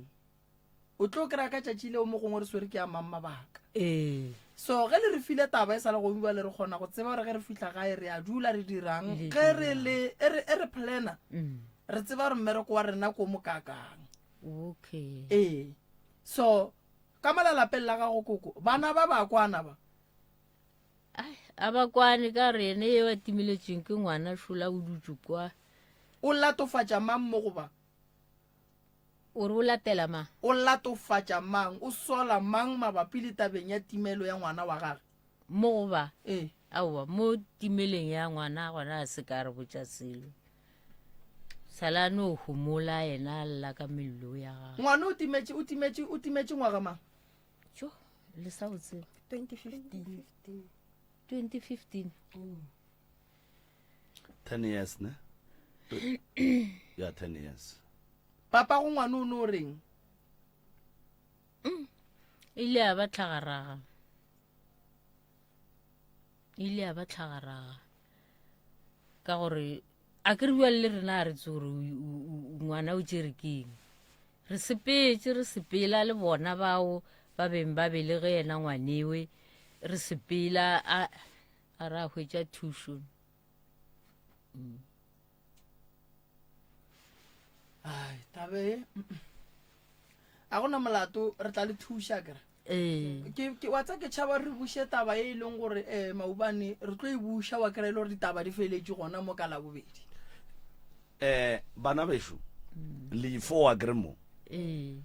O tlo kry-a ka tšatši leo mo gongwe re swere ke a mang mabaka. Ee. So ge le re file taba e sa le gongwe bjale re kgona go tseba gore ge re fihla gae re a dula re dirang. Ge re le e re e re planner mm. re tseba gore mmereko wa rena ko mo kakang. Okay. Ee. So ka mola lapeng la gago koko bana ba ba kwana ba. Ai, a ba kwane ka re ene eo a timeletsweng ke ngwana šola o dutse kwa. O latofatša mang mo goba? O re o latela mang? O latofatša mang? O sola mang mabapi le tabeng ya timelo ya ngwana wa gage? Mo go ba? Ee. Aowa, mo timeleng ya ngwana gona a se ka re botša selo. Sala no homola yena a lla ka mello ya gagwe. Ngwana o timetše, o timetše, o timetše ngwaga mang? Tjo, le sa o tseba. 2015. 2015. Mm. 10 years ne ya 10 years papa go ngwana o ne o reng mm. ile a ba tlhagaraga ile a ba tlhagaraga ka gore a ke re bua le rena a re tse gore ngwana o tšere keng re sepetse re sepela le bona bao ba beng ba belege yena ngwanewe re sepela a a ra hwetša thušo mm. ai tabe a gona molato re tla le thuša kere ee. ke wa tsa ke tšhaba re buše taba e e leng gore um maubane re tlo e buša wa kry-e le gore ditaba di feletše gona mo ka labobedi um bana bešo mm. leifo wa kere mo um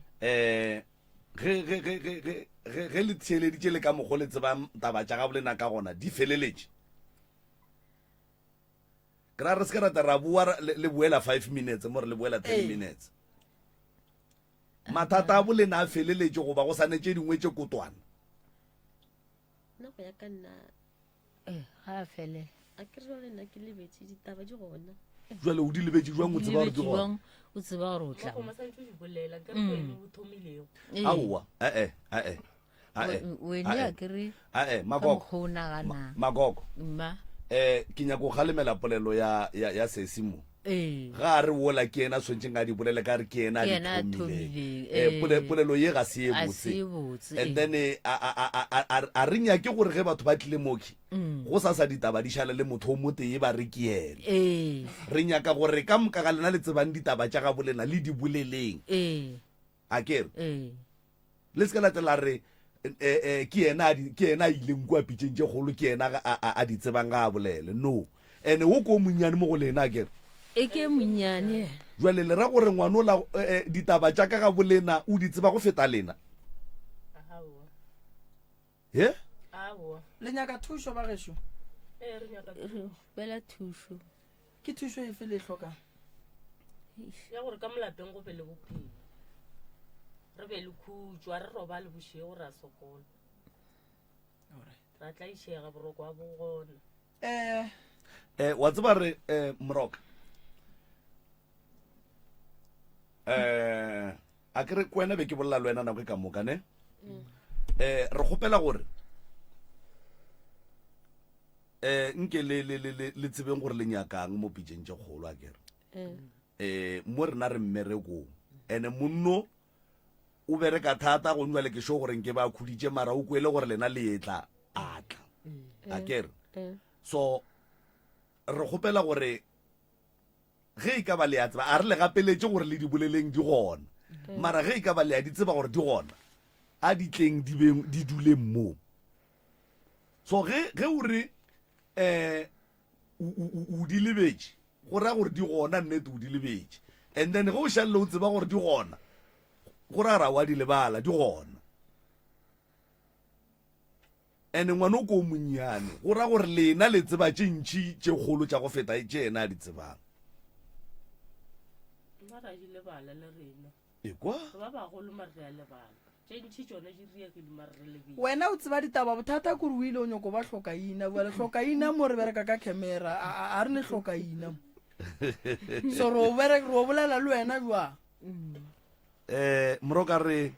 ge ge ge ge ge ge ge le theeleditše le ka mokgo le tsebang taba tša gabo lena ka gona di feleletše ke ra re se ke rata ra boa le boela five minutes mo re le boela ten minutes mathata a bolena a feleletše goba go sane tše dingwe tše kotwana nna go ya ka nna Eh, ga a felela a ke re jale nna ke lebetse ditaba di gona jale o di lebetse jwang o tseba gore di gona o tseba gore o tla mm. aowa ee ee wene a kere ae magogo magogo mma eh ke nyako galemela polelo ya ya ya sesi mo ee. Ee. Ga a re wola ke yena a swanetšeng a di bolele ka re ke yena a Ke di yena a thomileng. thomileng, Eh, ee. pole- polelo ye ga se ye A botse. se ye botse, And ee. then eh, a, a, a, a, a, a re nyake gore ge batho ba tlile moki Mm. go sa sa ditaba di šale le motho o motee ba re ke yena. Ee. Re nyaka gore ka moka ga lena le tsebang ditaba tša gabo lena le di boleleng. Ee. A ke re? Ee. Le se ke la tla la re eh, eh, ke yena a di- ke yena a ileng kua pitšeng tše kgolo ke yena a, a, a di tsebang ga a bolele. No. Ene wo ke o monnyane mo go lena a ke re? E ke monnyane yena. Jwale le ra gore ngwanola eh, eh, ditaba tša ka ga bolena o di tseba go feta lena? Aowa. He? Aowa. Le nyaka thušo ba gešo? Ee, re nyaka Re kgopela thušo. Ke thušo efe le e hlokang? Ya gore ka molapeng go be le bophelo. Re be le khutšo, a re robale bošego ra sokola. Ra tlaišega boroko a bo gona. Eh. Eh, wa tseba re eh, Moroka. Eh, a ke re kwena be ke bolela le wena nako e ka moka ne? Mm. Eh, re kgopela gore eh nke le le le le tsebeng gore le nyakang mo pitšeng tše kgolo a kere. Mm. Eh, mo rena re mmerekong. Ene monno o bereka thata go jwale ke sure gore nke ba khuditše mara o kwele gore lena le etla a tla. Mm. A kere. Mm. So re kgopela gore ge e ka ba le a tseba a re le gapeletše gore le di boleleng di gona Mm. mara ge e ka ba le a di tseba gore di gona a di tleng di beng di duleng moo so ge ge o re um o di lebetše go raya gore di gona nnete o di lebetše and then ge o šalele o tseba gore di gona go raya gore wa di lebala di gona And ngwana o ko o monnyane, go ra gore lena le tseba tše ntši tše kgolo tša go feta tše yena a di tsebang. Nna ra di lebala le rena. Ekwa? Re ba bagolo mare re a lebala. Tše ntši tšona di riegile mare re lebile. Wena o tseba ditaba, bothata ke gore o ile o nyoko ba hlokaina. Bjale hlokaina mo re bereka ka camera, a, a, a re ne hlokaina mo. So re o bereka, re o bolela le wena jwang? Eh, Moroka re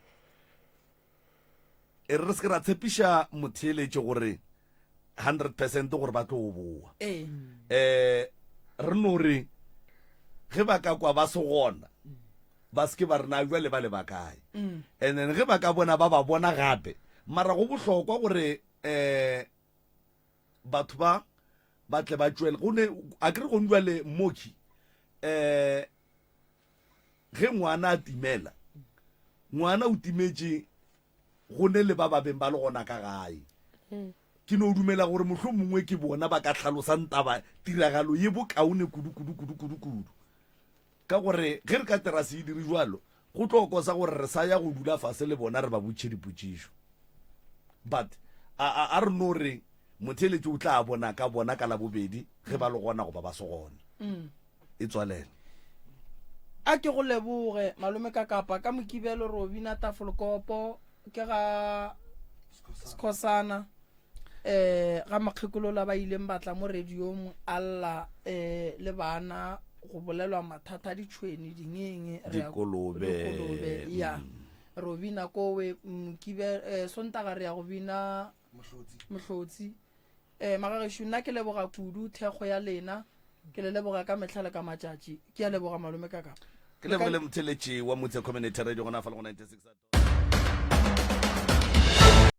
E re re se ke ra tshepiša motheeletši gore 100 percent gore ba tlo boa. Ee. Eh, re no re ge ba ka kwa ba se gona ba se ke ba re na jwale ba le ba kae. Mm. And then ge ba ka bona ba ba bona gape mara go bohlokwa gore eh batho ba ba tle ba tšwele go ne a ke re gone jwale mmoki eh Ge ngwana a timela, ngwana o timetše go ne le ba ba beng ba le gona ka gae. Ke no dumela gore mohlomongwe ke bona ba ka hlalosang taba tiragalo ye bokaone kudu kudu kudu kudu kudu. Ka gore ge re ka tera se e dire jwalo, go tlo kosa gore re sa ya go dula fase le bona re ba botšhe dipotšišo. But a, a, a re no re motheeletši o tla bona ka bona ka Labobedi ge ba le gona goba ba se gona. E tswalela. A ke go leboge malome ka kapa ka mokibelo ro bina tafolkopo ke ga Skhosana eh ga makgekolola ba ileng batla mo radiong a lla eh le bana go bolelwa mathata a ditšhweni dingeng re ya- Dikolobe. dikolobe ya ro bina kowe mokibe eh, sontaga re ya go bina mohlotsi Eh, magagešo, nna ke leboga kudu thekgo ya lena. Ke le leboga ka mehla le ka matšatši. Ke a leboga malome ka kapa. Ke lebogile motheletši wa Motse Community Radio gona fa le go 96.